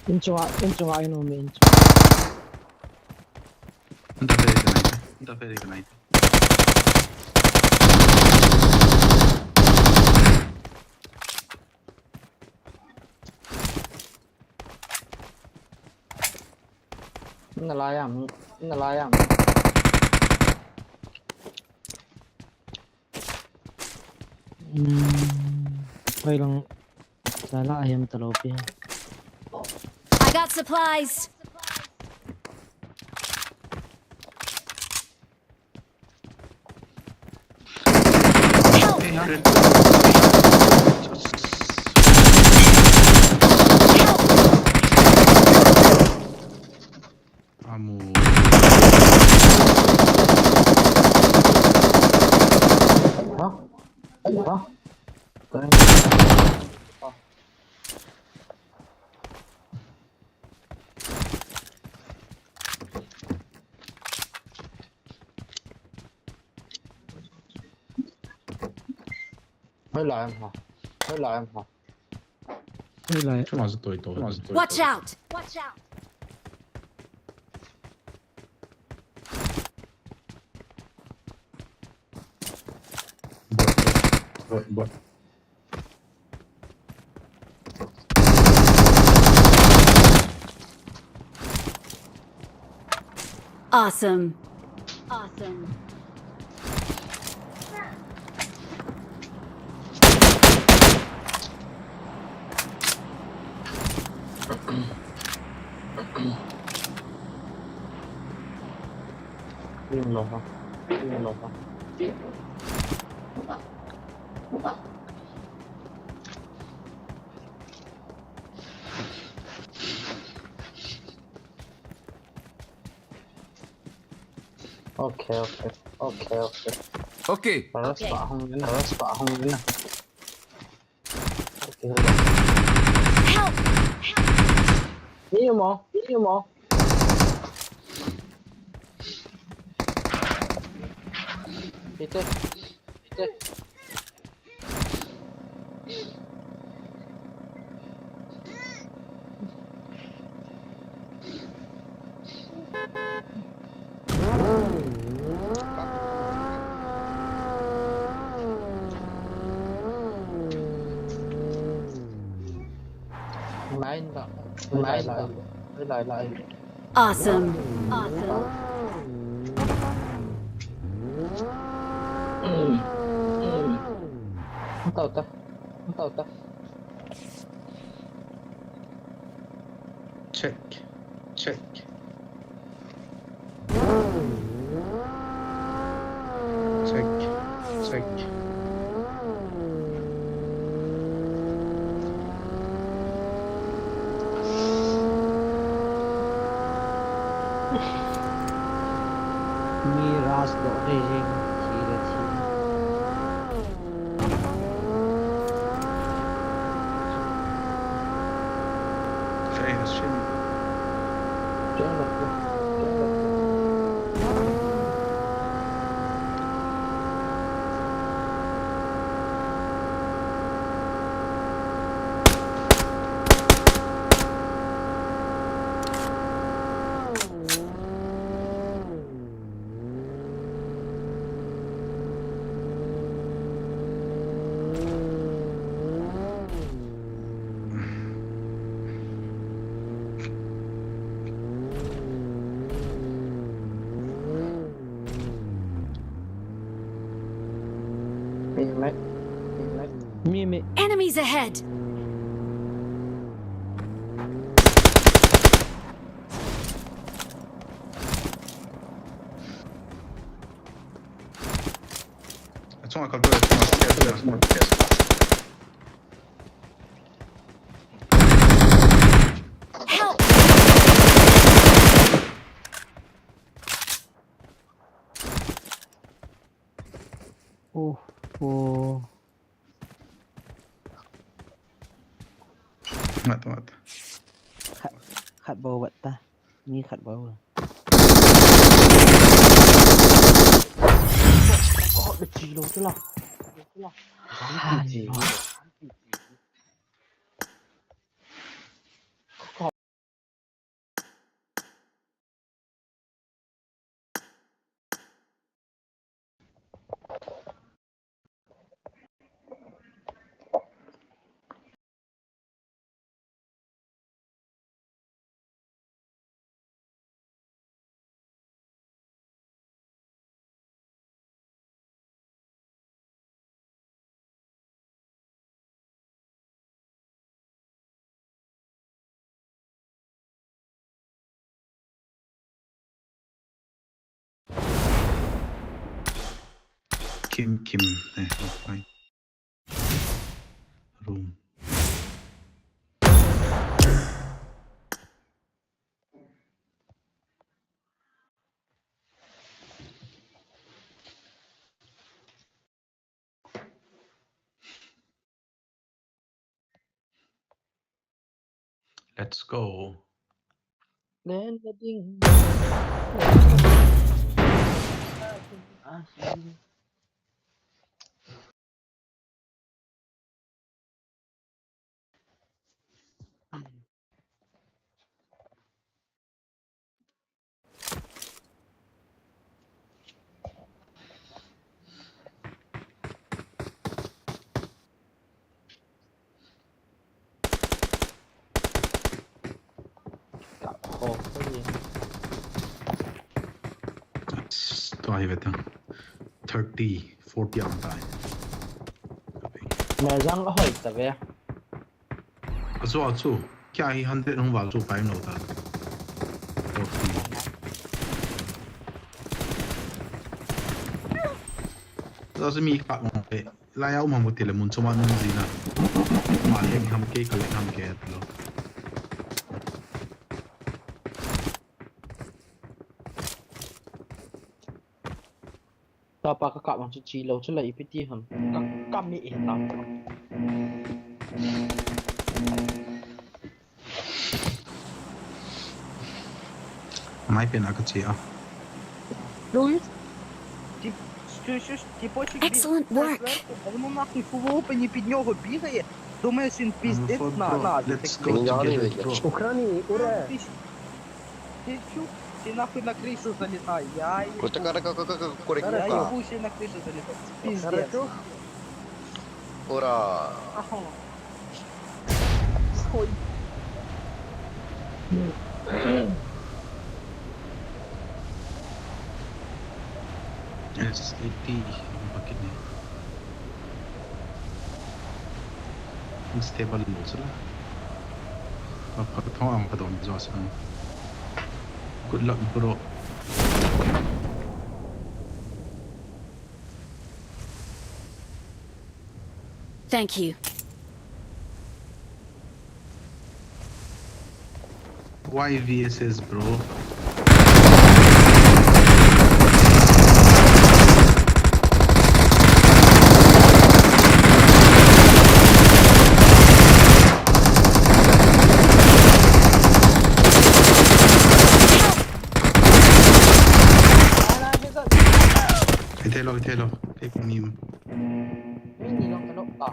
In chunga, in chunga, in um, in chunga. Anta peri kanai, anta peri kanai. Na la ya mi, na la ya mi. Hmm, pai lang, la la ayam talo pi. I got supplies. Help! Help! Amo. Hah? Hah? Hoi lai em ha. Hoi lai em ha. Hoi lai. Chuma sa toi toi. Watch out! Watch out! Bot, bot, bot, bot. Awesome. Awesome. Team lo ha. Team lo ha. Okay, okay. Okay, okay. Okay. Rush pa hung na, rush pa hung na. Okay. Help! Ni mo, ni mo. Ite, ite. Line da. Line da. Line, line. Awesome. Awesome. Tao ta. Tao ta. Check. Check. Check. Check. Mi rush doh rei rei, thi le thi. Hey, Hashim. Mi, mi. Mi, mi. Enemies ahead! Achunga kal tu, achunga, achunga, achunga. Help! Oh, oh. Ngat, ngat. Khat, khat bou vat ta. Mi khat bou. Oh, na chi lo chu la. Hai. Kim, Kim, eh, offline. Room. Let's go. Landing. Tua hi ve tang. Thirty, forty ang tai. Mezang ahoi ta ve. Achu, achu. Kya hi hundred hung val chu paim lou ta. Forty. Tua si mi khat mong le. Lai a um ham ko ti le mun choma nung ji na. Ma le ham ke ka le ham ke lo. Tapa ka kap mang chu chi lou chu la ipi ti ham. Ka, ka mi e ta. Mai pen a ka chi a. Luis. Ti, stu, stu, ti po chi. Excellent work. Anu na ki fu wo pe ni pi nyo ho bi ka ye. Думаешь, им пиздец надо. Let's go together, bro. Охрани, ура! Ты чё? Ты нахуй на крышу залетай? Я ебу. Я ебу, все на крышу залетай. Пиздец. Ура! Ага. Ой. S eighty, bakit ni. Stable lo sila. Mapha thong ang padom jo sang. Good luck, bro. Thank you. Y V S S, bro. Ithei lo, ithei lo. Kei kum ni. Min ni long ka nok ta.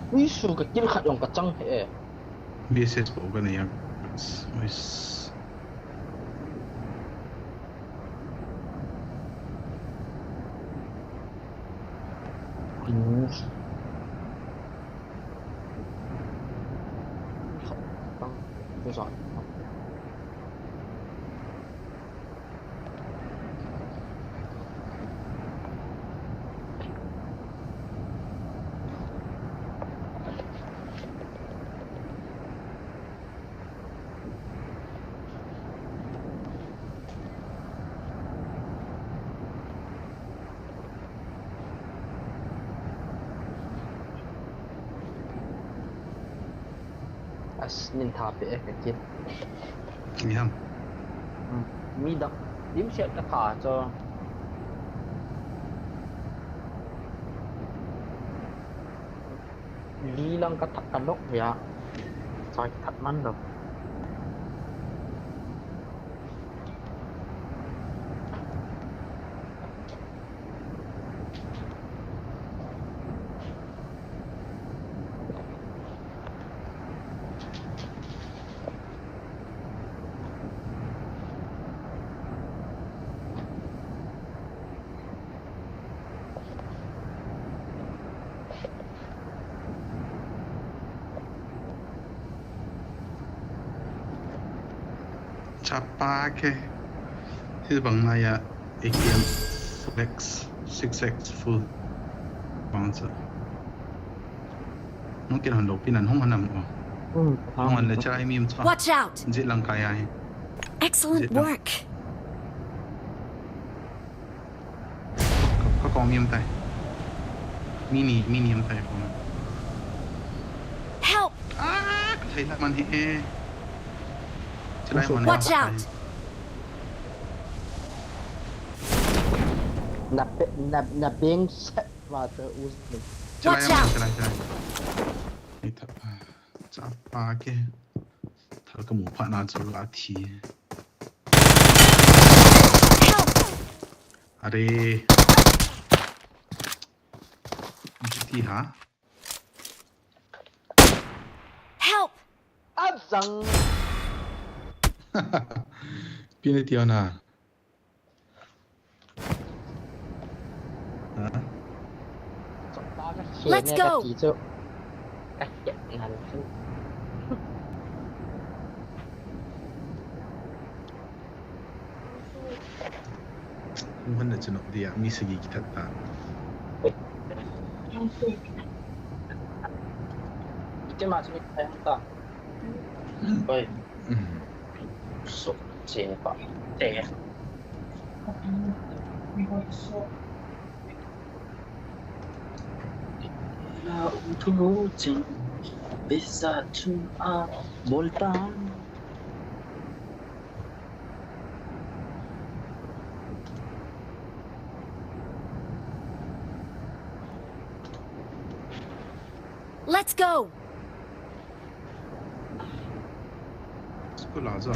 Ui, su ka kill khat jong ka chang he. V S S bou ka nei a. Ui. Ui. Khat chang. Ui, sa. As, min tha pe e ka kit. Mi ham? Hmm. Mi dak. Dim siat ka tha cho. Li lang ka thak ka nok ya. Choi thak man lo. Chapa ke. Hi bang na ya A K M four X, six X full. Bang sa. Nung kin hon lo pin an hung hanam o. Hmm, hung han le chai mi um cha. Watch out! Jit lang kai ai. Excellent work. Ka, ka kong mi um tai. Mi ni, mi ni um tai kong. Help! Ah, ka thei la man hi e. Chilai man. Watch out! Na pe, na, na beng set wa te u ni. Watch out! Chilai, chilai. Ei tha, ah, chapa ke. Thal ka mu phat na chu la thi. Help! Are. Ti ha. Help! Azang. Pin ti ana. Let's go. Hung hon na chunok dia, mi sagi kithat ta. Ite ma chunok ta. Oi. So, che pa. Te. La u thu ching. Bisa chun a bol ta. Let's go. School a ja.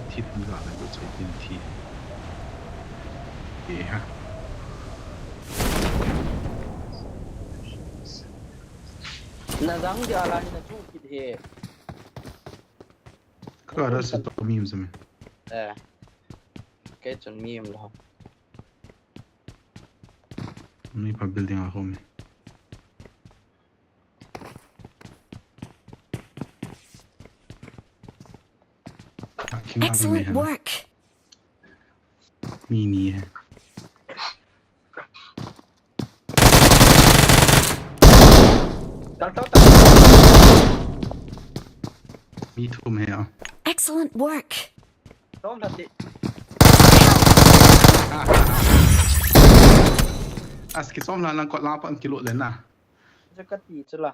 Thi thum ja le do chai tin thi. E ha. Na jang dia la ni na chu kit he. Ka ra se to mi um se me. Eh. Kei chun mi um lo. Ni pa building a home. Akima. Excellent work. Mi ni hai. Tal, tal, tal. Mi thum hai a. Excellent work. Tom lati. Aski som la lang kot la pa kilo le na. Jakati chula.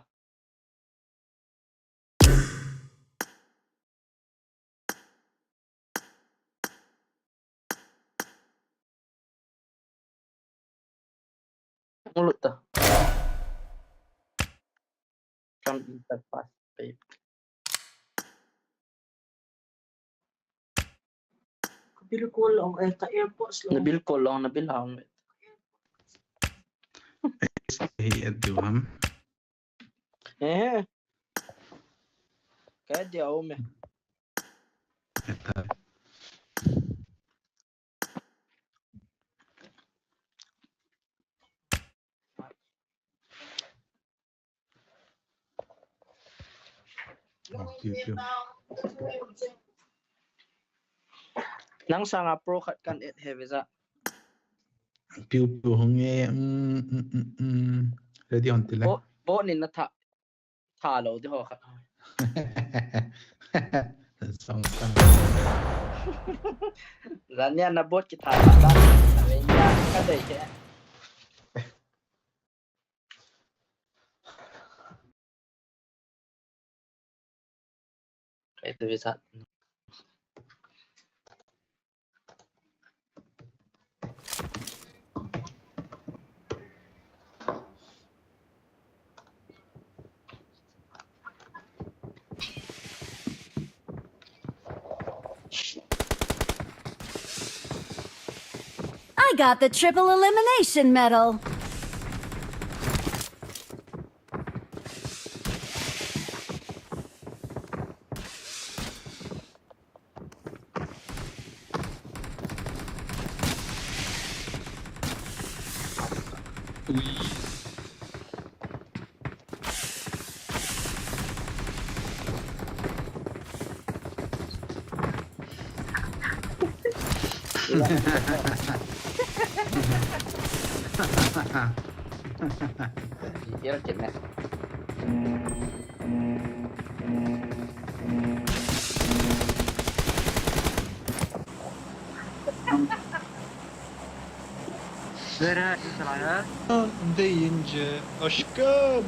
Mulut ta. From interface, babe. Bilkul ong, eh, ka AirPods lo. Na bilkul ong, na bil ong. Hey, Abdulham. Eh. Kaya dia ome. Eta. Nang sanga pro khat kan et he visa. Piu piu hong e, mm, mm, mm, mm. Ready hon tile. Bo, bo nin na tha, tha lo di ho khat. Song sang. Zania na bot ki tha la. Ave ya ka dei ke. Kaya ito bisa. I got the triple elimination medal. Deyince aşkım.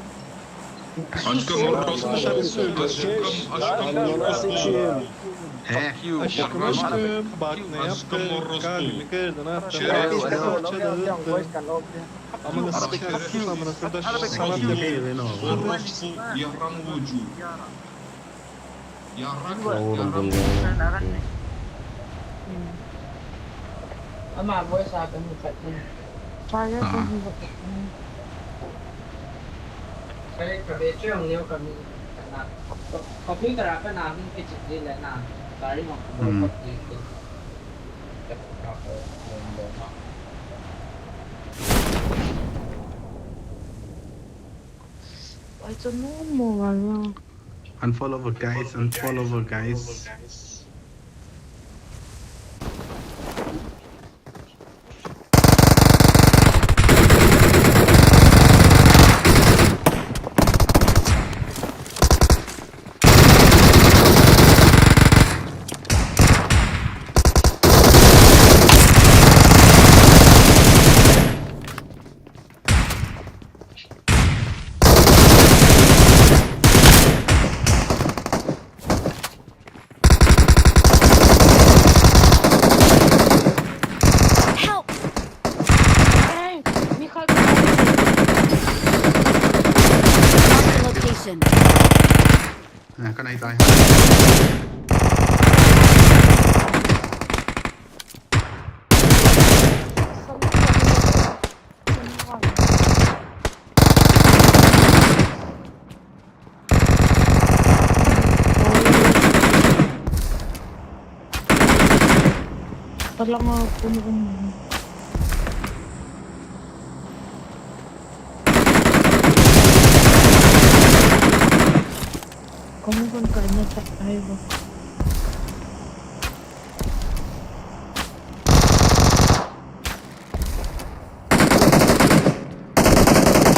Aşkım, orospu. Aşkım, aşkım, orospu. He. Aşkım, aşkım, bak ne yaptın. Kalbimi kırdın, attın. Şerefsiz. Amına sıçayım, amına sırdaş sanat yapıyor. Orospu, yarram ucu. Yarrak, yarrak. Ama voice a kan khat ni. Kare ka be che ong neo ka mi na. Computer a ka na hung ke che le na. Kari mo ko ko. Unfollow her, guys, unfollow her, guys. Help! Hey, Michal. Mark the location. Ah, ka nai tai. Tolong aku, um. Hung hung kai na ta ai bo.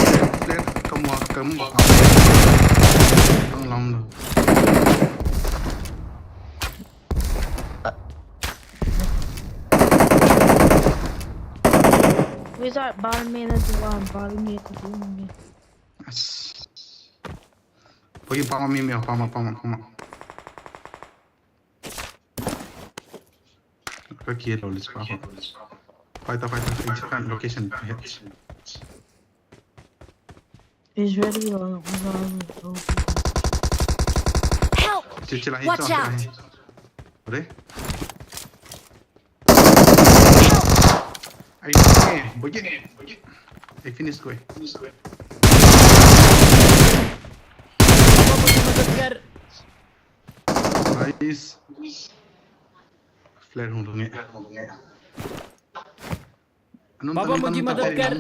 Flat, flat, come on, come on. Ang lam lo. Wizard, bal me na tu a, bal me tu tu me. Yes. Pagi pama mi mi, pama, pama, pama. Ka kill lo, let's go. Fighter, fighter, fighter, location. Israeli lo, lo, lo. Help! Chichi la, watch out! Re? Help! Ai, eh, boje. I finish ko. Nice. Flare hung lunge. Baba, mujhe madad kar.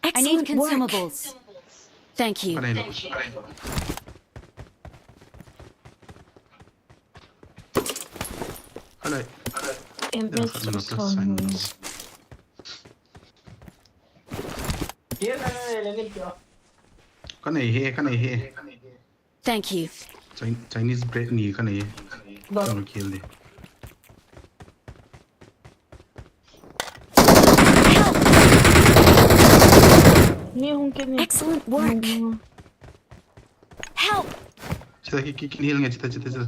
I need consumables. Thank you. Hello. Ka nei he, ka nei he. Thank you. Chin-, Chinese bread ni ka nei. Ka kill de. Excellent work. Help! Chita ki, ki, ki heal nge, chita, chita, chita.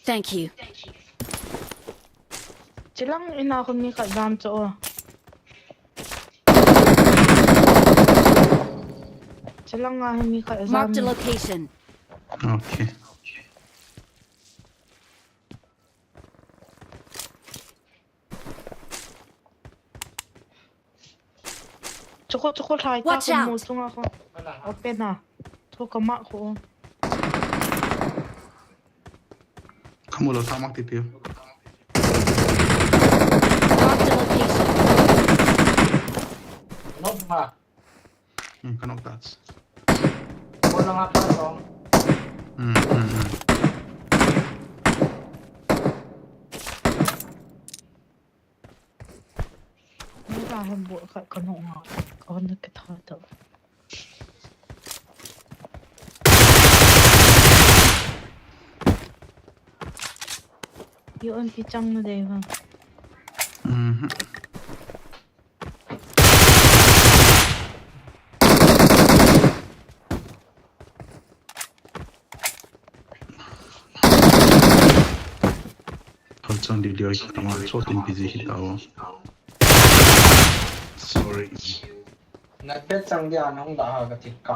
Thank you. Chilang ina ko mi khat jam cho. Chilang a mi khat jam. Marked a location. Okay. Chukho, chukho, thai ta. Watch out! Ko mu chunga ko. Open a. Chu ka ma ko. Ka mu lo ta mak ti ti. Marked a location. No ma. Hmm, ka knock that. Ko na nga pa to. Hmm, hmm, hmm. Ni ka hem bo khat ka nong a, ka hon na ka tha to. Yo an ki chang na dei vang. Mhm. Hal chang di dia ki tama chot in busy hi tao. Sorry. Na bet chang dia nong da ha ka tik ka.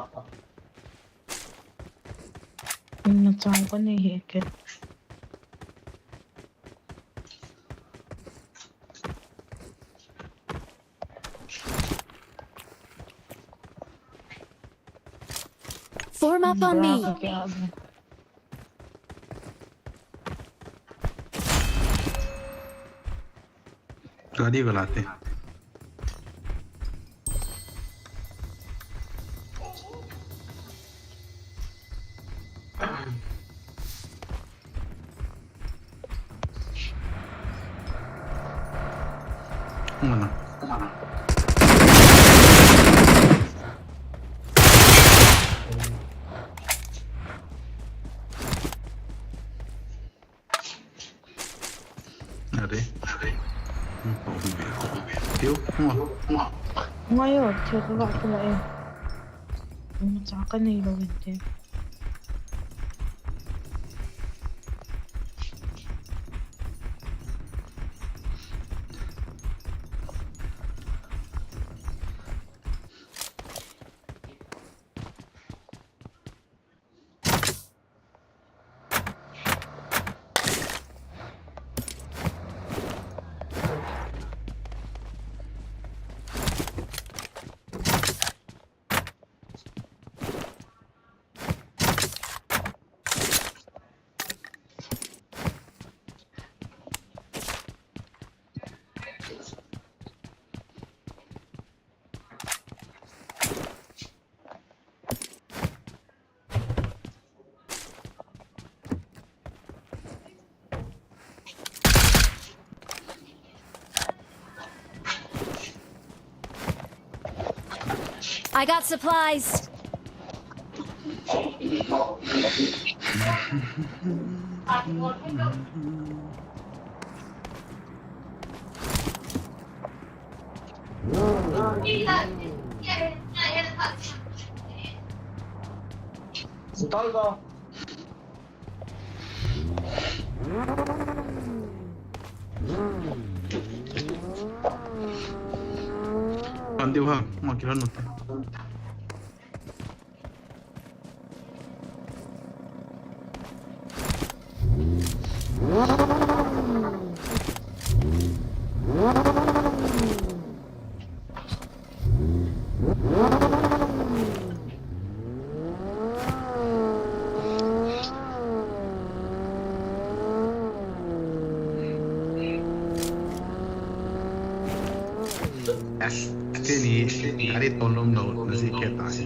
Na chang ko ni hi ke. Form up on me. Gari ko late. Mana? Are. Tiu. Ngai o, tiu ka ba kila e. Macha ka nei lou vinte. I got supplies. Stall ko. Andi ha, ma kira no te. As, teni, gari tolom lo, nasi keta si.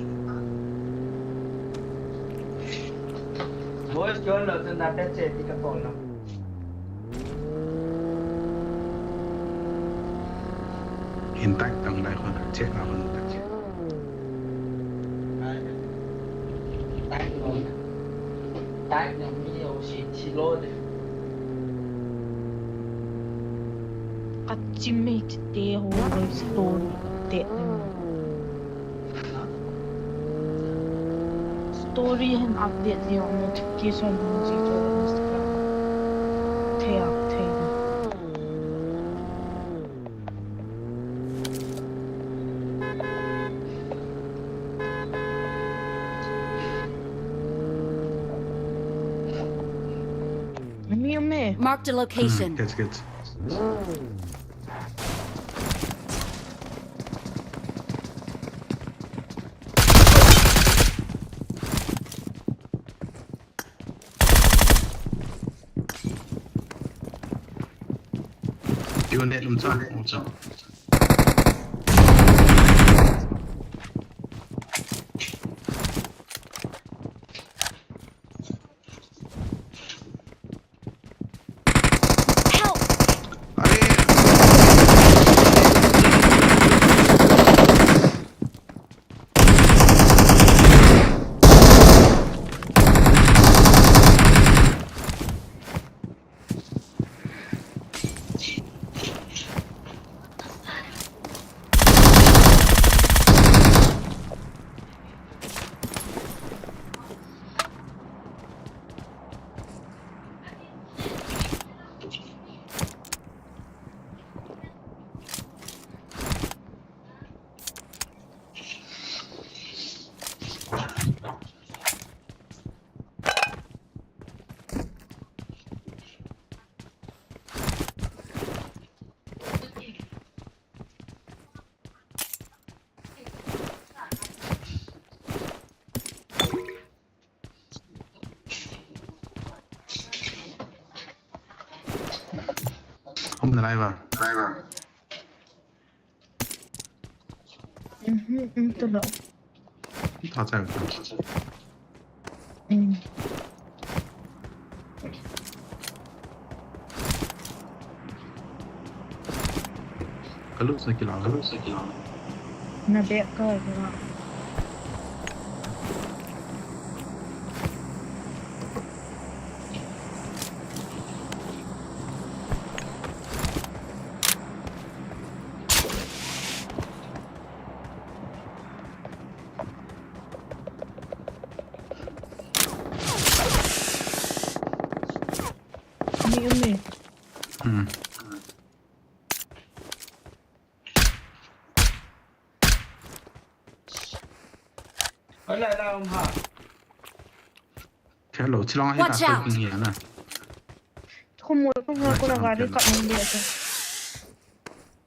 Boys, kyo lo, tu na pe che, ti ka tolom. Hin tak tang lai khon, che na khon tak che. Ka chimei te ho story te. Story hin update leh notification hung ji chu Instagram. Thei a, thei a. Marked a location. Good, good. Unit um cha, um cha. Help! Home na live a? Live a? Mhm, um, tu lo. Tha chai ta. Um. Ka lut sa kila, ka lut sa kila. Na bek ka, ka. Umi, umi. Hmm. Hoilai la um ham? Hello, chilang hi. Watch out! King hi na. Khumol ko ha, ko la gari ka nang dia sa.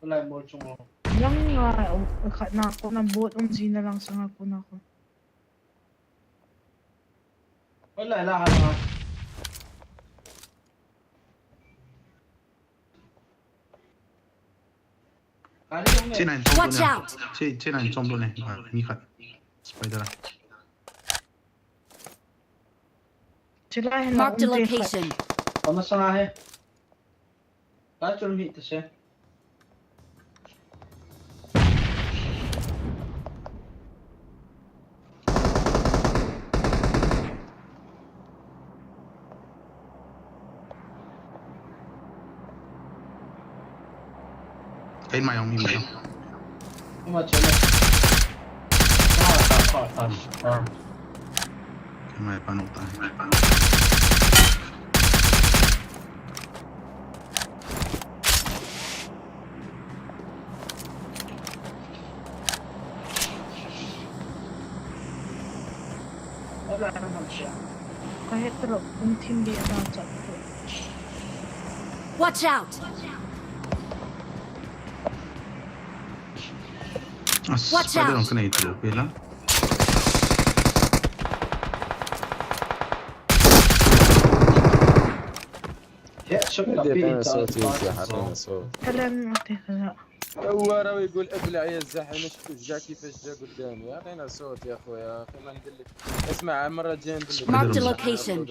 Hoilai mol chung o. Lang nga, um, khat na, ko na bot um ji na lang sa nga ko na ko. Hoilai la ha la. Watch out! Che, che na in chom lo ne. Mi khat. Spider. Marked a location. Kama sanga he. Ka chul mi ta se. Mai jong mi jong. Ima chale. Ah, ta, ta, ta, ta. Mai pa no ta. Ka het ro, um thim be ta cha. Watch out! Watch out! Spider-Man ka nei tu pela. Headshot. Kalam te kala. هو راه يقول: "ابلع يا الزحمة، شفت الزحمة كيفاش جا قدامي". يعطينا صوت يا خويا، خلينا ندلك. اسمع، المرة الجاية ندلك. Marked a location.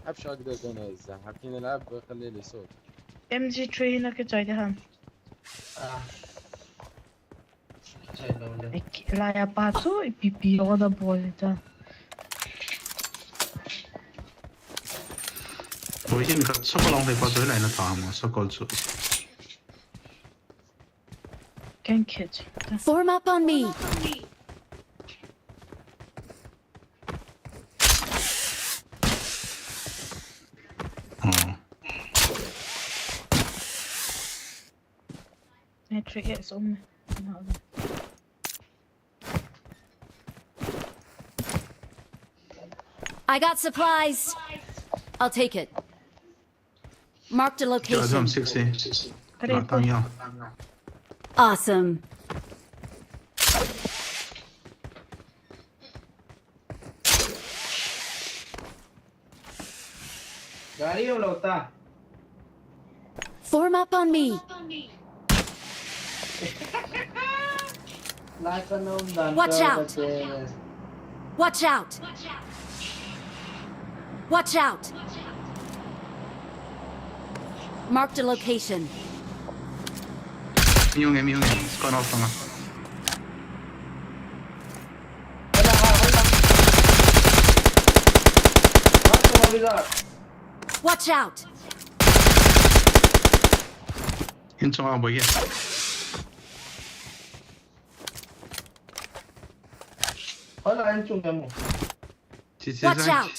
حبش أقدر بين الزحمة، حبكي نلعب، خلي لي صوت. M G three هنا كتاي دهان. Ek, la ya pa chu, ipi pi lo da bol ta. Oi, hin ka sakol ong pa chu lai na ta ma, sakol chu. Can catch. Form up on me. Oh. Matrix is on. I got supplies. I'll take it. Marked a location. Sixty. Kare ko. Awesome. Gari ho lota. Form up on me. Watch out! Watch out! Watch out! Marked a location. Mi hung e, mi hung e. Squad off tanga. Watch out! Inchung a boi e. Hola, inchung a mo. Watch out!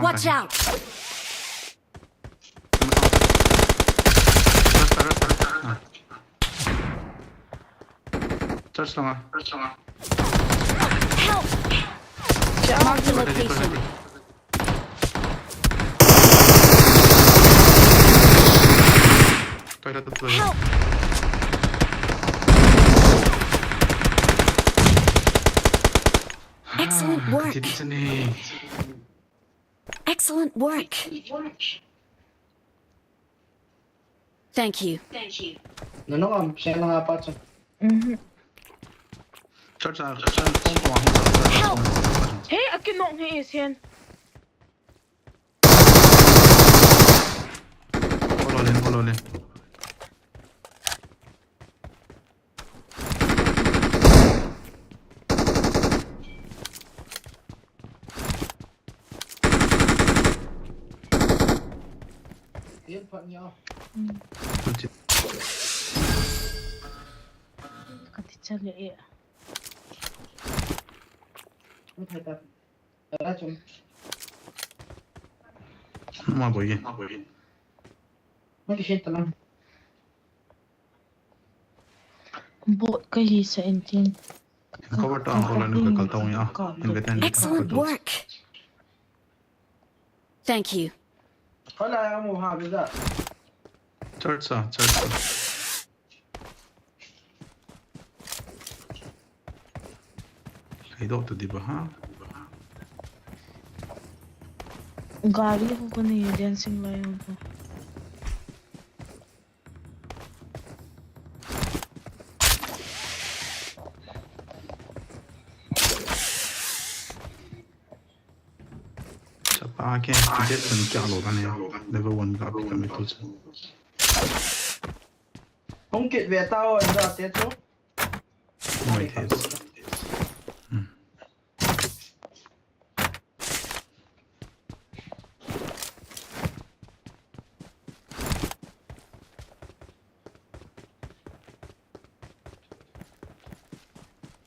Watch out! Rasta, rasta, rasta. Church langa. Help! Mark the location. Toilet, toilet. Help! Excellent work. Excellent work. Thank you. Nanu am, siya na nga pa siya. Mhm. Church, ah, church, pong, pong, pong. Help! Hey, akin nong he is yan. Follow lane, follow lane. Ka ti chale e. Ma boi. Bot ka hi sa entin. Cover ta, cover ni ka kal ta ya. Excellent work. Thank you. Hola, amo ha, bida. Church sa, church sa. Kaidoh ta diba ha? Gari ho ko nahi dancing lion ko. Chapa ke jet kan kya lo kan ya. Level one ka pi kami tu. Hung kit ve ta o, an da te chu. Mai the. Hmm.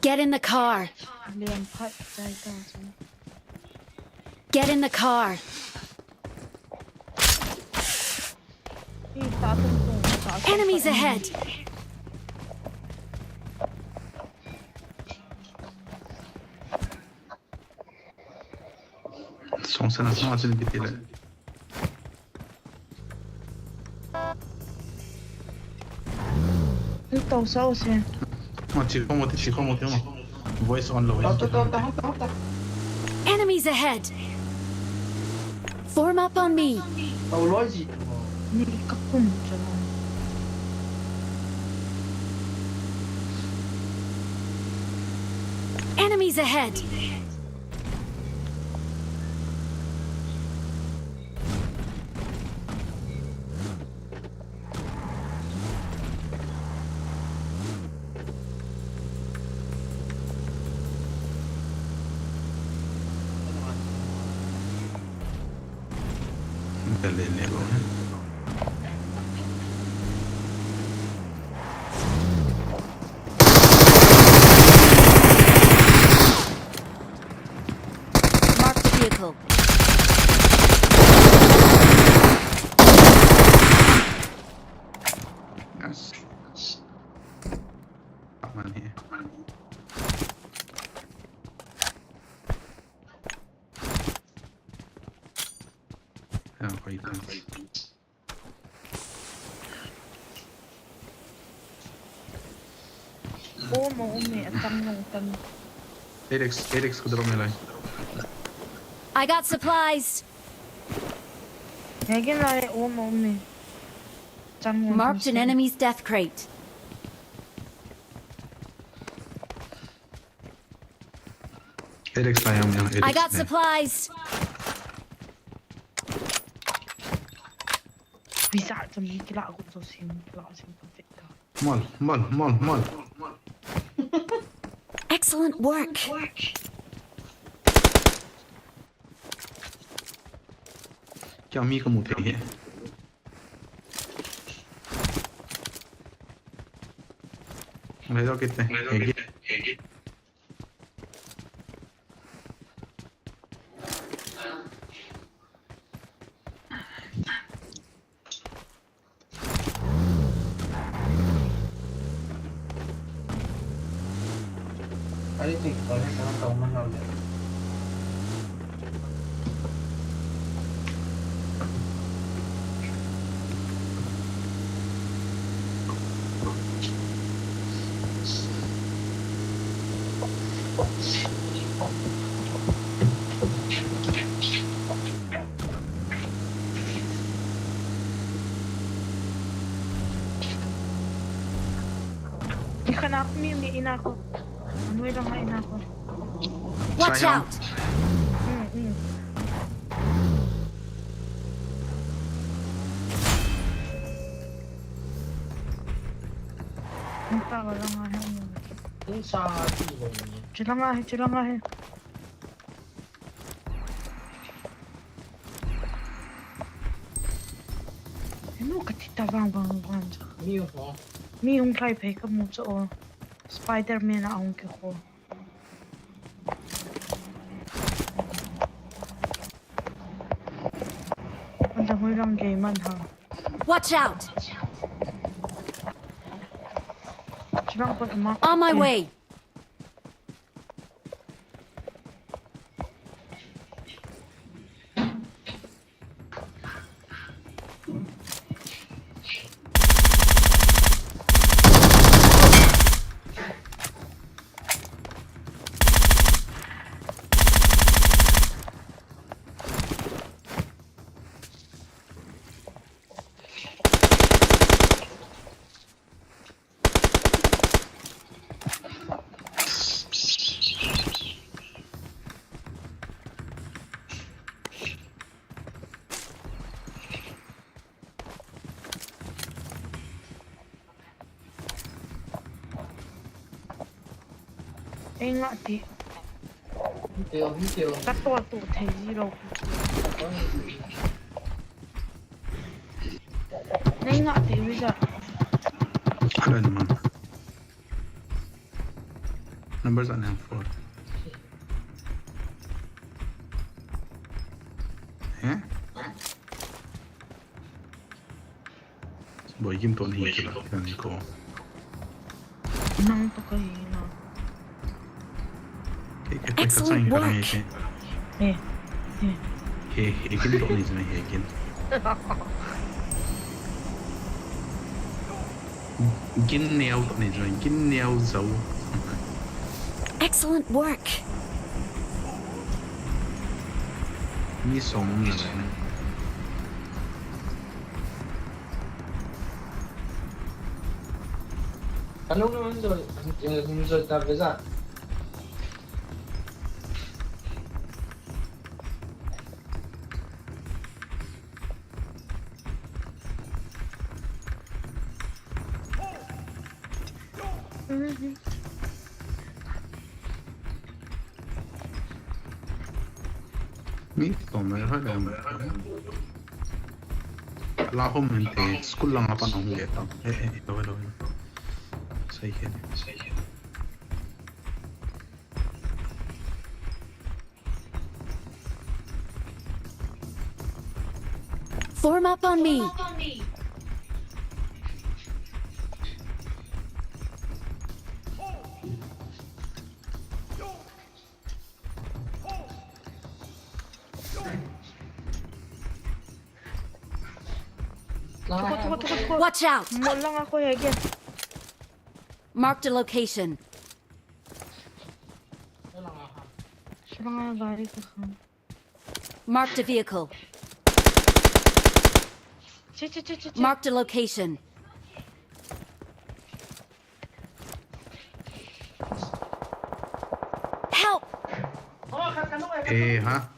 Get in the car. Get in the car. Enemies ahead. Song sana song asin bitile. Ito sa usin. Ma, chiko mo, chiko mo, chiko mo. Voice on lo. Enemies ahead. Form up on me. Ni ka kum chalo. Enemies ahead. Marked a vehicle. Yes. Come on here. Alex, Alex, kudro me lai. I got supplies. Marked an enemy's death crate. Alex, I am, yeah, Alex. I got supplies. Mol, mol, mol, mol. Excellent work. Kya mi kamu thei he? Lai do kit te. Watch out! Chulanga he, chulanga he. Eno kati ta vang vang vang cha. Mi hung. Mi hung thlai phei kamu cha o. Spider-Man a hung kikho. Anta hoi lang gei man ha. Watch out! Chibang kon ama. On my way. Ei ngah ti. Ka tol tu thei ji lou. Nei ngah ti ui ja. Hello, man. Number sa nang four. He? Boy, kim to ni kila, kan ko. Nang to ka hi na. Ke, ke, ke, Excellent work. Ke, ke. Eh, eh. He, he, kim to ni, he, kim. Gin neo to ni, gin neo zo. Excellent work. Mi song na le. Ano naman to? Yung sa Tabeza. Mi to me ha le. La hom men te school lang apa nong le ta. Eh, eh, lo, lo. Sai ke. Form up on me. Watch out! Mo lang ako, Hege. Marked a location. Siya nga gari ko sa. Marked a vehicle. Che, che, che, che, che. Marked a location. Help! Eh, ha?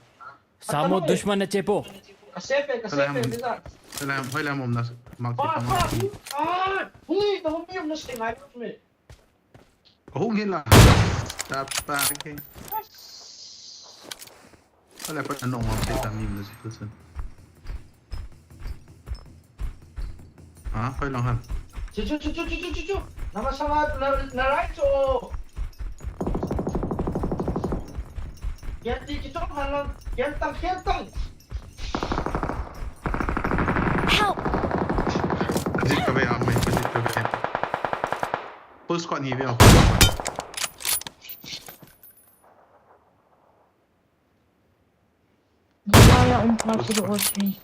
Samo dushman na chepo. Kasepe, kasepe, Salam. Salam, hoy, lam, um, nas, mag-, Pas, pas. Ah, hui, tahun ni, um, nas, tengai, me. Kahung hila. Tapa, okay. Wala pa, ano, ang pita, meme na si Wilson. Ha? Kailangan. Chu, chu, chu. Namasama, na, na right, oh. Yan, di, kichok, halang. Yan, tang, yan, tang. Help! Ajit ka ba yan, may ajit ka ba yan? Full squad ni ba yan? Kaya umpati doon siya.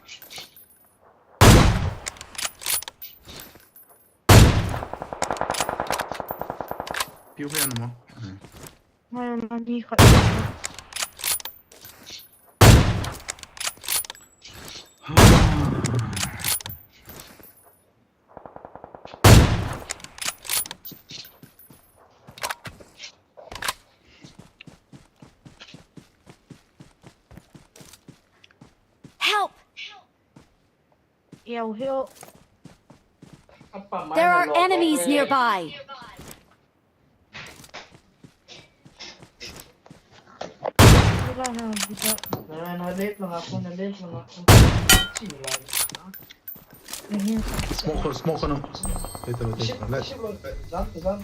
Piu kaya naman. Ngayon, nandito ka. Help! Yo, yo. There are enemies nearby. Wala na, wala. Na, na-late lang ako, na-late lang ako. Sino lang? Smoke ko, smoke ko, no. Wait, wait, wait, wait. Zan, zan.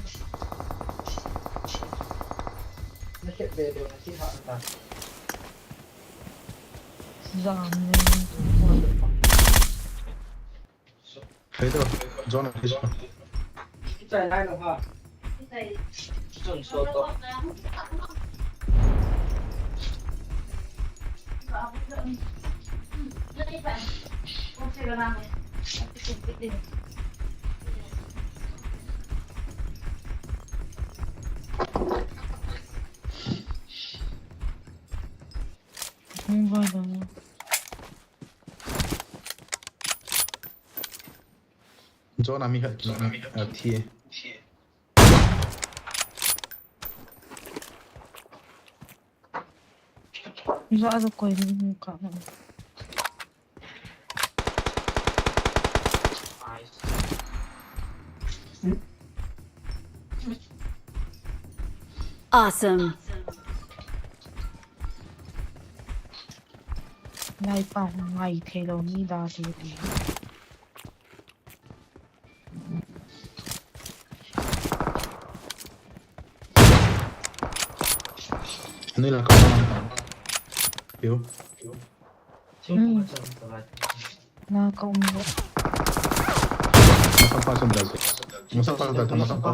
Nakit, bebe, nakit, ha, ha. Zan, ne. Hey, to, John, please. John, ami khat ki, a thi. Za a koi ni ka. Awesome. Ngai pa ngai thei lo ni da ti ti. Nila ka pa. Piu. Hmm. Na ka um le. Masa pa sum da. Masa pa da, masa pa.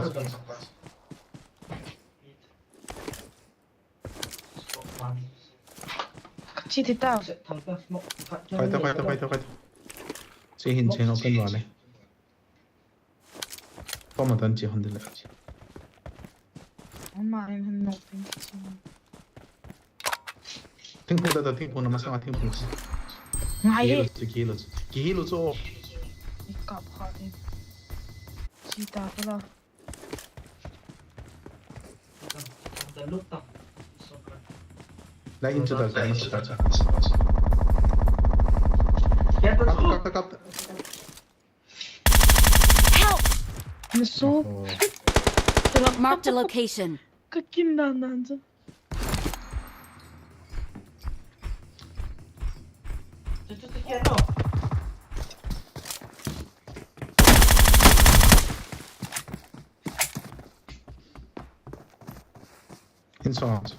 Chi ti ta. Fighter, fighter, fighter, fighter. Chi hin chen open wa le. Toma tan chi hon dile. Ama em hem no pin chi. Thingphung ta, ta, thingphung na masanga thingphung. Ngai he. Kihilo chu, kihilo chu. Kihilo chu. Ikap kha de. Chi ta pala. Lai in chu ta, ta, ta, ta. Kap, kap, kap, kap. Help! Naso. Oh. Marked a location. Ka kin dan dan chu. Inside.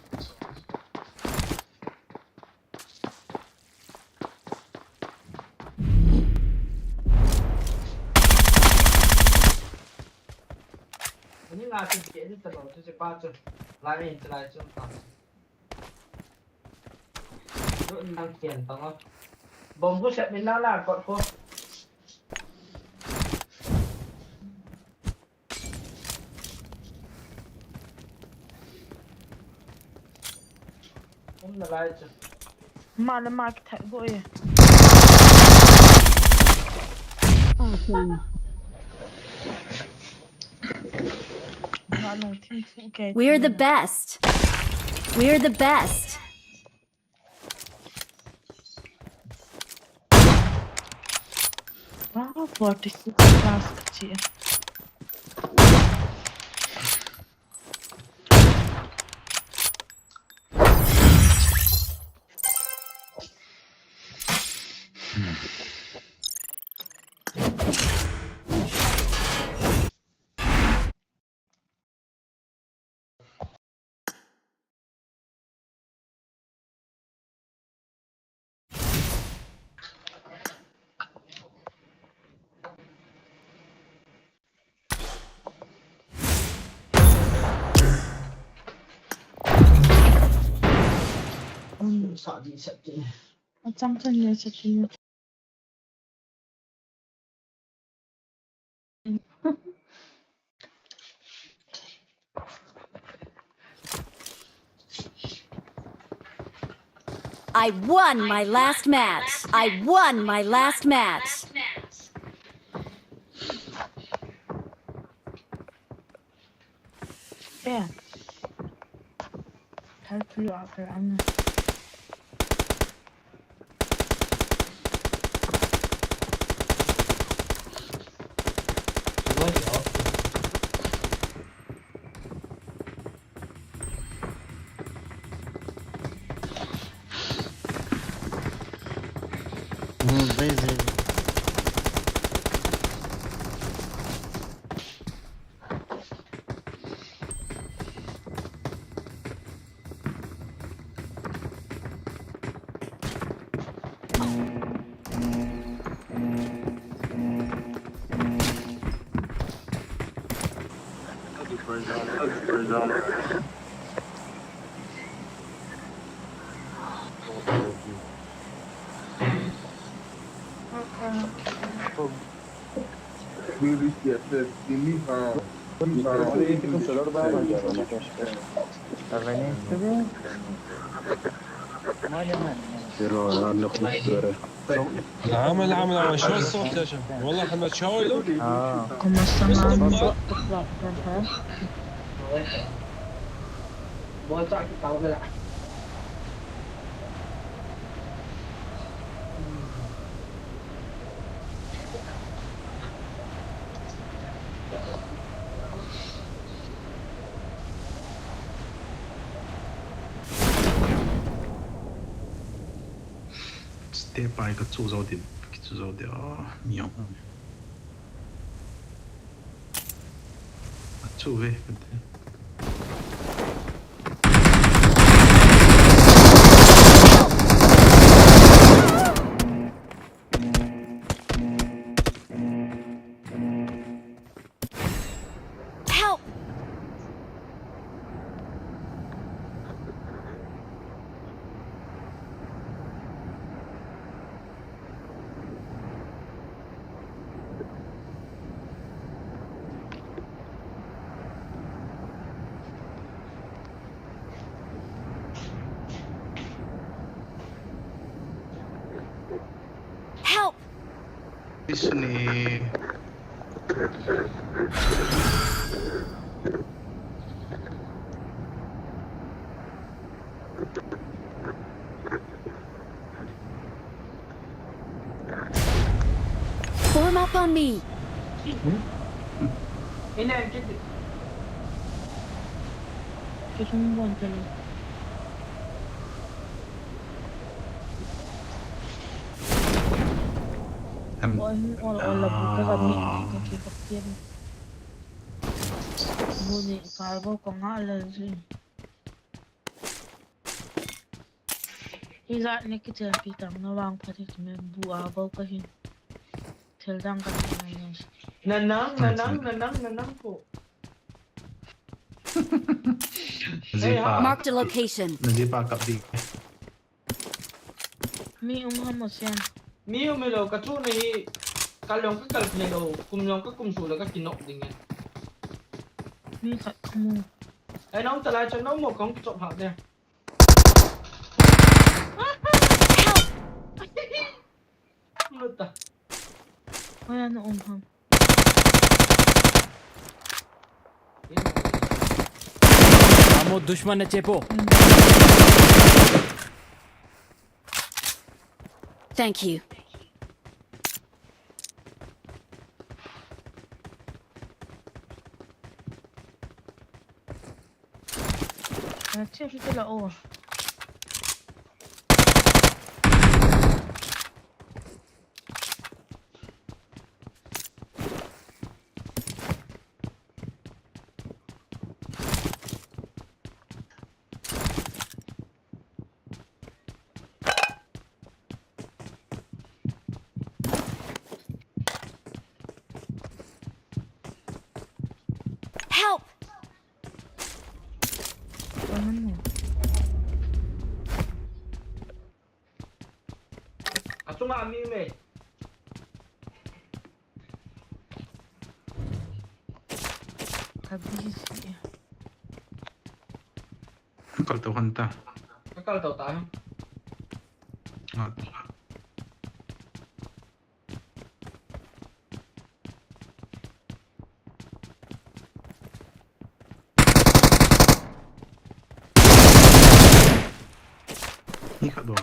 Ani la chu ke ni ta lo chu che pa chu. Lai ni ta lai chu ta. Lu nang kian ta ngo. Bom bu set min la la kot ko. Um na lai chu. Ma le ma kithai go e. Awesome. We're the best. We're the best. Wow, forty-six plus ka chi. Sa di sa di. Achang chan ye sa di. I won my last match. I won my last match. Yeah. Help you out there, Anna. العمل، عمل، عمل. شو الصوت يا شباب؟ والله احنا تشاور له. آه. كما سمعنا. Step ai ka chu zo din, ki chu zo de, ah, mi ang. A chu ve, ka te. Sini. Form up on me. Ini yang kita. Kita semua jalan. Em, oi, ol, ol, la bu ka ga mi, ah, ka ki ka pian. Bu ni ka bo ko nga la ji. Ila ni ki tel pi tang na wang pha thei ki men bu a bo ka hin. Tel dang ka ni na na. Na nang, na nang, na nang, na nang ko. Zipa. Marked a location. Zipa kap di. Mi um ham mo sian. Mi um lo, ka chu nei, ka long ka kal thei lo, kum long ka kum su lo ka kinok ding e. Mi khat ka mu. Ai nong talai chan nong mo kong kichop ha de. Help! Lut ta. Oi, ano um ham. Amo dushman ne chepo. Thank you. Ache, ache la o. Help! Achunga mi me. Ka busy. Kal to hanta. Ka kal to ta. Nga. Ni khat bou.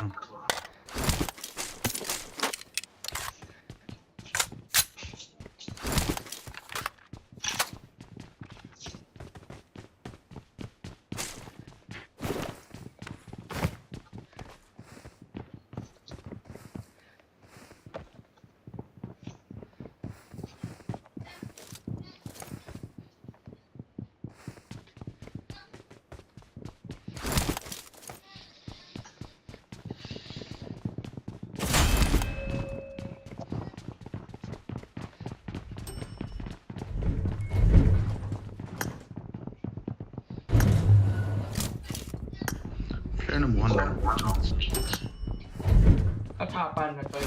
Kaya na mo handa. Athah pan na toi.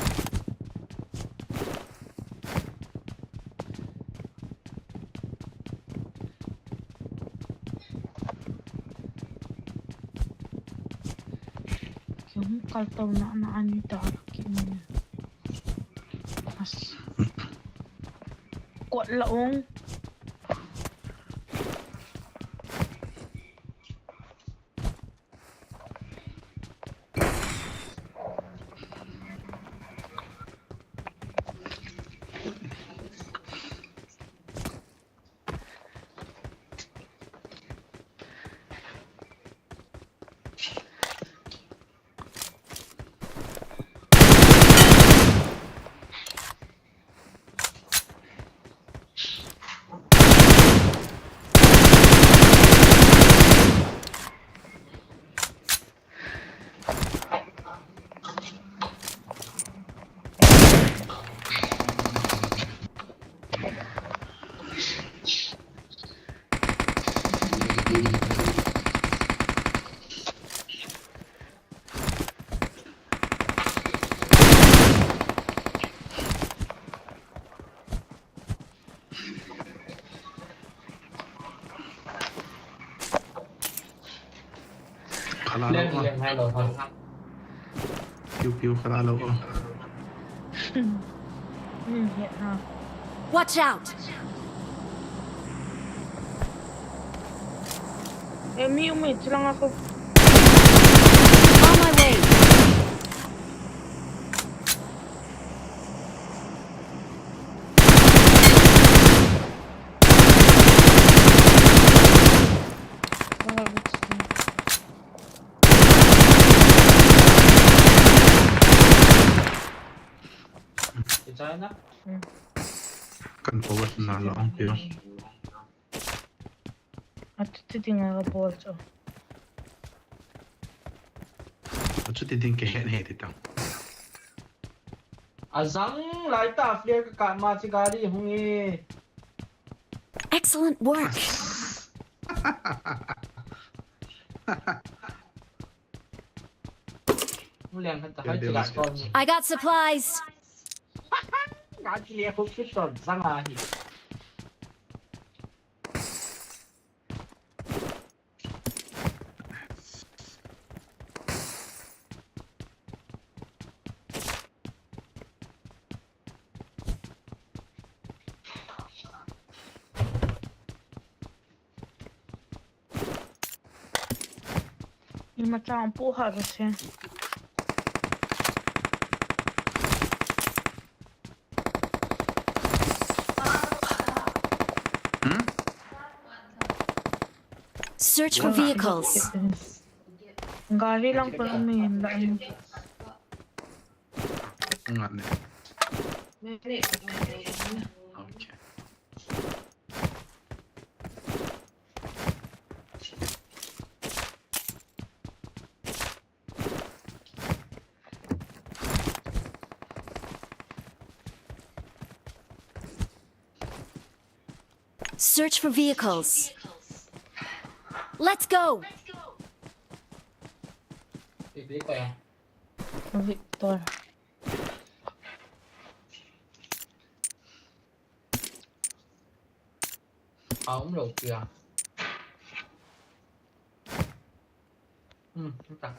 Kihung kal to na na ani ta ki ni. As. Kot la ong. Khala lo. Leng, leng hai lo, thang, thang. Piu, piu, khala lo. Hmm, he, ha. Watch out! Eh, mi umi, chilang ako. On my way! Oh, let's see. Kichai na. Hmm. Kan forward na la ang pio. Atu ti ding aga bol cho. Achu ti ding ke hen he ti tang. Azang lai ta flare ka kama chi gari hung e. Excellent work! Hung liang khat ta hai chi ga ton. I got supplies! Ga chi le ko ki ton zang a hi. Ima chang pu ha ro se. Hmm? Search for vehicles. Gari lang pa mi la. Ngan ne. Okay. Search for vehicles. Let's go! Ibe kaya. Victor. Aum lo kya. Hmm, ta.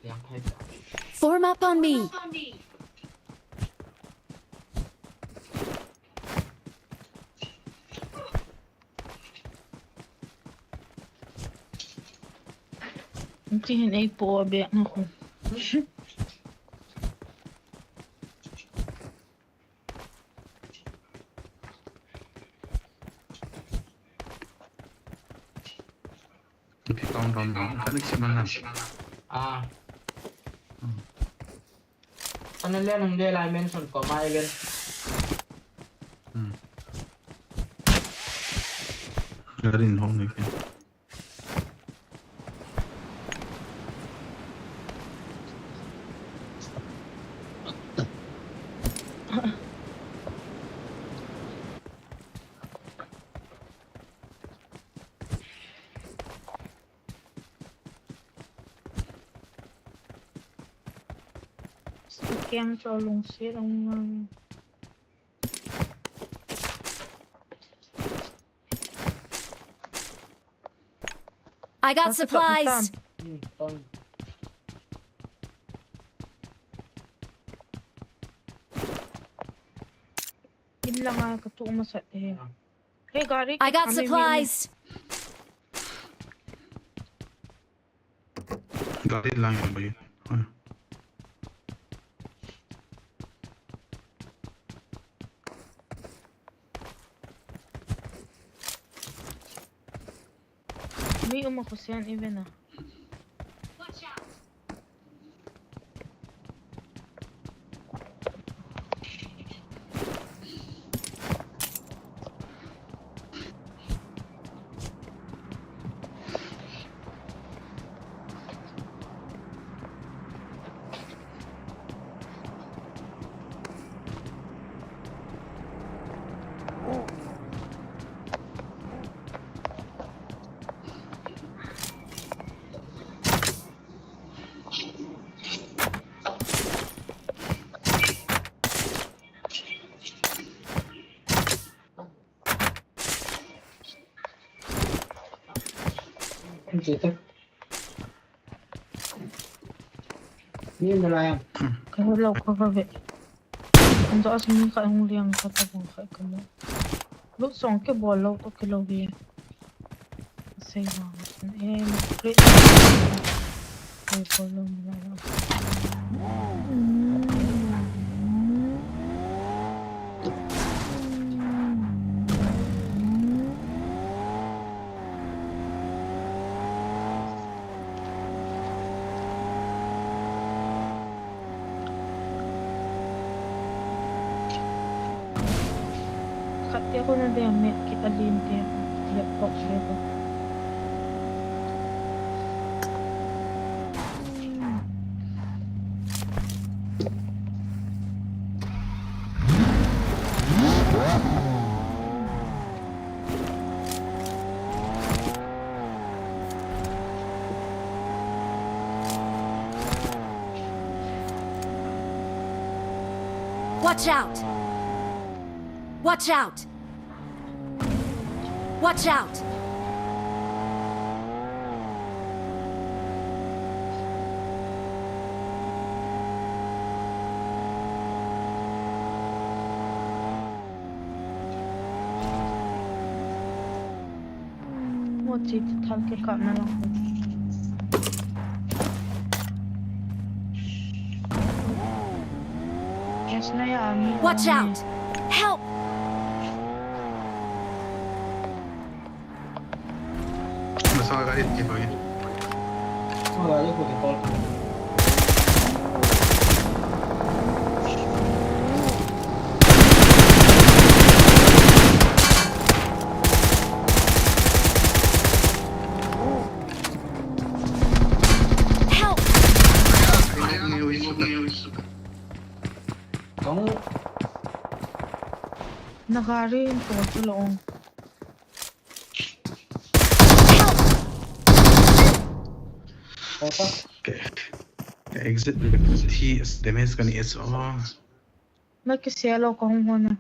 Yang hai ta. Form up on me! Ti hin ei po be na ko. Ipi countdown na. Kan ik siman na. Ah. Ano le nung de lai mention ko mai ven. Hmm. Garin hong ni ke. Kiang cho lungset ong ngang. I got supplies! Hmm, ton. In langa ka tu masat eh. Hey, gari I got kami supplies! Gari lang yung ba yun? Ah. Mi uma ko sian even ah. Che ta. Ni na la yang. Ka lo ka ka ve. An do as mi ka hung liang ka ta bang ka ka lo. Lu song ke bol lo ko ke lo ve. Sei vang. Eh, great. Ei bol lo mi la lo. Khat te ko na de met kit a lim te laptop le ko. Watch out! Watch out! Watch out! Mo chi ti thal ke ka na lang. Yes, na ya, ami. Watch out! Help! Masang ka hit ke pagi. Masang ka hit ke pagi. Help! Kong. Na gari in ko chu lo. Help! Opa. Okay. Exit T damage kani S O. Na kisia lo ka hung hon a.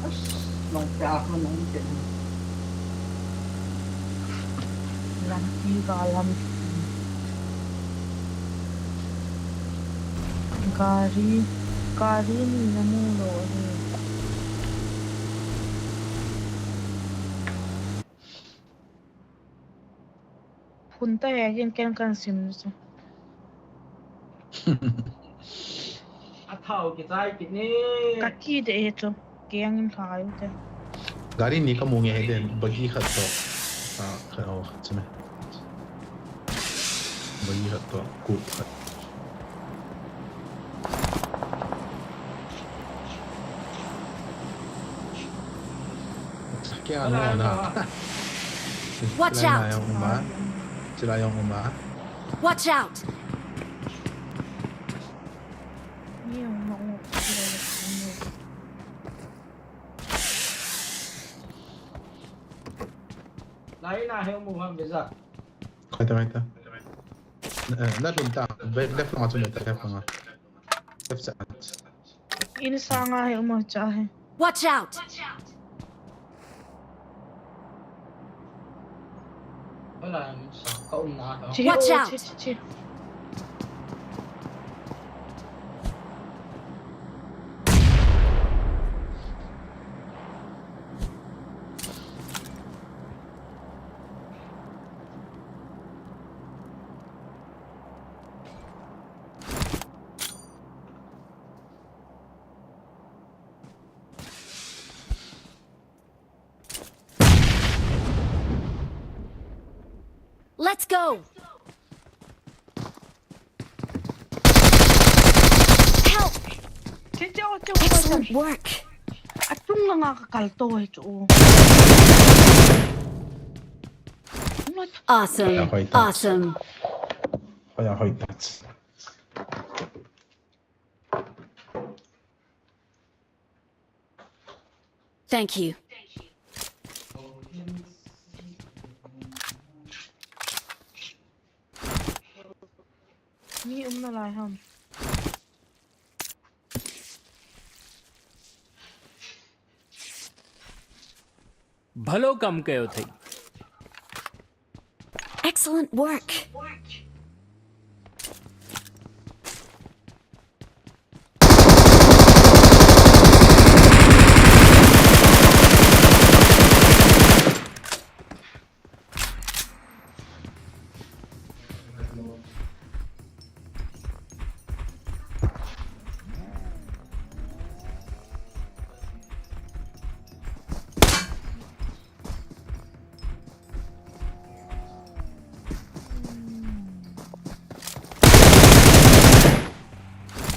As, long pe a hon hon pe. Lampi ga lam. Gari, gari ni na mu lo he. Phun ta he, ken, ken kan sim chu. A thao kichai kit ni. Ka ki de he chu. Keng in thai u te. Gari ni ka mu nge he den, bagi khat to. Ah, khat, oh, khat chu me. Bagi khat to, coupe khat. Kya ano na? Watch out! Chilai jong um a. Chilai jong um a. Watch out! Lai na he mu ham visa. Koi ta, koi ta. Eh, na lum ta. Left lang a chu me ta, left lang a. Left side. In sanga he um a cha he. Watch out! Wala, sa ka um na ka. Chi, Watch oh, out! Chi, chi, chi. Let's go! Help! Che, che, oh, che, oh, Excellent work! Atung langa ka kal to he chu. Awesome. Awesome. Hoi a hoi ta. Thank you. Mi um nalai ham. Bhalo kam kayo thei. Excellent work.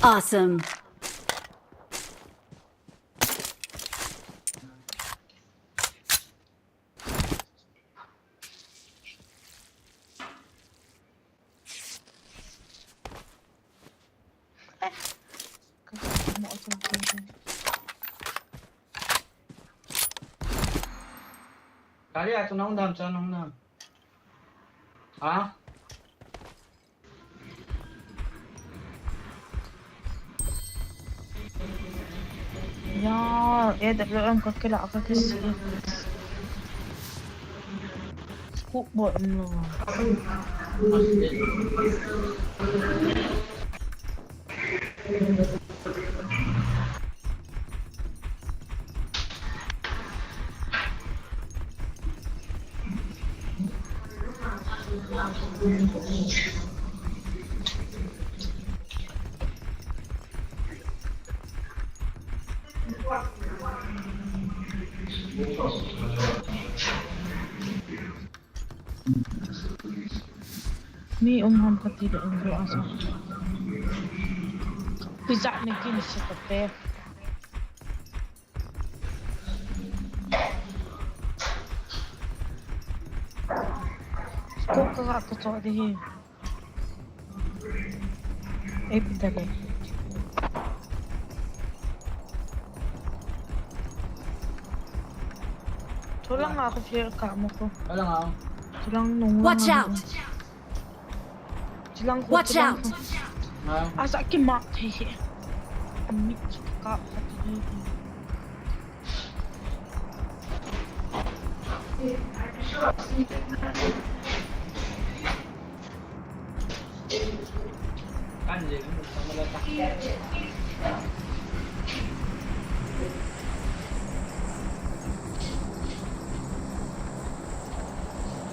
Awesome. Kali a chu nong dam cha nong dam. Ha? Ya, A W M ka kila ka kisi. Scope bot no. Mi um ham kati le um lo asa. Pizza me kin se ka pe. Ko ka ka to di hi. Ei, pita ko. Chulang a ko clear ka mo ko. Chulang a. Chulang nung. Watch out. Chulang ko. Watch out. Asa ki ma thei hi. Ami ka ka.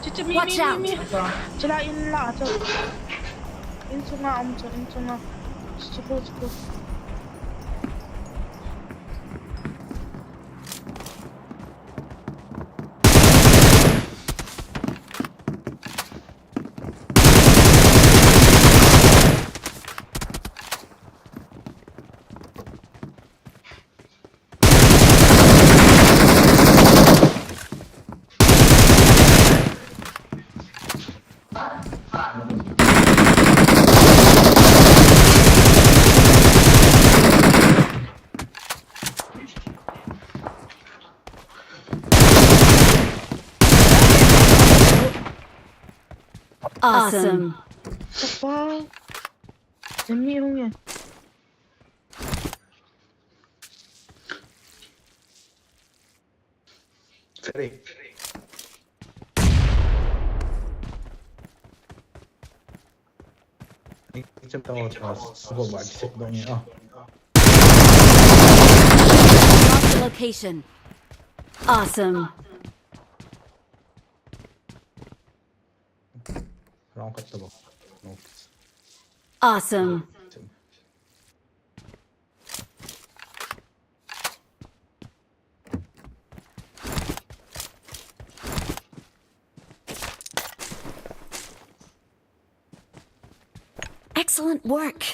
Chichi, mi, mi, mi, mi. Chila in la, cho. In sunga, um, cho, in sunga. Chuku, chuku. Awesome. Apa? Demi hung ya. Sorry. Location. Awesome. Awesome. Excellent work.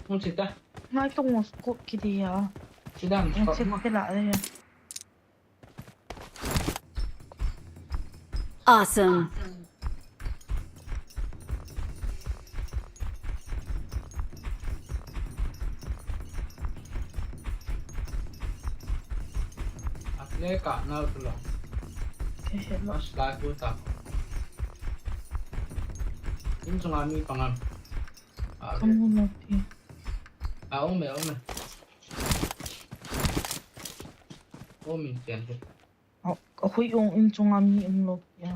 Hung chita. Ngai tong mo scope ki dia. Chidam. Hung chita la de. Awesome. Atle ka na tu lo. Ke he lo. Mas la tu ta. Inchunga mi panga. A, kamu lou pi. A, um e, um e. Um e, chen te. A, kahui ong inchunga mi um lou pi a.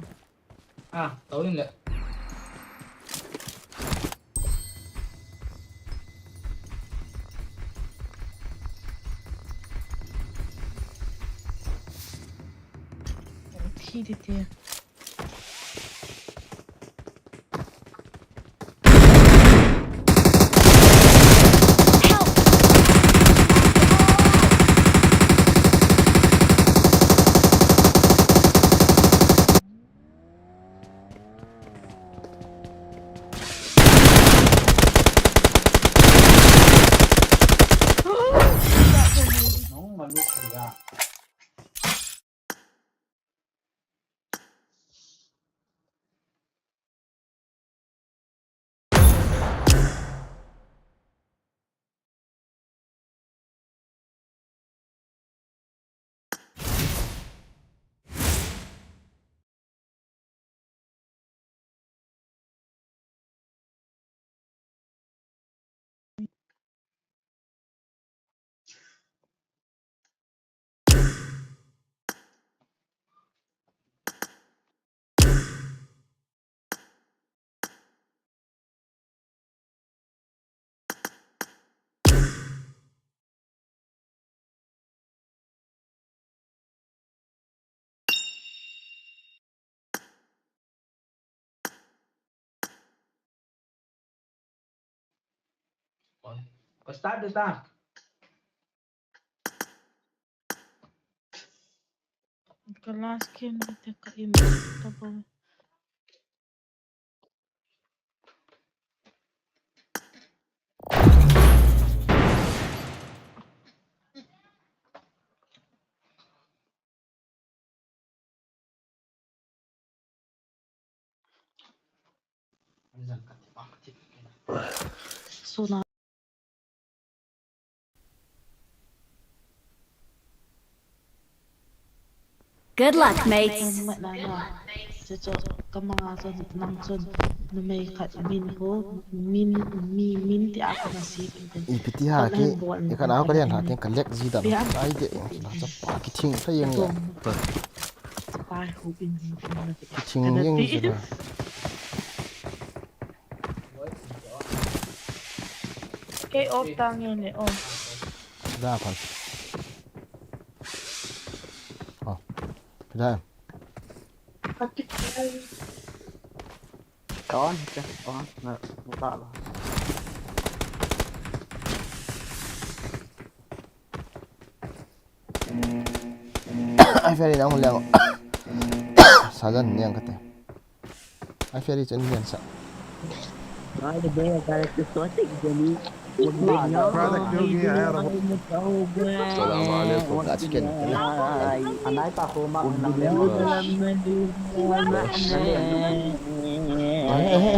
A, tao in le. Thi ti ti. Ka start de ta. Ka last game ni te ka im ta bo. Sona. Good luck, mates. Chu chu, ka manga chun, nang chun, numei khat min ho, min, mi, min ti a kana si. Ipi ti ha ki, i kana ka lian ha ki, ka lek ji dam. Ai de, la cha pa ki thing sa yang ya. Ki thing yang ji da. Kei off ta nge ne, off. Da phan. Oh. Pida. On, on, na, na ta la. Ai Ferry nang hung liang. Sajan niang kate. Ai Ferry chen niang sa. Ai de ba ka ke so te jani. Brother, kill me, I have a السلام عليكم. That's good. Anai pa ko ma.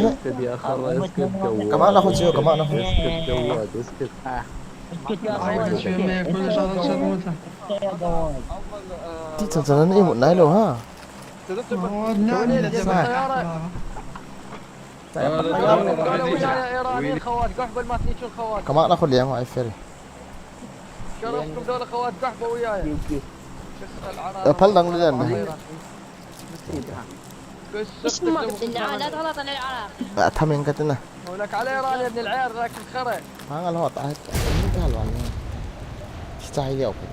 اسكت يا خرا، اسكت جواد. Kama na ko chiyo, kama na ko. اسكت جواد، اسكت. Ti chan chan ni imut nai lou ha. Kama na ko liang ai Ferry. شرفكم دول خوات قحبة وياي. Pal dang lian. اسمع، لا تغلط على العراق. Ba thameng ka tina. ولك على ايران يا ابن العيال، ذاك الخرا. Mangal hot, ah, ni ka halwa ni. Style ya open.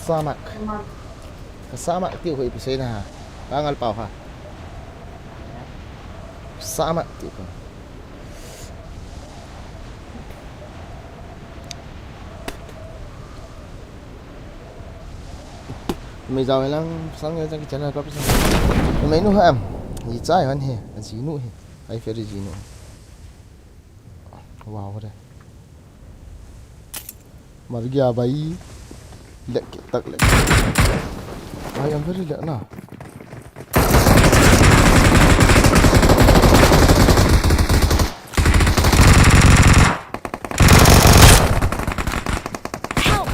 Samak. Ka samak ti ko ipi sei na ha. Mangal pau ha. Samak ti ko. Mei jao lang sang ya ki channel pa sa. Mei nu ha am. Yi chai han he. Ji nu he. Ai Ferry ji nu. Wow re. Mar gaya bhai. Lag tak lag. Bhai, am Ferry lag na. Help!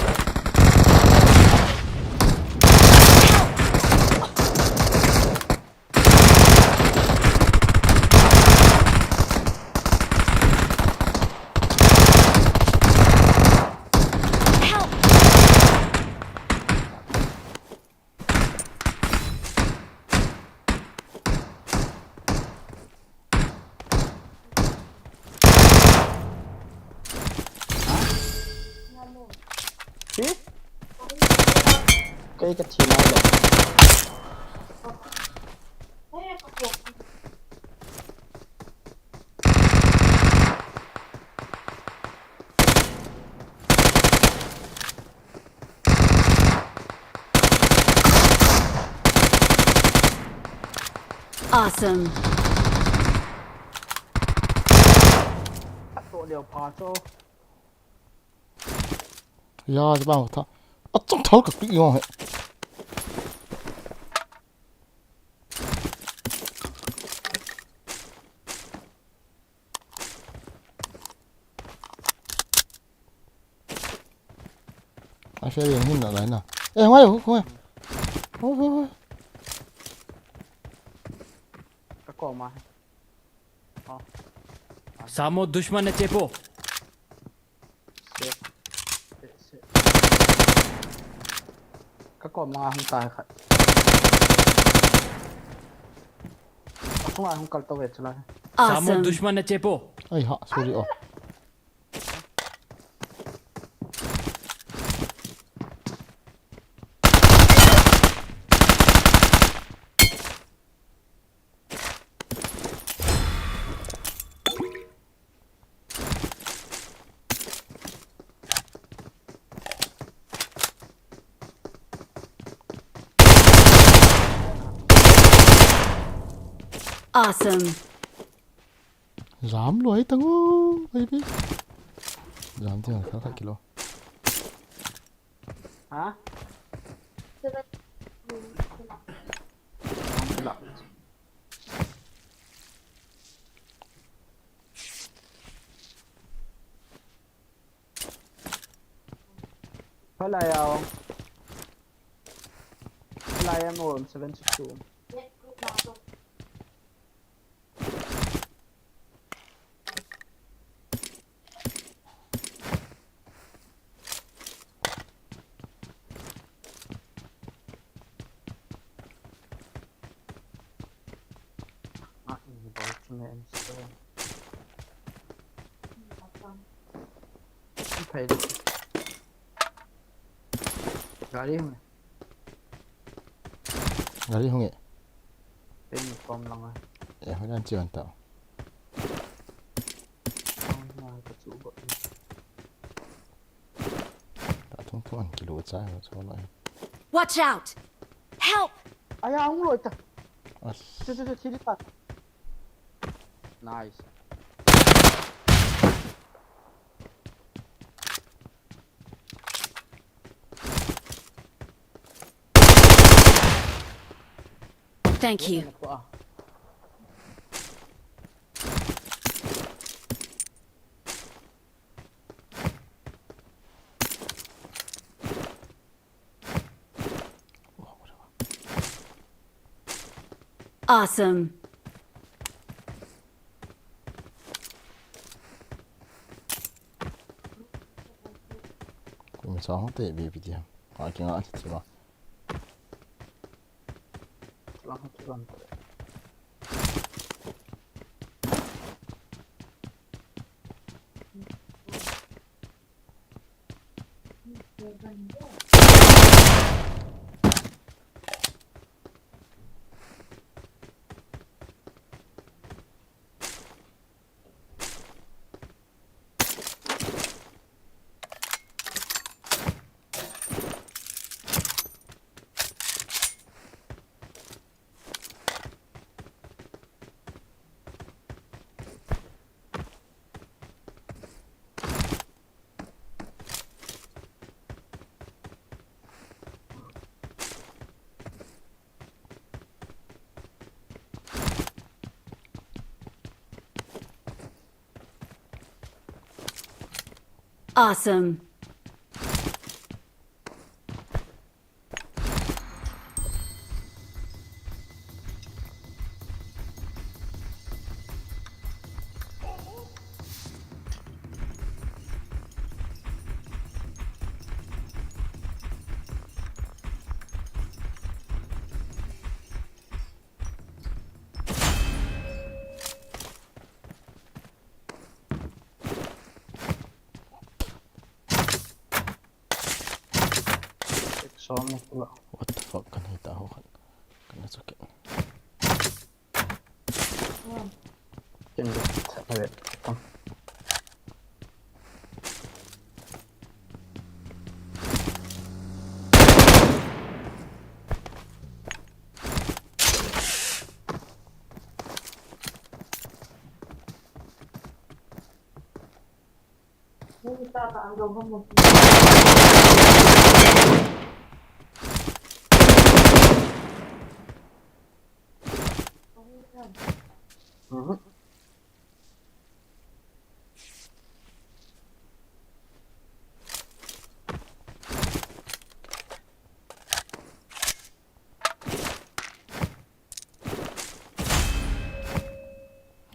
Kei ka thi lai le. Awesome. A to leo pha cho. Ya, je bang tha. A chang thal ka pi yo he. A fe yen hin na lai na. Eh, hoi, hoi, hoi. Hoi, hoi, hoi. Ka ko ma. Oh. Samo, dushman ne chepo. Se. Se, se. Ka kom langa hung tai khat. A sunga hung kal to ve chula. Samo, awesome, dushman ne chepo. Ai ha, sorry oh. Awesome. Jam loi tang u, baby. Jam ti kha kha kilo. Ha? Hala yao. Hala yao mo seven six two. Ah, ini baru cuma M C. Apa itu? Gari mana? Gari hung e. Peni pom lang ah. Ya, hoi nan chiwan tao. Ang na ka chu ba. Ta thung thung an kilo cha, so lo. Watch out! Help! Aya, ang lo ita. As. Tu, tu, tu, chili pa. Nice. Thank you. Awesome. Kumi sa hong te bi bi dia. Ha, kinga ti ti ma. Lang ha tu lang. Awesome. What the fuck, kan hita ho khat. Kan na sakit. Ken de, sa, sa, sa. Mhm.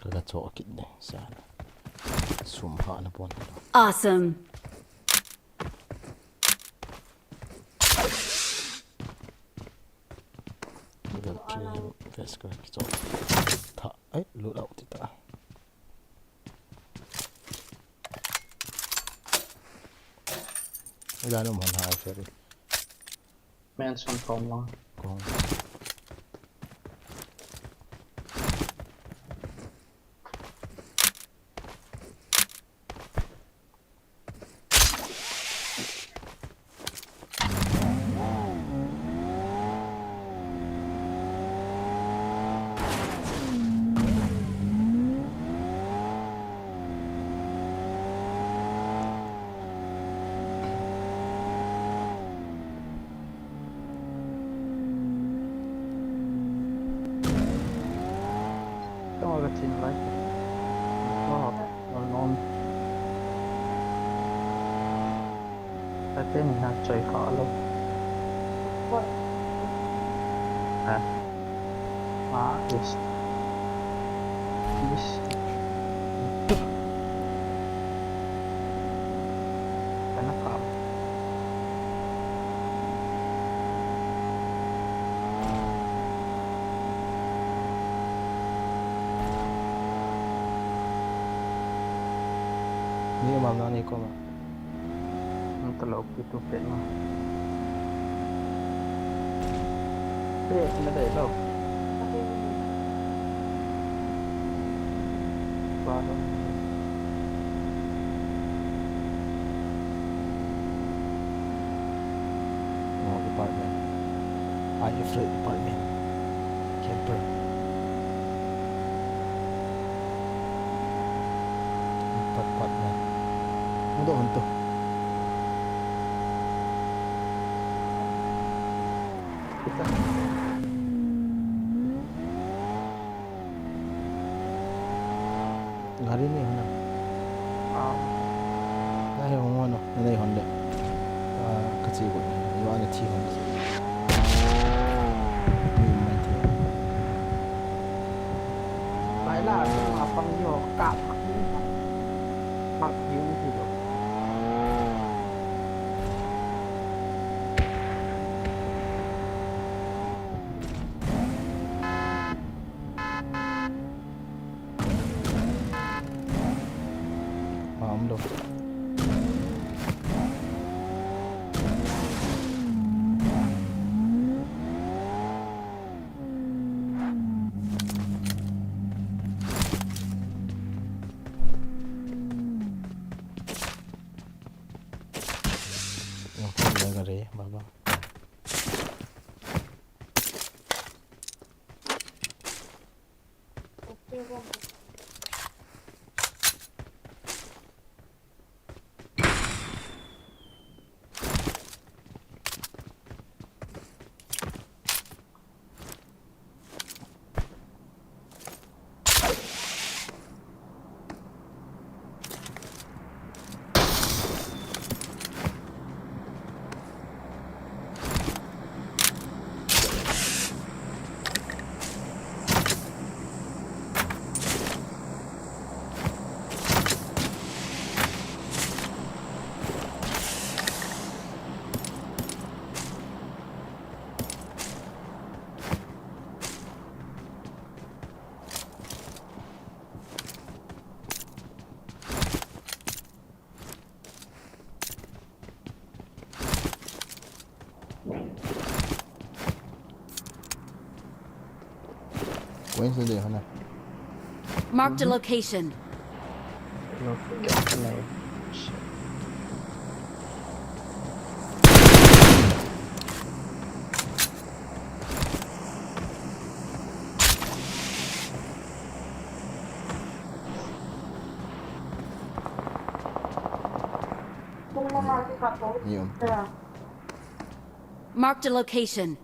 Kaga cho kit ne, sa. Sum ha na pon. Awesome. Level three vest ka cho. Tha, ai, loot out ta. Ila no man ha, sorry. Mansion kom lang. Kom. Tua ka chin lai. Wow, well known. Ka tin na choi kha lo. Ha? Ah, yes. Yes. Kana ka. Ni mam na ni ko ma. Ang talo kito pet ma. Pet na dai lo. Ba lo. No, department. I F department. Camper. Pat, pat na. Mudo hon to. Gari ni hona. Ah. Na he hon no, na hon de. Ah, kachi ko. Iwa na thi hon. Ni mai thi. Pai la, apa yo ka. Mak yung thi lo. Pam lo. Baba. Point se de hana. Marked a location. Location. Marked a location.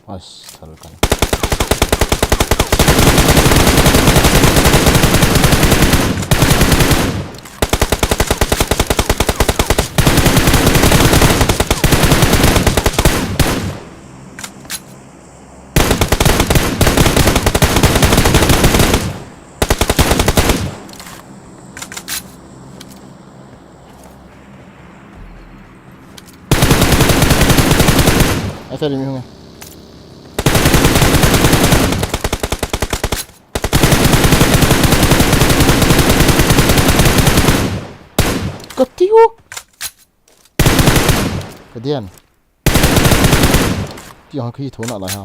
Astaga. Asa di mi hung. Kati ho. Kadian. Ti hang khi thona lai ha.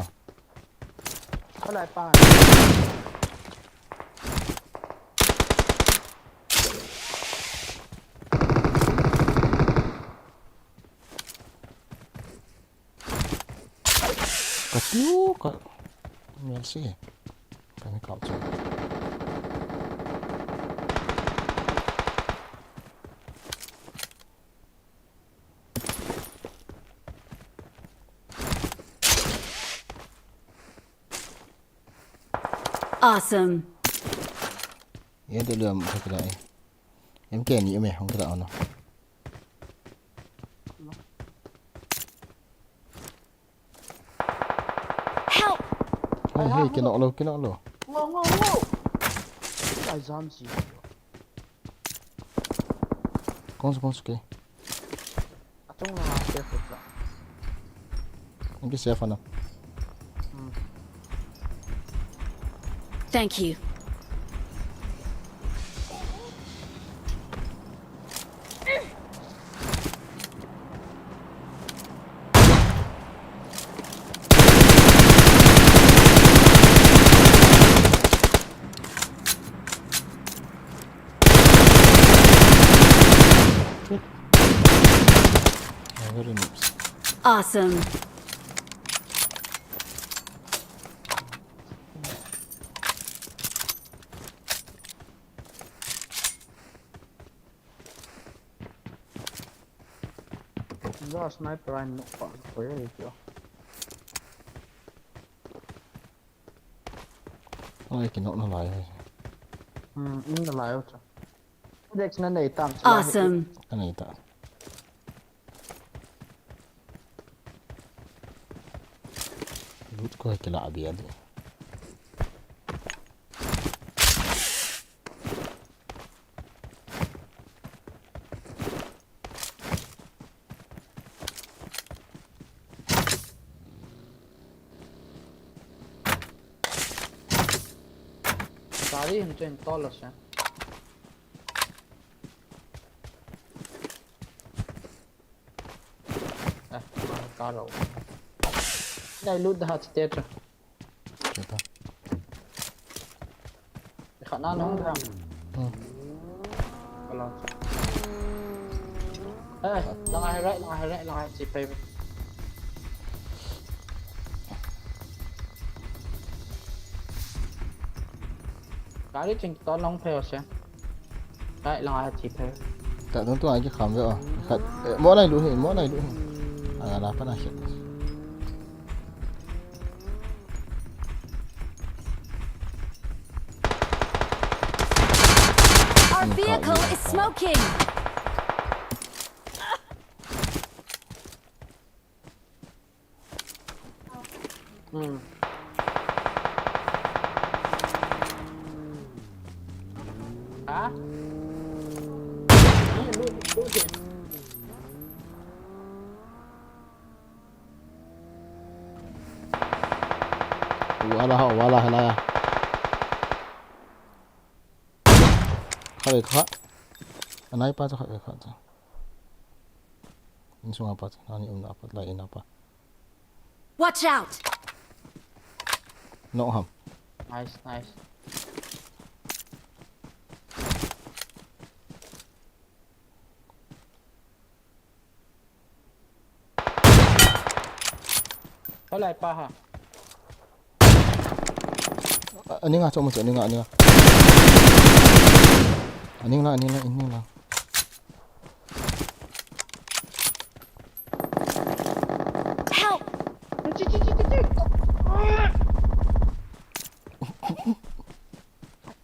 Khalai pa. Kati ho ka. Mel si. Kami kau chu. Awesome. Ye de lem thak la e. M K ni me hong kra ono. Help! Hey, hey, kino lo, kino lo. Ngo, ngo, ngo. Ai jam si. Kong su, kong su ke. Achung la safe la. Ngi safe na. Hmm. Thank you. Awesome. Za sniper line no pa ko ye kyo. Oi, kino na lai. Hmm, in na lai o cha. Dex na nei tam. Awesome. Ka nei ta. Loot ko kila abi adi. Gari hin chen tol ase. Eh, man ka lo. Nai loot da hat te ta. Kita. Kha na nong da. Hmm. Wala. Eh, lang ai rai, lang ai rai, lang ai chi pai. Gari ching to long pheo se. Kai lang ai chi pheo. Ta tung tung ai ki kham ve o. Khat, eh, mo nai lu hi, mo nai lu hi. A la pa na se. Our vehicle is smoking. Hmm. Ha? Ni lu, lu je. Wala ha, wala ha la ya. Kha ve kha. Anai pa cha kha ve kha cha. Insunga pat, ani umna pat, lai ina pa. Watch out! No ham. Nice, nice. Hola, paha. A, aninga, chom chu, aninga, aninga. Aning la, aning la, aning la. Help! Chi, chi, chi, chi, chi.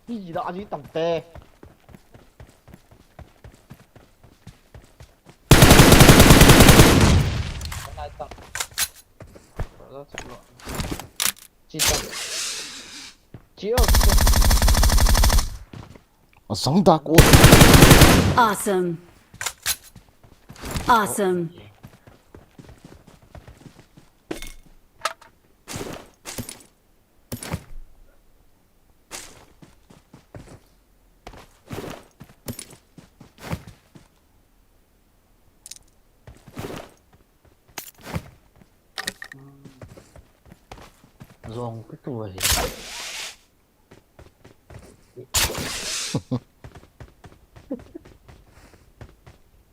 Ih, da, ani tam te. Chi tam. Chi o. Asang dak o. Awesome. Awesome. Zong kituh ahi.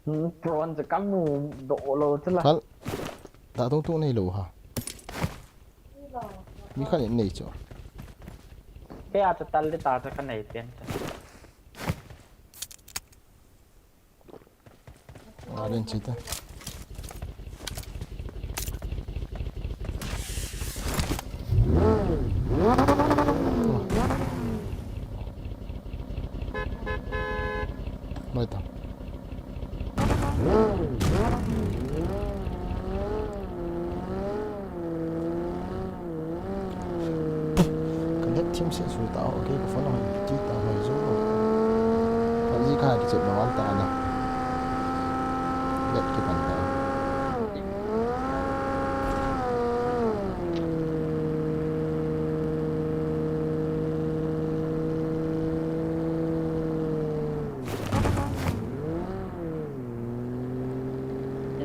Hmm, prawn chu kamu doh lou chu la. Thal. Da tung tung nei lou ha. Mi khat in nei chu. Pe a chu tal di ta chu ka nei pen chu. Alen chita. Baita. Ka net thim se su ta, okay, ka phone hoi ti ta hoi zo. Ka ji ka ki chet na wal ta na. Net ki pan ta.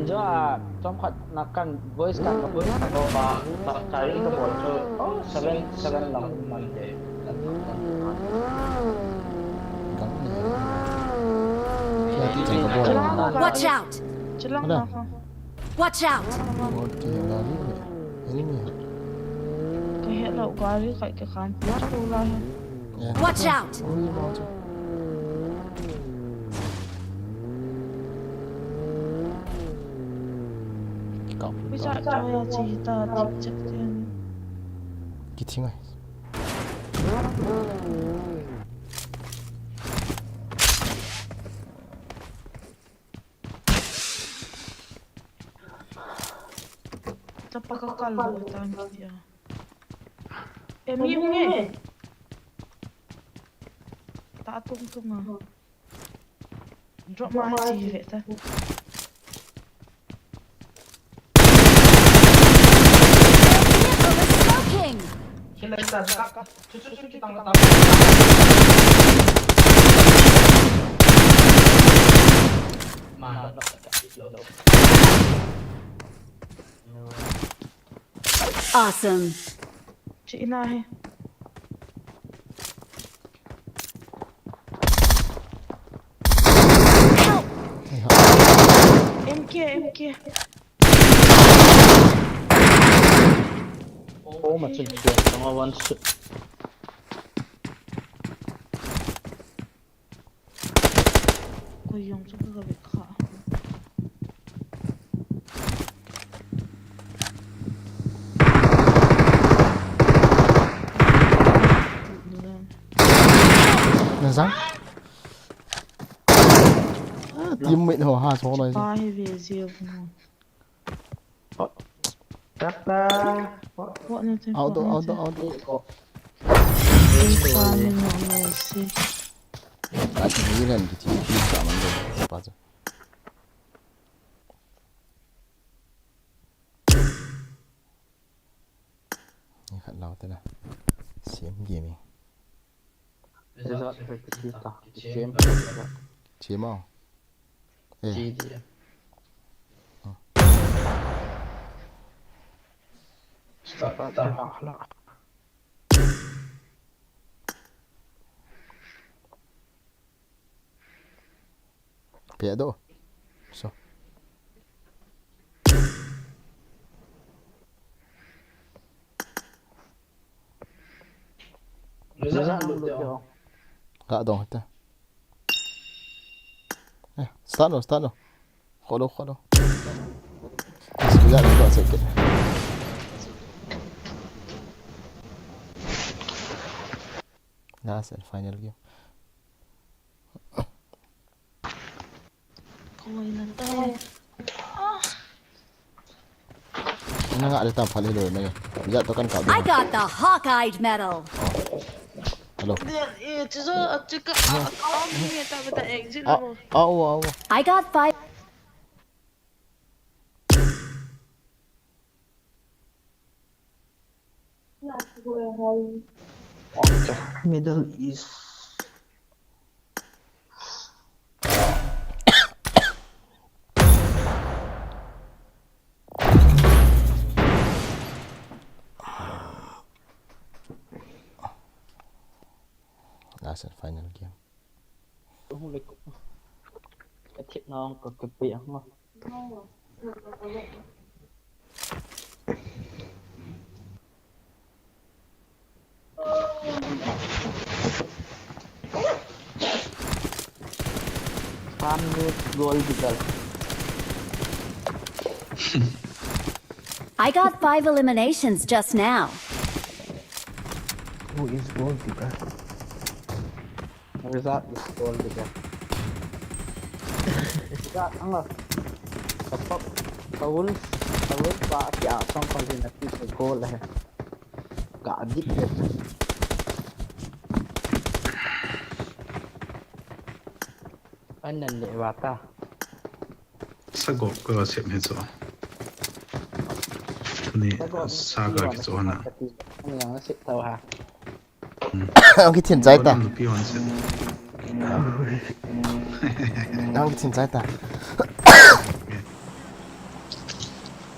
Injo a, chomkhat na kan voice kan, ka voice kan ko pa, pa, ka ring ka bol chu, oh, seven, seven lang man de. Watch out! Chilang na ka. Watch out! Bol ti la ni. Enemy ha. Ka he lo gari kai ka kan. Watch out! Ui, ma chu. Kap. Ui, cha, cha, ya, chi, ta, tik, chak, tiang. Ki thing ai. Chapa ka kal lo tan ki dia. Em, ni hung e. Ta tung tung a. Drop ma si ve ta. Vehicle is smoking! Awesome. Chi ina he. Help! M K, M K. Oh, ma chin. Tang a one shot. Koi jong chu ka ve kha. Na jang? Ah, teammate ho ha so loi. Pa hi ve jia mo. Tap ta. What na te? Auto, auto, auto. Ei sa ni no no si. Ka ti ni ran ki ti ki sa man do. Pa cha. Ni khat lau te na. Siam game. Result practice ta. Siam. Siam a. Eh. G D. Hmm. Pe do. So. Ka dong ta. Eh, start no, start no. Kholo, kholo. Bismillah, let's go, let's go. Last and final game. Nanga le tam phale lo na. Bismillah to kan ka. I got the Hawkeye medal. Hello. Eh, chuzo, chuka, ah, ah, ni ta bata exit mo. Ah, ah, ah. I got five. Middle East. Last and final game. Ka thip na ang ka kapi ang. Farm news goal digger. I got five eliminations just now. Who is goal digger? Wizard is goal digger. Wizard ang ah. Kapag, kawul, kawul pa ki asong pa din ati sa goal eh. Ka adik eh. Anan le wata. Sagop ko sep he so. Ni saga ki so na. Ni ang sep tau ha. Ang kithin chai ta. Ang kithin chai ta.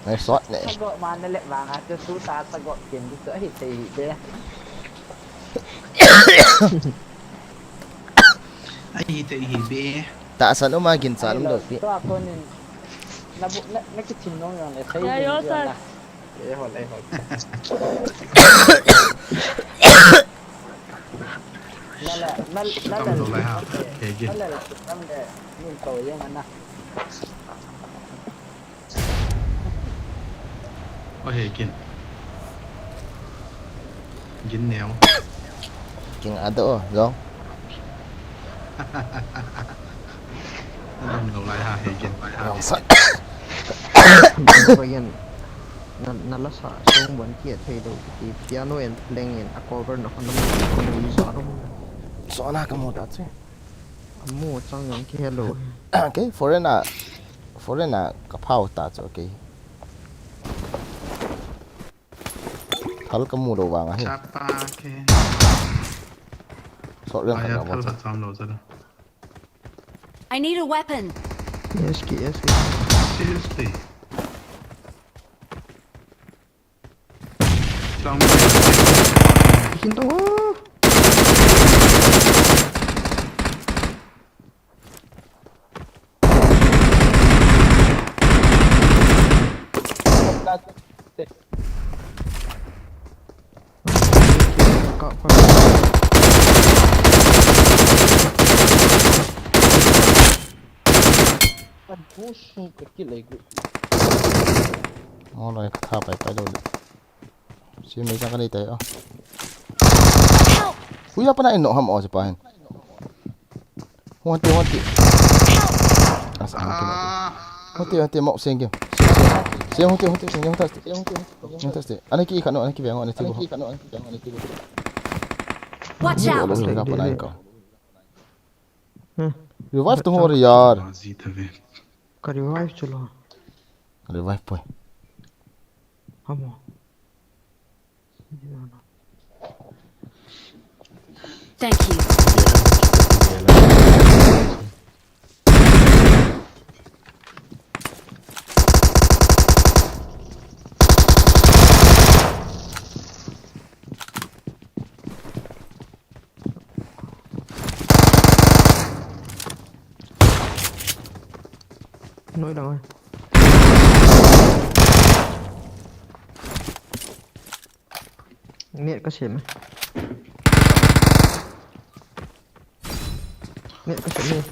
Nai sot ne. Sagop man le bang a chu su ta sagop kin chu ahi thei hi de. Ahi thei hi be. Tahsan um a ginchat um lou pi. Tua konin na bu na na kithin nong yang le sai. Ya, yo, sir. Eh, hol, eh, hol. Nala, nala, nala. Tam lo lai ha. He gin. Nala, tam de, min to yang ana. O he gin. Gin neo. King ado, long. Tam lo lai ha, he gin. Long sa. Ko yan. Na, na la sa song ban ki thei do ki piano and playing in a cover na khon na mu sa ro. So na ka mu ta che. Amu chang yang ki hello. Okay, foreign a, foreign a ka phau ta che, okay. Hal ka mu lo vang a he. Chapa ke. So reng ka. Ai, ka thal mo sa chang lo cha. I need a weapon. Yes ki, yes ki. Seriously. Down. Bikin tu. Mo lo, ka tha pai pai lo le. Si mei chang ka nei tai o. Ui, apa na in no ham o si pa hin. Hung hati, hung hati. Asa, hung hati, hung hati. Hung hati, hung hati, mok sing game. Sing, sing. Sing, hung hati, hung hati, sing, hung hati, hung hati, hung hati. Ana ki khat no, ana ki veng, ana ki veng. Watch out! Revive to ho yaar. Ka revive chu lo. Revive poi. Hamo. Thank you. Noi lang ai. Net ka sem e. Net ka sem e.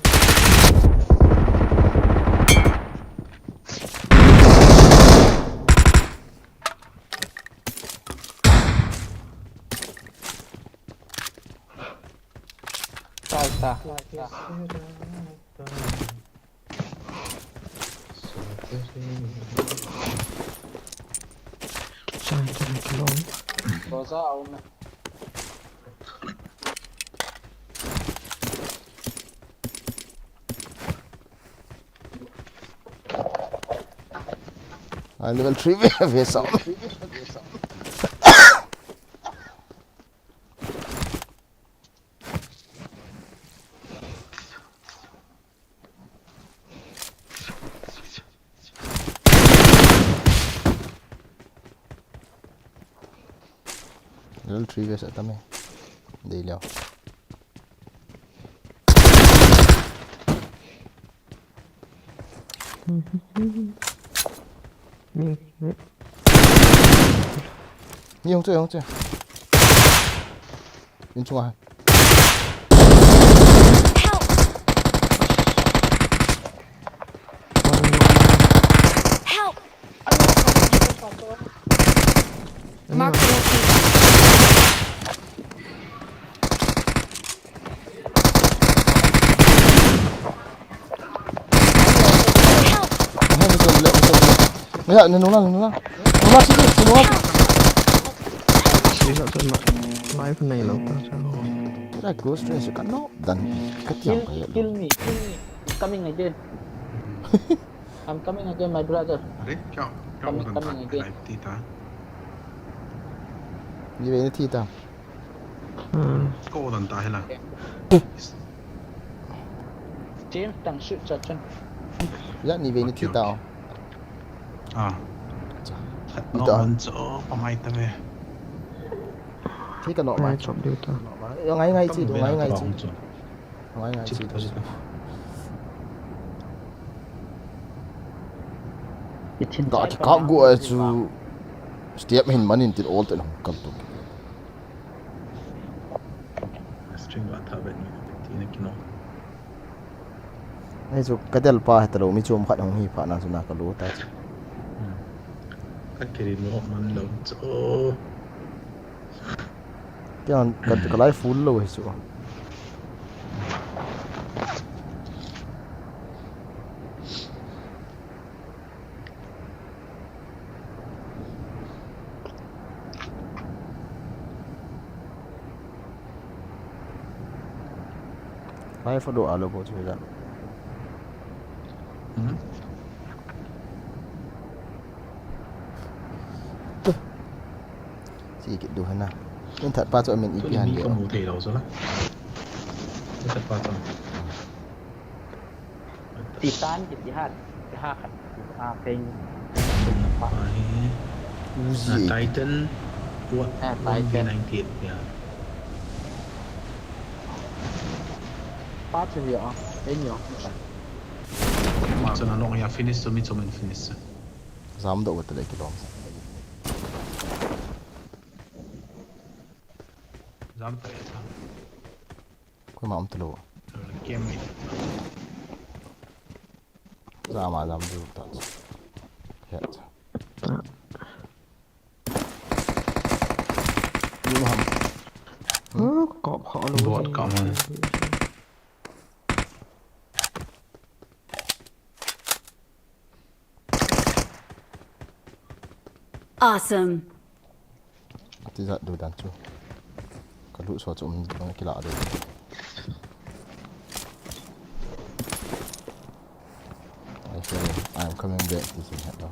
Sai ta. Sai ta na kilom. Rosa, a um e. Ai, level three ve, ve sao. Level three ve sa tame. Dei leo. Ni, ni. Ni hung che, hung che. In chunga. Help! Help! Mark the location. Help! Ni ha, ni nung lang, ni nung lang. Nung lang, sige, nung lang. Help! Life nei lou ta. Kira ghost race ka no dan. Ka tiang ka ya. Kill me, kill me. Coming again. I'm coming again, my brother. Are, kya, kya coming, coming again. Ni ve ni thi ta. Hmm. Ko dan ta hela. James tang shoot cha chun. Ya ni ve ni thi ta. Ah. Cha. Ni ta. On cho pa mai ta ve. Thi ka no ma. Ngai chop diu ta. Yo ngai ngai chi, ngai ngai chi. Ngai ngai chi. Ga ki ka gu a chu step hin manin tin all te long kal tu. Stream va tha ve ni ti na kino. Ai chu ka del pa he ta lo mi chom khat hung hi pha na chu na ka lo ta chu. Ka kiri mo man lo chu. Tiang ka, ka lai full lo hi chu. Lai full lo alo bo chu ja. Hmm. Chi kit diu hana. Min that pa chu amin ipi han diu. Ka mu thei lo chu la. Min that pa chu. Titan kiti ha. Ti ha khat. Ti ha peng. Uzi. Ah, Titan. What? Ah, Titan. One V ninety-eight, yeah. Pa chu hi a. Peng yo. Ma chu na long ya finish chu mi chu min finish chu. Jam doh uva tale kilom. Jam tale jam. Koima um talou. Game ni. Jam a jam diu ta. Het. Ni ham. Huh, kop ha lo. Bot ka man. Awesome. Ati jat diu dan chu. Ka lut so chu um bang kila diu. I feel I'm coming back, this is hello.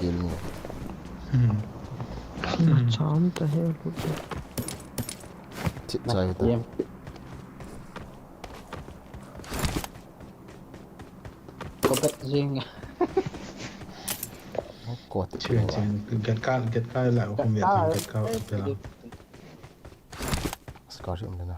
Heal me. Hmm. Cham ta he lut. Chip chai ta. Ko bet jing. Ko ti. Chin, chin. Get ka, get ka la, ko mi get ka, get ka. Scar si um na.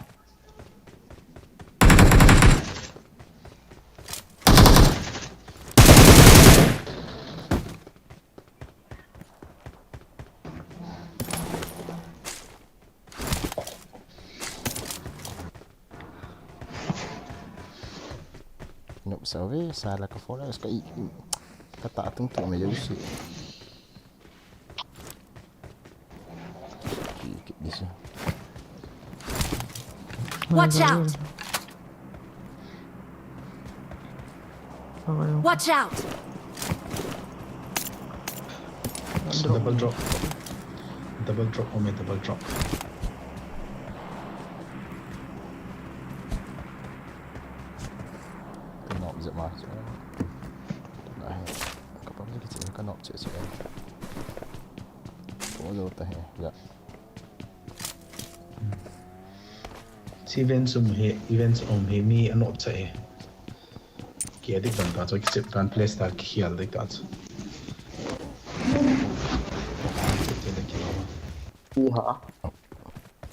Nop sa ve, sa la ka forest ka i, i, ka ta tung tu me yo si. Ki, ki, di si. Watch out! Watch out! Double drop. Double drop, oh, me double drop. Ka nop je ma. Na he. Ka pam je ki che, ka nop che che. Ko lo ta he. Ya. Si events um he, events um he mi anop cha he. Ki adik dan ta cho ki chep tan place ta ki hial dik ta cho. Ti ha.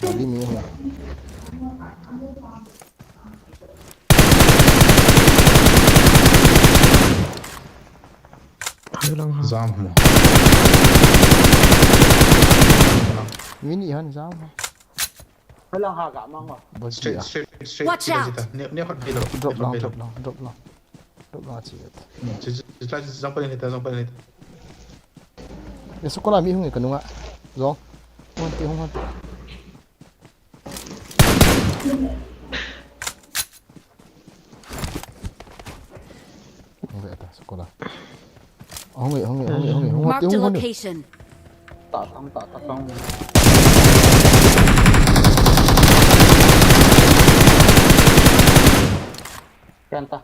Adi mi ha. Hai lang ha. Jam mo. Mini han jam ha. Hai lang ha ga mang ma. Straight, straight, straight. Watch out. Ne, ne hot pilo. Drop lang, drop lang, drop lang. Drop lang chi. Jang pa ni ta, jang pa ni ta. Ye su ko la mi hung ka nunga. Jong. Hung ti hung hung. Hung ve ta, sekolah. Hung ve, hung ve, hung ve, hung ve, hung ve. Marked a location. Ta tang, ta, ta tang. Kanta.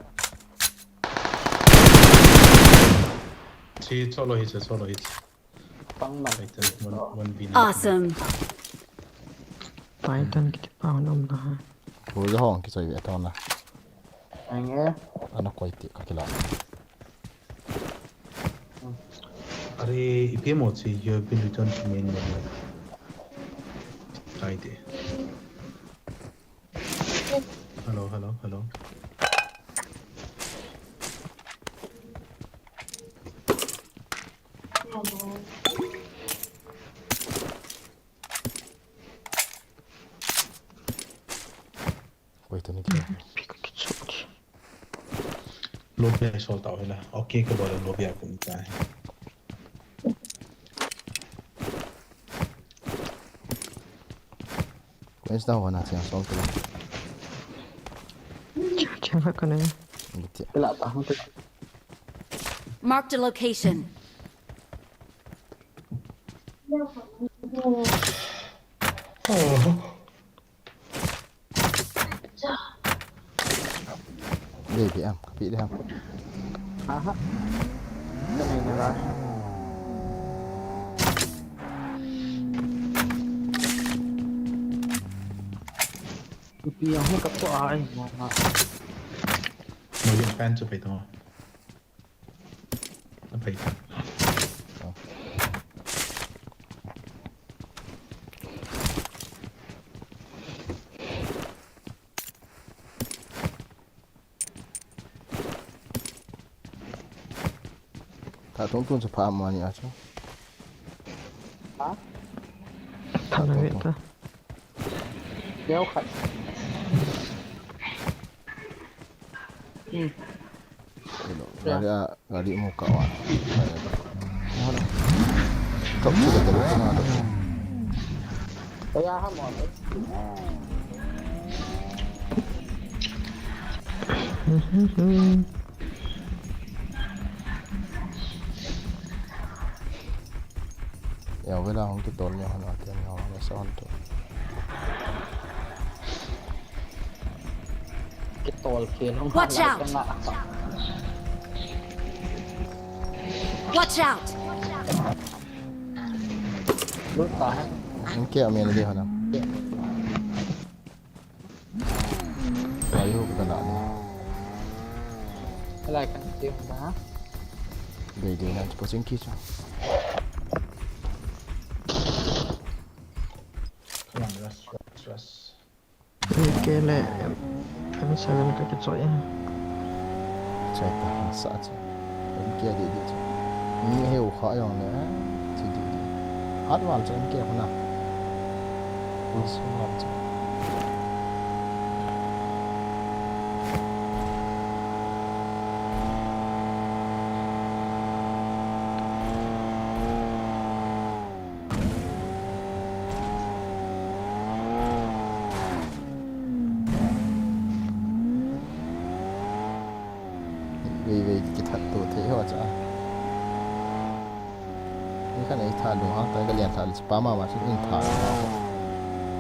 Si solo hit, solo hit. Pang na. Python, one, one v nine. Awesome. Python kiti pa hon um na ha. Ko ja hong ki choi ve ton na. Ange. Ana koi ti ka kila. Are, ipi mo chi, you have been returned to main menu. Kai ti. Hello, hello, hello. Koi tani kila. Lobby a sol tau hila. Okay, ka bol lobby a kum ta. Ko insta ho na chiang sol tu. Chiang khat ka nei. Bitia. Kila ta hung tu. Marked a location. Oh. Dei, dei am, kapi dei am. Aha. Ka nei na la. Ipi yang ho ka to a ai mo ma. Mo yung pen chu pe to. Apai ta. Tha tung tun chu pha mo ni a chu. Ha? Tha na ve ta. Leo khat. Hmm. Hello. Gari a, gari mo ka wa. Hello. Top tu da da na da. Kaya ha mo. Ya, wela hong kitol ni hon ate ni hon sa hon to. Kitol ke long. Watch out! Watch out! Lut ta hai. Hong ke amen di hon. Ayo, kita nak ni. Alai kan ti ba? Dei dei na, ko sing ki cha. Come on, rush, rush, rush. Ke le, M seven ka ke choi. Choi ta, sa cha. Em kia di di cha. Ni he u kha yong le, eh, chi di di. Hat wal cha em kia na. Us wal cha. Vei vei kithat to thei ho cha. Ni khan ei tha do ha, ta ka lian tha le pa ma ma chu in tha.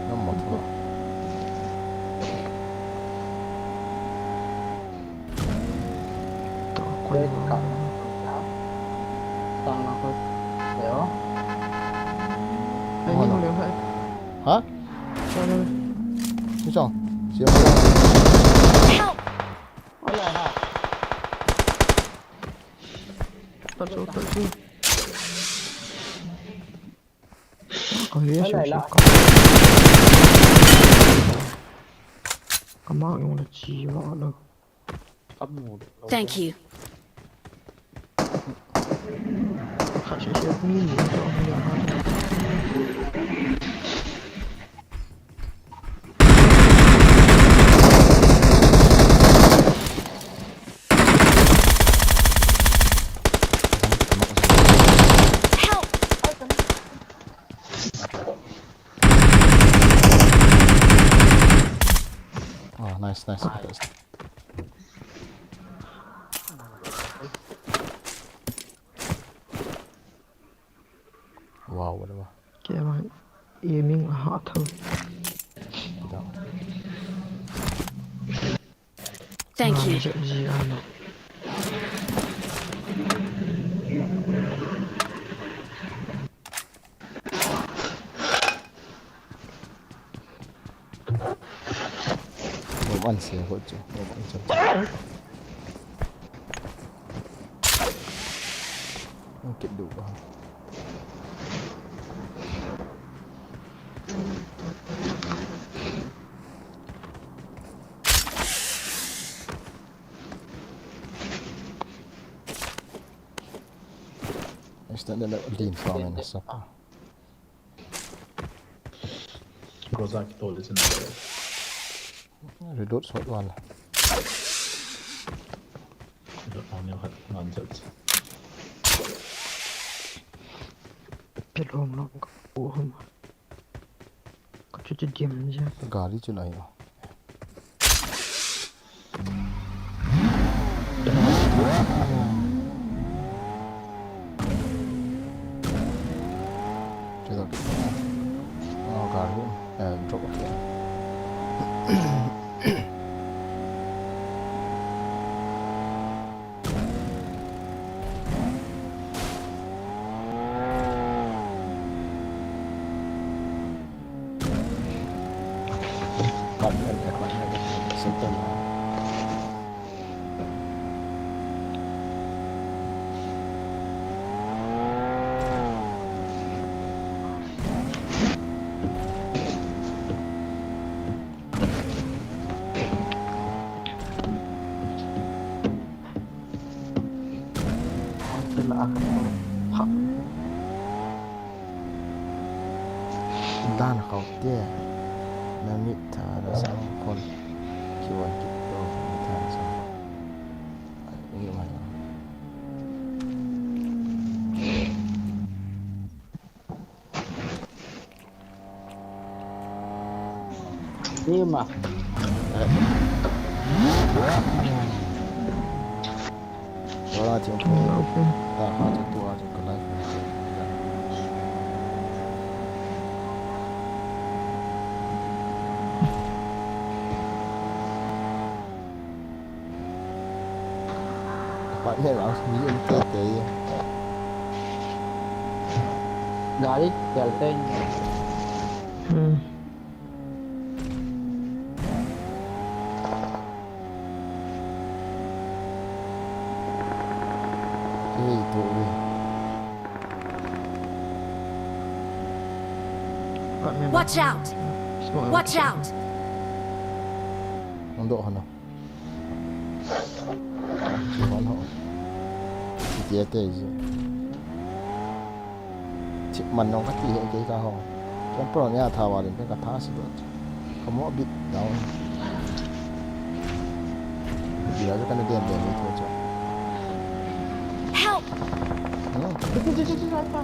Ngam mo tho. Tua koi. Sang na ko. Leo. Ai, ni leo hai. Ha? Ni chong. Siam. Help! Wala ha. Tachu, tachu. Ka he. Wala la. Ka ma yung la chi wa la. Thank you. Help! Oh, nice, nice. Wow, whatever. Kei vang aiming a ha tho. Thank you. Roman se ho chu, Roman se. Ang kit du ba. Esta de din sa men sa. Gozak tol is in there. Reload shot wala. Reload on your head, on your head. Pelom lo ko hum. Ko chu chu diam ja. Gari chu lai. Dan kau te. Na mit tha da sang kon. Kiwan kit to mit tha da sang. Ai, ni mai. Ni ma. Wala ting. Ta ha tu tu ha tu ka life. Apartment house ni um te te. Gari tel te. Hmm. Ei, to ve. Apartment. Watch out! Smoke. Watch out! Ang doon, ano? Chuan ho. Ti ti ate ji. Chip man nong ka ti he kei ka ho. Ken pro nia tha wa len ka tha si do. Ka mo bit down. Dia ka na den den ni tho cha. Help! No.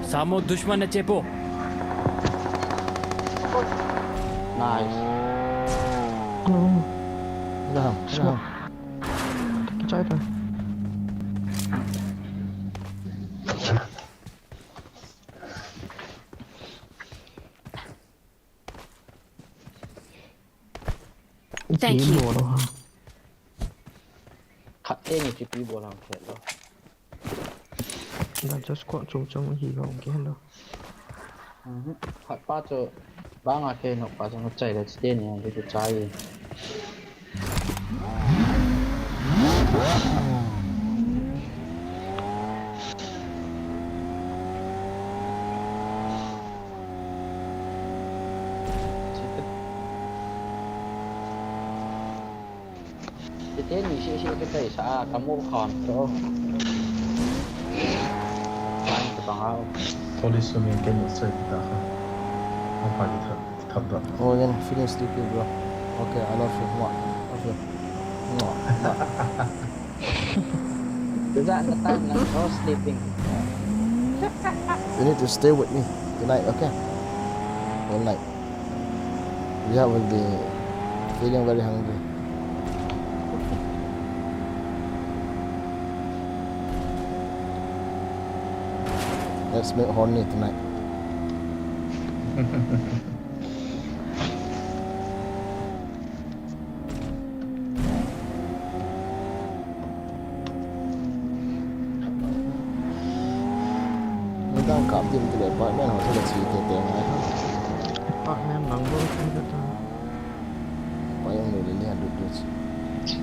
Samo dushman na chepo. Nice. Oh. Ram, ram. Kichai ta. Thank you. Bol lo ha. Khat te ni chi pi bol ham khe lo. Da just ko chu chu hi lo ke lo. Mhm. Khat pa chu banga ke no pa chu chai da chi te ni de chu chai. Tete ni si si ke tai sa kamu khon to. Kan to bang au. Police ni ke ni sa ta ha. Apa di thap thap da. Oh, then finish sleeping, bro. Okay, I love you. Mwah. Love you. Mwah. Is that the time now? No sleeping. You need to stay with me tonight, okay? All night. We will be feeling very hungry. Let's make horny tonight. Midang kap dim tile apartment ho sa la chi te te ngai. Apartment lang bo chi te ta. Pai ang le le lut lut chi.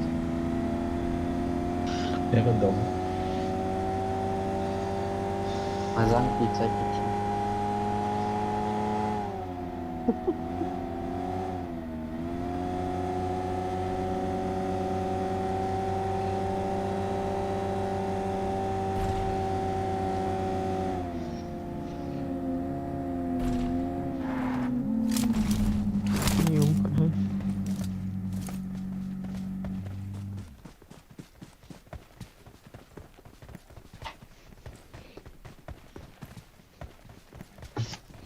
Te ko dom. Azang pi chai pi chi.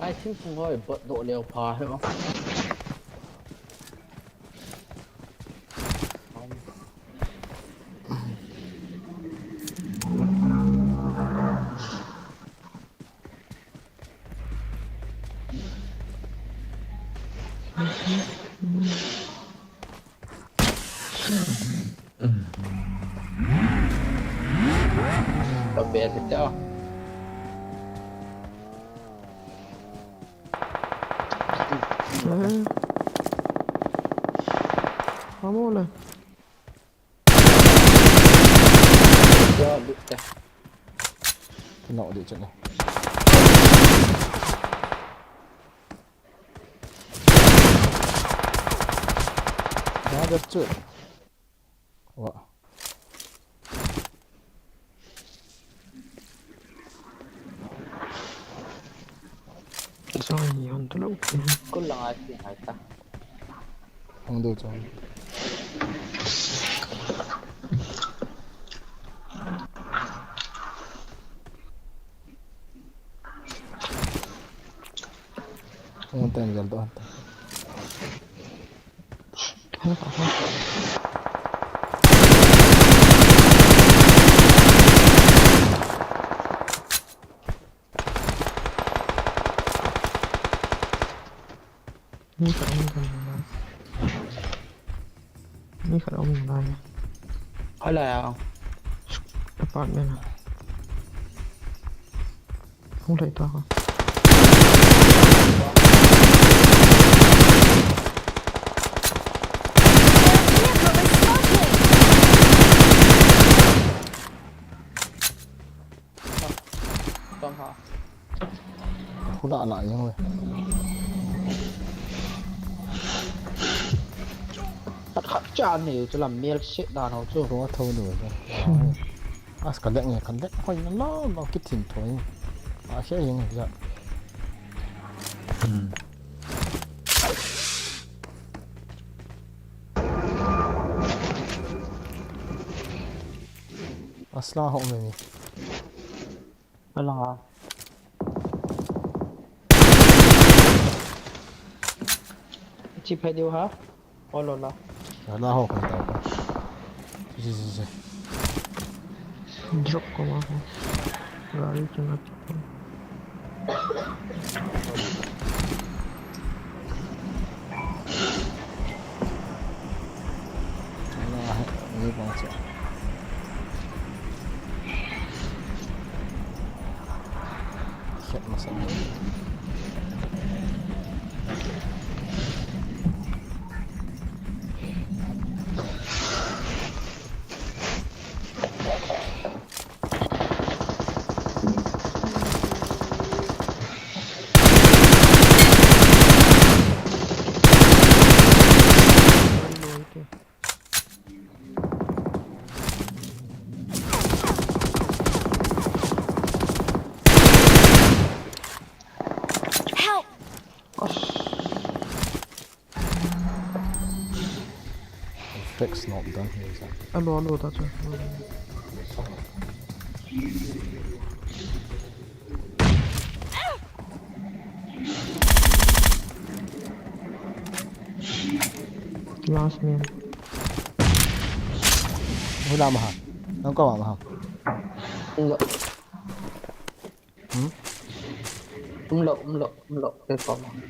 Ai, thingphung hoi bot doh leo pha he o. Ka bel te o. Vamos, né? Ya, lut te. Kena dik cak ni. Dah ada cut. Wah. Sa ni hon tu lo. Kul lang ai ti hai ta. Hong do chang. Hong tan jal do ta. Ni khat um kan na. Ni khat um na. Ala ya. Apartment. Hung lei ta ka. Tong ha. Khu la la yang we. Khat khat cha ni chu lam mel se dan ho chu. Khu tho ni we. As ka lek nge, ka lek hoi na lo lo ki thin thoi. A se yeng ja. Hmm. Asla ho me ni. Alang a. Chi phai diu ha. Olo la. Ala ho kan ta. Ji, ji, ji. Drop ko ma ho. Gari chuna. Ni bang chu. Khet masa. Help! Fix not done here, is that? Alo, alo, ta chu. Last man. Hula maha. Nang ko maha. Umlo. Hmm? Umlo, umlo, umlo. Ke ko maha.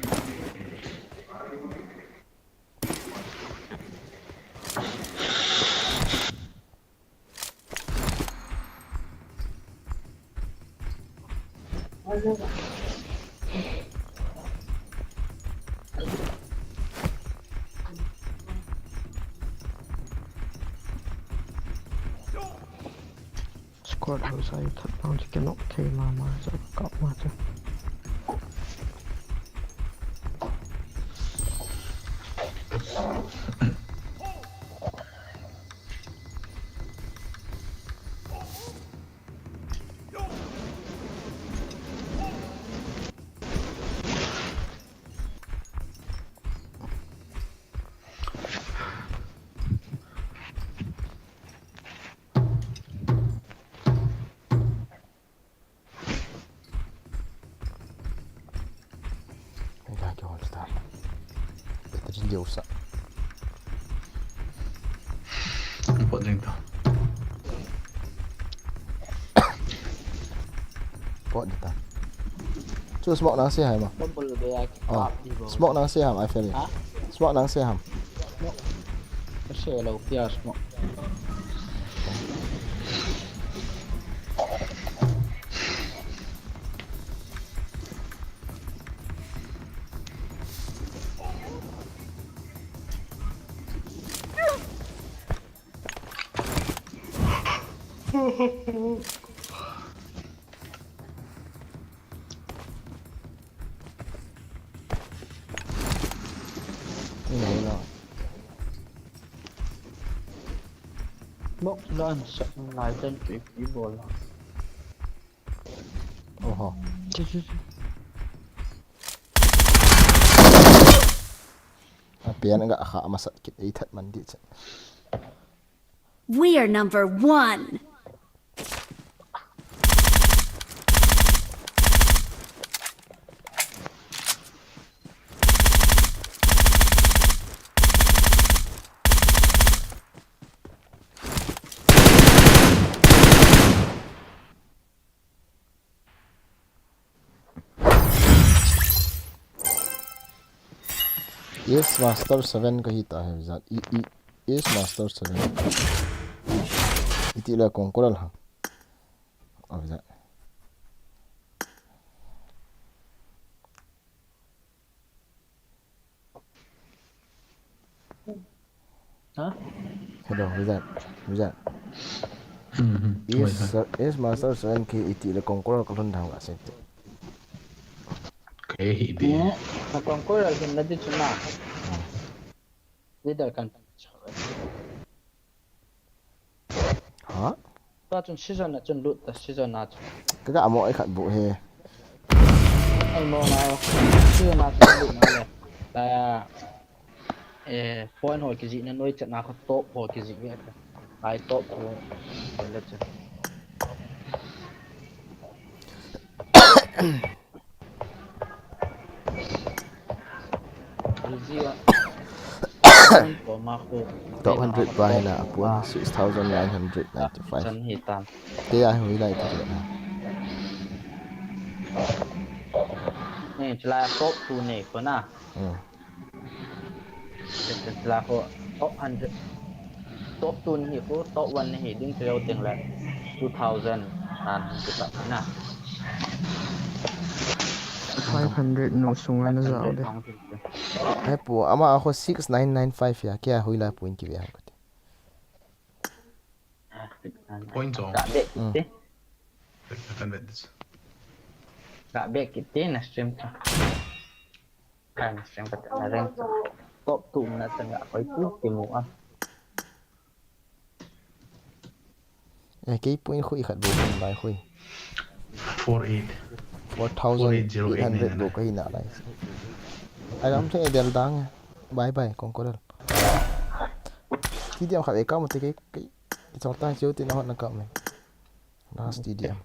Squad house a i that pang chu kinok thei mama chu kap ma chu. Ila ke hol ta. Battery liu sa. Pot jeng ta. Pot jeng ta. Chu smoke nang se ham. Bumble be a ki Oh, kap di bo. Smoke nang se ham, I feel it. Ha? Smoke nang se ham. Smoke. Ka se lo pia smoke. Ina ina. Smoke lan sa lai tan chu ipi bol a. Oho. Chu, chu, chu. A pian ga kha masat kit ei that man di chan. We are number one. Ace Master seven kahi ta he, Vizard. I, i, Ace Master seven. Iti le Conqueror ha. Oh, Vizard. Ha? Hello, Vizard. Vizard. Hmm, hmm. Ace, Ace Master seven K eighty le Conqueror kalhun dang la sente. K eighty. Hmm, na Conqueror hin na di chuna. Hmm. Leader kan. Ha? Tua chun season a chun lut ta, season a chun. Ka ga mo ai khat bu he. Ai mo na. Season a chun lut na le. Ta, eh, point ho kijih na noi chat na kho top ho kijih ve. Ai top ho. Le chat. Top hundred pa hina apun six thousand nine hundred ninety-five. Chan hi tan. Te a hui lai ta na. Ni chila top two ni ko na. Hmm. Chila ko top hundred. Top two nahi khu, top one nahi ding, teu teng le two thousand an kita na. Five hundred nu sunga na jao de. Ai pu, ama a khu six nine nine five ya, kya hui la point ki ve ha kati. Point zong. Ka be Mm. ti. Kan bet this. Ka be ki ti na stream ta. Kan stream ka ta na rank. Top two na tang a koi tu ki mu a. Eh, kei point khu i khat bou kan bai khu. Four eight. Four thousand eight hundred bou ka hi na lai. Ai lam the del dang. Bye bye, kong ko del. Ti diam khat e ka mo te kei, kei. Chol ta chiu ti na hot na ka me. Last T D M.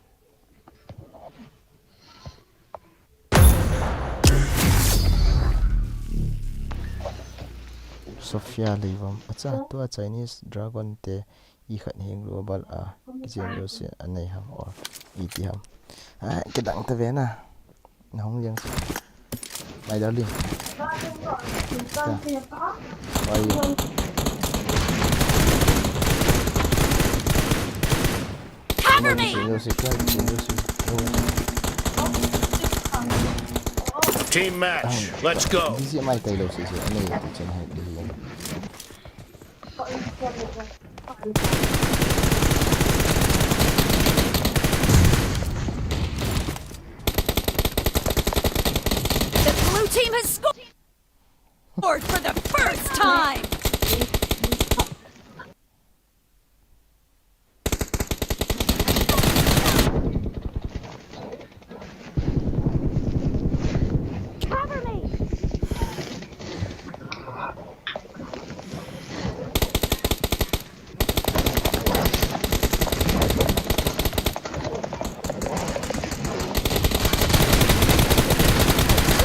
Sophia Leivam. Acha, tua Chinese Dragon te i khat heng global a. Kichen yo se anei ham or iti ham. Ah, kidang ta ve na. Na hung liang se. My darling. Why you? Cover me! Team match, let's go. Busy mai tailou sese, anei ti chen hai di. The blue team has scored for the first time! Cover me!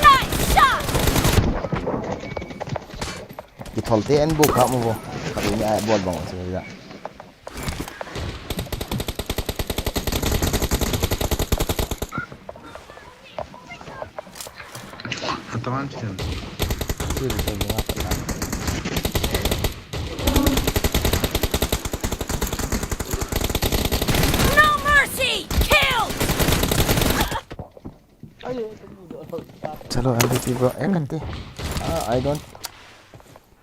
Nice shot! Kithol te en bu kha mo bo. Kha ni ai bol bang se ya. Ataman chen. Chiu te ni a. No mercy! Kill! Chalo, M V P bro. Eh, kante. Ah, I don't.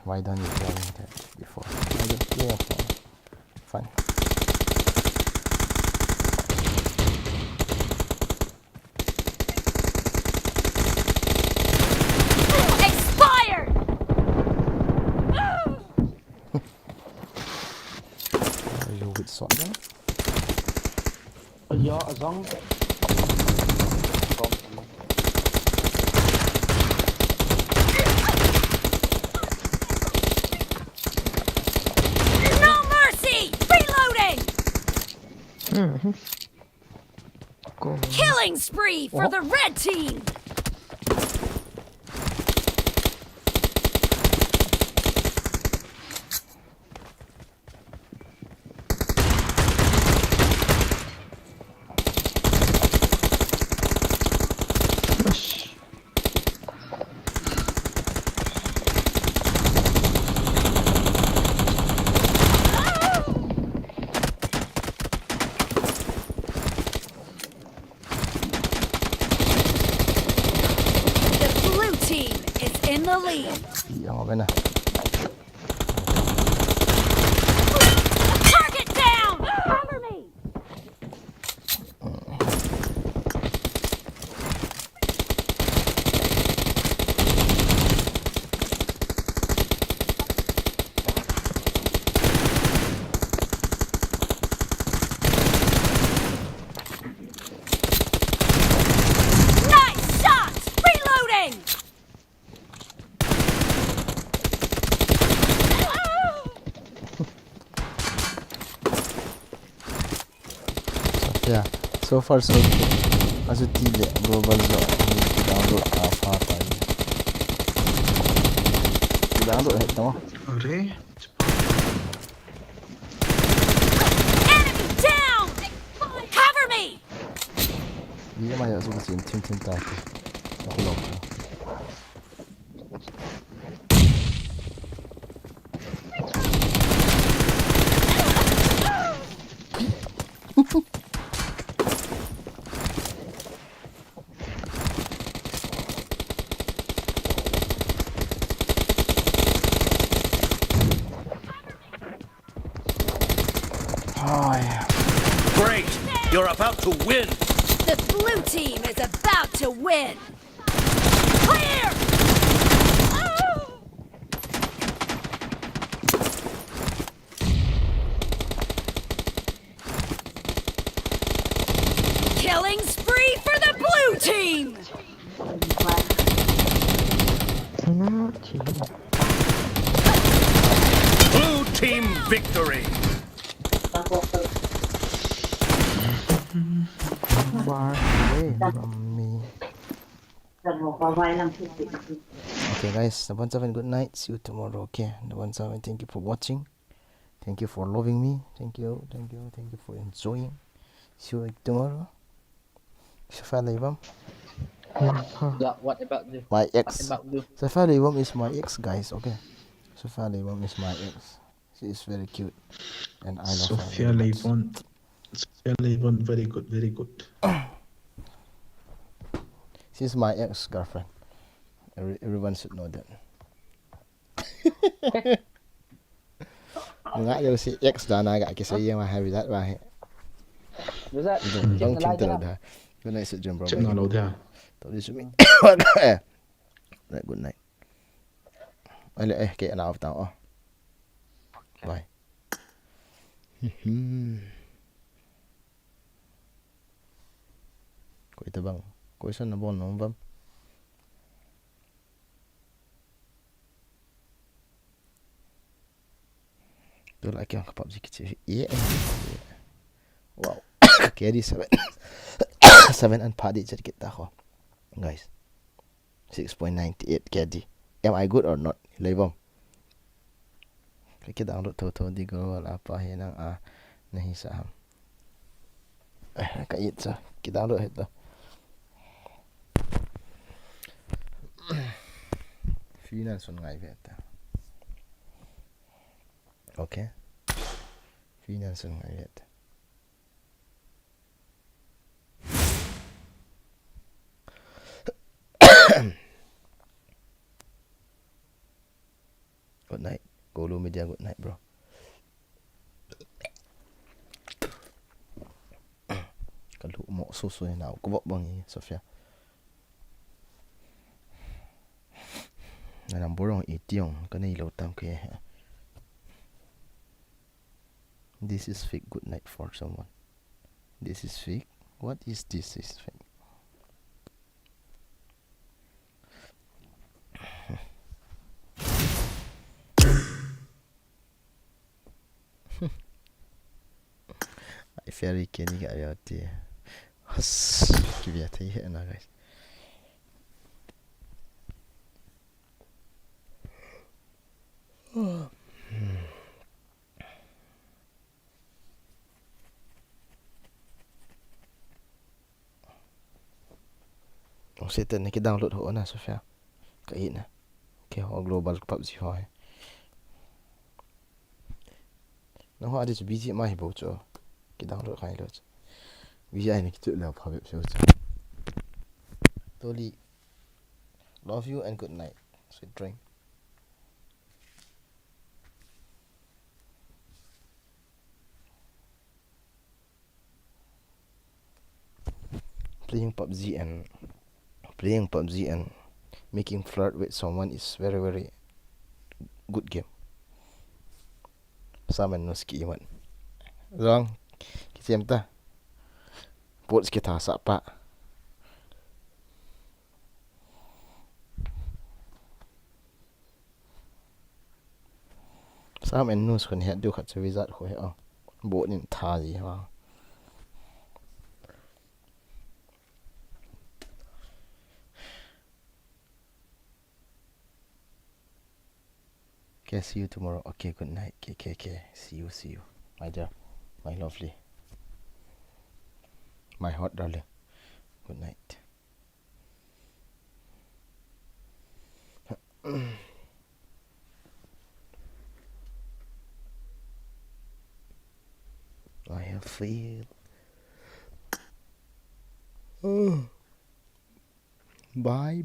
Why don't you play that before? I don't play for fun. Expired! Are you with shotgun? Ya, azang. No mercy! Reloading! Killing spree for the red team! The blue team is in the lead. Yang apa na? Target down! Cover me! Nice shot! Reloading! Yeah, so far so good. Azu ti le global jo download a fa ta. Download he to. Are? Enemy down! Cover me! Ye ma ya zo ka sin tin tin ta. Ko lo. Oh, yeah. Great! You're about to win! The blue team is about to win! Clear! Killing spree for the blue team! Blue team victory! Far away from me. Okay, guys, nabonchauvin and good night. See you tomorrow, okay? Nabonchauvin and thank you for watching. Thank you for loving me. Thank you, thank you, thank you for enjoying. See you tomorrow. Sophia Leivom. Yeah, what about you? My ex. What about you? Sophia Leivom is my ex, guys, okay? Sophia Leivom is my ex. She is very cute. And I love her very much. Sophia Leivom. Sophia Leivom, very good, very good. She's my ex-girlfriend. Every, everyone should know that. Nga yo si ex da na ga ki sa yang ma ha result ba he. Result. Don't, don't think to da. Good night, sit jump, bro. Check na lo da. To this me. Good night. Ale, eh, ke na ta, oh. Bye. Koi tabang. Koi san na bon nom bam. Tula kya ka PUBG kichi. Yeah. Wow. Carry seven. Seven and party chat kita ho. Guys. Six point nine eight K D. Am I good or not? Leivom. Ka ki download tho tho di go la pa he nang a na hi sa ham. Eh, ka it sa. Ki download he to. Finance on ngai ve ta. Okay. Finance on ngai ve ta. Good night. Golu Media, good night, bro. Ka lu mo su su na ko bang i Sophia. Na number ong iti ong ka nei lo tam ke. This is fake. Good night for someone. This is fake. What is this? Is fake. Ai fairy keni ka ayati. Has, kivia thei he na, guys. Ong se ten ki download ho na Sophia. Ka it na. Ke ho global PUBG ho he. Na ho adi chu B G M I bo chu. Ki download khai lo chu. B G M I na ki tu le pha bep chu. Toli. Love you and good night. Sweet dream. Playing PUBG and playing PUBG and making flirt with someone is very, very good game. Sam and Nus ki iman. Wrong. Ki chem ta. Pots ki tha sa pa. Sam and Nus khun he du khat chu wizard khu he o. Bo nin tha ji ha. Okay, see you tomorrow. Okay, good night. K K K. See you, see you. My dear, my lovely. My hot darling. Good night. I feel. Bye.